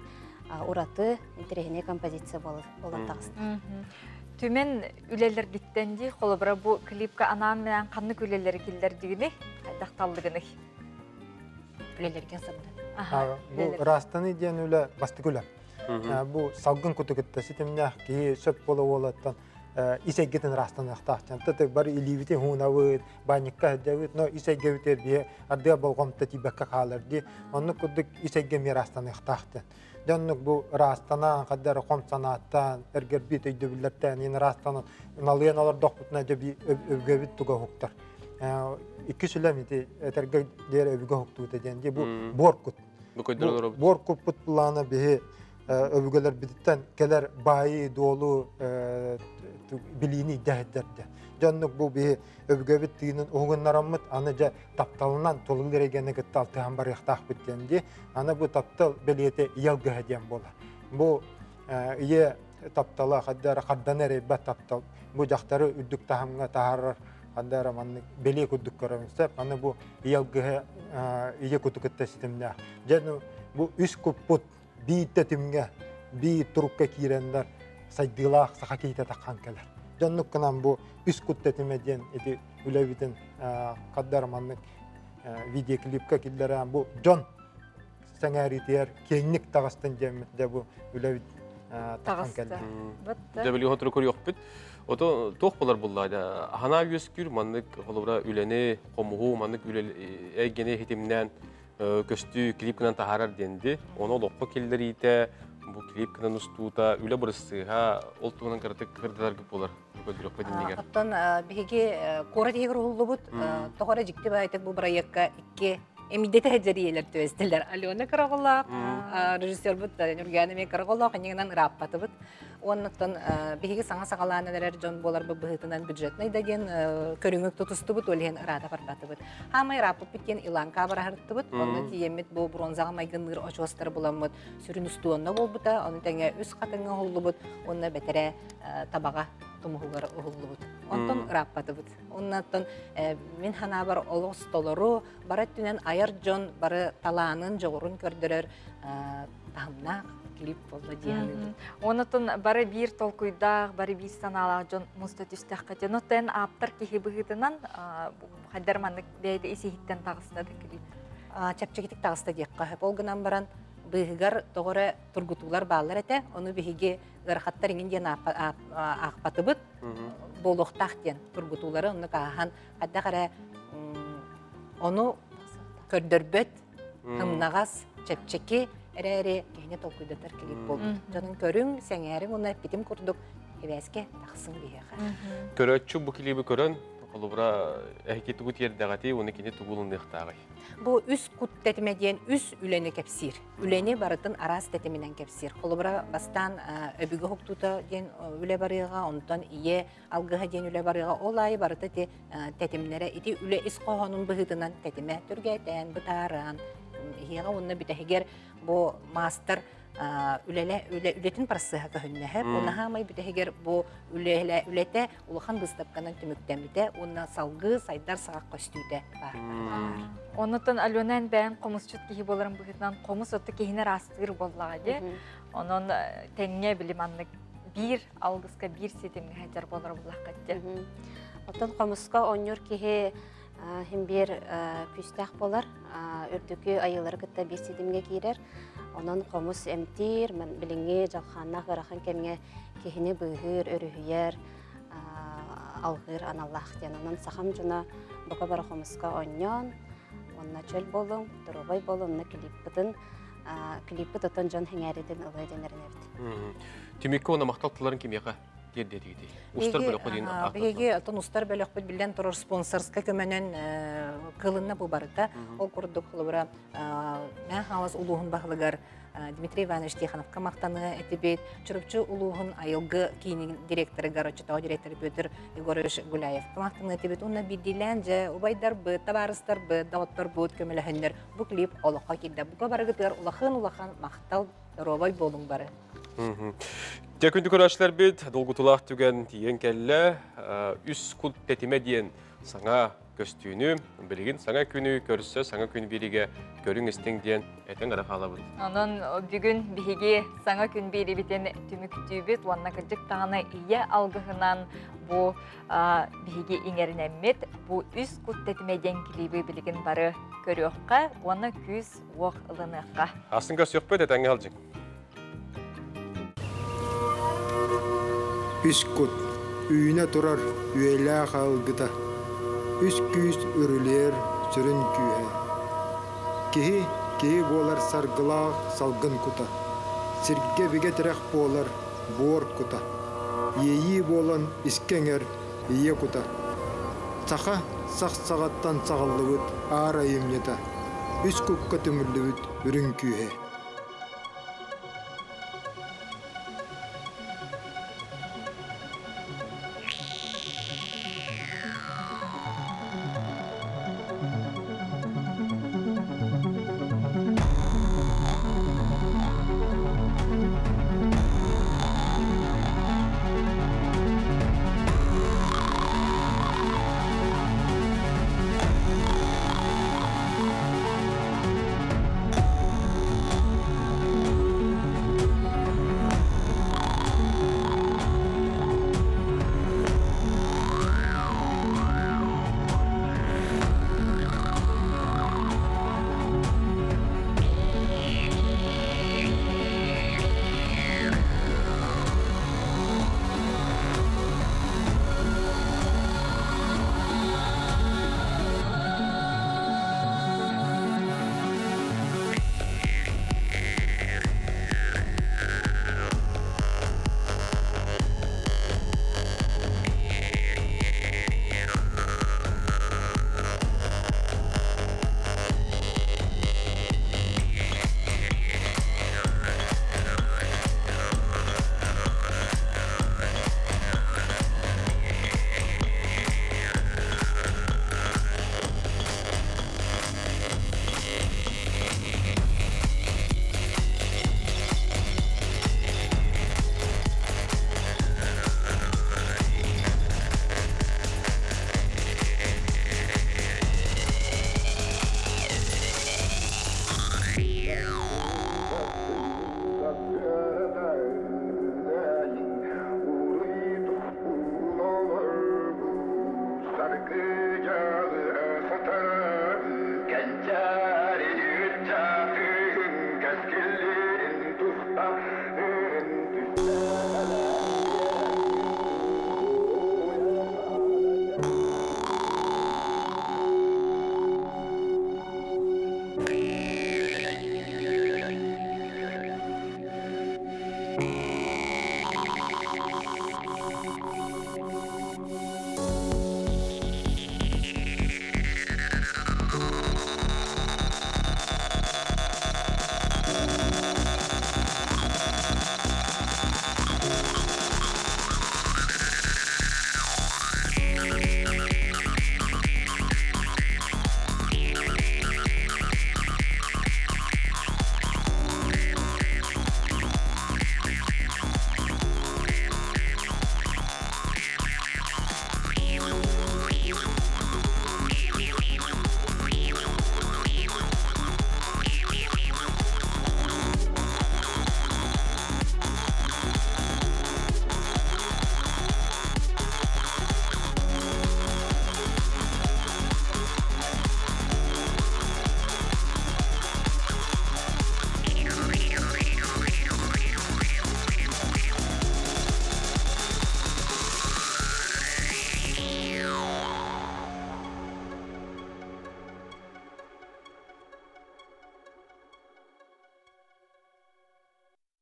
ураты интэриэһинэй композиция буолан таҕыста. Түмэн үлэлэргиттэн дии, холобура бу клипка анаан-минээн ханнык үлэлэри киллэрдигиний, хайдах таллыгыный? Үлэлэргэ сырдат. Бу ыраастаны диэн үлэ бастакы үлэ. Бу салгын куту кытта ситимнээх киһи сөп буола уолаттан ис эйгэтин ыраастаныахтаах. Таты бары илиибити хуунабыт, баанньыкка сылдьабыт, но ис эйгэбитигэр биһи ардыга болҕомто тиийбэккэ хаалар дии. Оннук курдук ис эйгэ эмиэ ыраастаныахтаах диэн. Дьэ оннук бу ыраастанан, хаддара хом санааттаан, эргэрбит өйдөбүллэртээн иин ыраастанан налыйан олордохпутуна дьэ би өбүгэбит туга уһуктар. Икки сүлэм ити этэргэ диэри өбүгэ уһуктуута диэн дии бу буор кут. Буор куппут плана биһи өбүгэлэрбититтэн кэлэр баайы, дуолу билиини ирдэһэрдэрдэ. Дьоннук бу биһи өбүгэбит тыынын уһугуннараммыт, аны дьэ тапталынан тулулар эйгэни кытта алтыһан барыахтаахпыт диэн дии. Аны бу таптал бэлиэтэ ийэ алгыһа диэн буолар. Бу ийэ таптала хаддара харданы эрэйбэт таптал. Бу дьахтары үрдүк таһымҥа таһаарар хаддара маннык бэлиэ курдук көрөбүн сөп. Аны бу ийэ алгыһа ийэ куту кытта ситимнээх. Дьэ бу үс куппут биир тэтимҥэ, биир турукка киирэннэр сайдыылаах саха киһитэ таххан кэлэр. Дьоннук гынан бу үс кут тэтимэ диэн ити үлэбитин хаддар маннык видеоклипка киллэрэн бу дьон сэҥээриитигэр киэҥник таҕыстын диэммит дьэ бу үлэбит тахан кэллэ. Дьэ билигин хотуру көрүөхпүт. Ото туох болар булла ханаа үөскүүр маннык холобура үлэни хомуһу маннык үлэ эйгэни хитимнээн көстүү клип гынан таһаарар диэнди. Ону олоххо киллэриитэ, бу клип гынан устуута, үлэ бырыссыыһа, ол туһунан кыратык кырдатаргыт буолар көрдөрөхпө диннигэр. Оттон биһиги куорат иһигэр уһуллубут, тоҕо эрэ дьикти баайтык бу бырайыакка икки эмийдэтэ сылдьар түбэстилэр. Алена Караголаах, режиссербут Нюргана эмиэ Караголаах, иннигинэн ырааппатыбыт. Уоннаттан биһиги саҥа саҕалаан эрэр дьон буоларбыт быһыытынан бюджетнай да диэн көрүҥүк тутустубут, ол иһин ыраата барбатыбыт. Хаамай ырааппыппыт диэн Иланка бараһыртыбыт. Онно тиийэммит бу бронзаҕа майгынныыр очуостары буламмыт сүрүн устуонна буолбута. Ону тэҥэ үс хатыҥҥа уһуллубут уонна бэтэрээ табаҕа тумуһугар уһуллубут. Онтон ырааппатыбыт. Оннаттан мин ханаабар олус толору бары өттүнэн айар дьон бары талаанын, дьоҕурун көрдөрөр таһымнаах клип буолла дии саныыбын. Онотон бары биир толкуйдаах, бары биир санаалаах дьон муста түстэххэ Онотон ааптар киһи быһыытынан хайдар маннык бэйэтэ ис иһиттэн таҕыста да клип. Чэпчэкитик таҕыста диэххэ сөп. Ол гынан баран быыһыгар тоҕо эрэ тургутуулар бааллар этэ. Ону биһиги ыарахаттар иҥин диэн аахпатыбыт. Буолуохтаах диэн тургутуулары оннук ааһан хайдах эрэ ону көрдөрбөт ымнаҕас, чэпчэки эрээри киһини толкуйдатар клип буолбут. Дьонун көрүҥ, сэҥээриҥ уонна эппитим курдук эбээскэ тахсыҥ биһиэхэ. Көрөөччү бу клиби көрөн, холобура, эһиги тугу тиэрдэҕитий уонна кини тугу ылыныахтааҕый? Бу үс кут тэтимэ диэн үс үлэни кэпсиир. Үлэни барытын араас тэтиминэн кэпсиир. Холобура, бастаан өбүгэ уһуктуута диэн үлэ барыаҕа, онтон ийэ алгыһа диэн үлэ барыаҕа. Ол аайы барыта ити тэтимнэрэ ити үлэ ис хоһоонун быһыытынан тэтимэ түргээтээн, бытааран иһиэҕэ уонна бүтэһигэр бу маастар үлэлэ үлэтин процеһа көһүннэһэ. Уонна хаамай бүтэһигэр бу үлэтэ улахан быыстапканан түмүктэммитэ уонна салгыы сайдар саҕах көстүүтэ баар. Оннуттан Алена эн бэйэҥ хомусчут киһи буоларын быһыытынан хомус отто киһини ыраастыыр буоллаҕа дии. Онон тэҥҥэ били маннык биир алгыска биир ситимҥэ сылдьар буолар буллахха дии. Оттон хомуска оонньуур киһи хим биир күүстээх буолар, үрдүкү айыылары кытта биир ситимҥэ киирэр. Онон хомус эмтиир, билиҥҥи дьалхааннаах ыарахан кэмҥэ киһини быыһыыр, өрүһүйэр, алҕыыр аналлаах диэн. Онон сахам дьоно бука бары хомуска оонньоон, Уонна чөл буолуҥ, доруобай буолуҥ, онно клиппытын клиппыт отон дьон хэҥээритин ылыа диэн эрэнэбит. Түмүккэ уонна махтал тылларын кимиэхэ тиэрдиэтигитий? Устар бөлөххө диэн Биһиги отон устар бөлөхпүт биллэн турар спонсорска көмөнөн кылынна бу барыта. Ол курдук холобура Мэҥэ Хаҥалас улууһун баһылыгар Дмитрий Иванович Тихоновка махтаныа этибит. Чурапчы улууһун айылгы киинин директорыгар, оччотооҕу директор Петр Егорович Гуляевка махтаныа этибит. Уонна биирдиилээн дьэ убайдарбыт, табаарыстарбыт, доҕотторбут көмөлөһөннөр бу клип олоххо киирдэ. Бука барыгытыгар улахан-улахан махтал, доруобай буолуҥ бары. Дьэ күндү көрөөччүлэрбит, долгутулаах түгэн тиийэн кэллэ. Үс кут тэтимэ диэн саҥа көстүүнү, билигин саҥа күнү көрсө, саҥа күн биригэ көрүҥ истиҥ диэн этэн эрэ хаалабыт. Онон бүгүн биһиги саҥа күн биэрибитин түмүктүүбүт уонна кырдьык даҕаны ийэ алгыһынан бу биһиги иҥэринэммит бу үс кут тэтимэ диэн клиби билигин бары көрүөххэ уонна күүс-уох ылыныахха. Астын көрсүөхпүт, этэҥҥэ сылдьыҥ. Үс кут үүнэ турар үйэлээх алгыта, үс күүс үрүлүйэр сүрүн күүһэ. Киһи киһи буолар саргылаах салгын кута, сиргэ бигэ тирэх буолар буор кута, иэйии буолан искэ иҥэр ийэ кута. Саха сах саҕаттан саҕыллыбыт аар айымньыта, үс кукка түмүллүбүт үрүҥ күүһэ.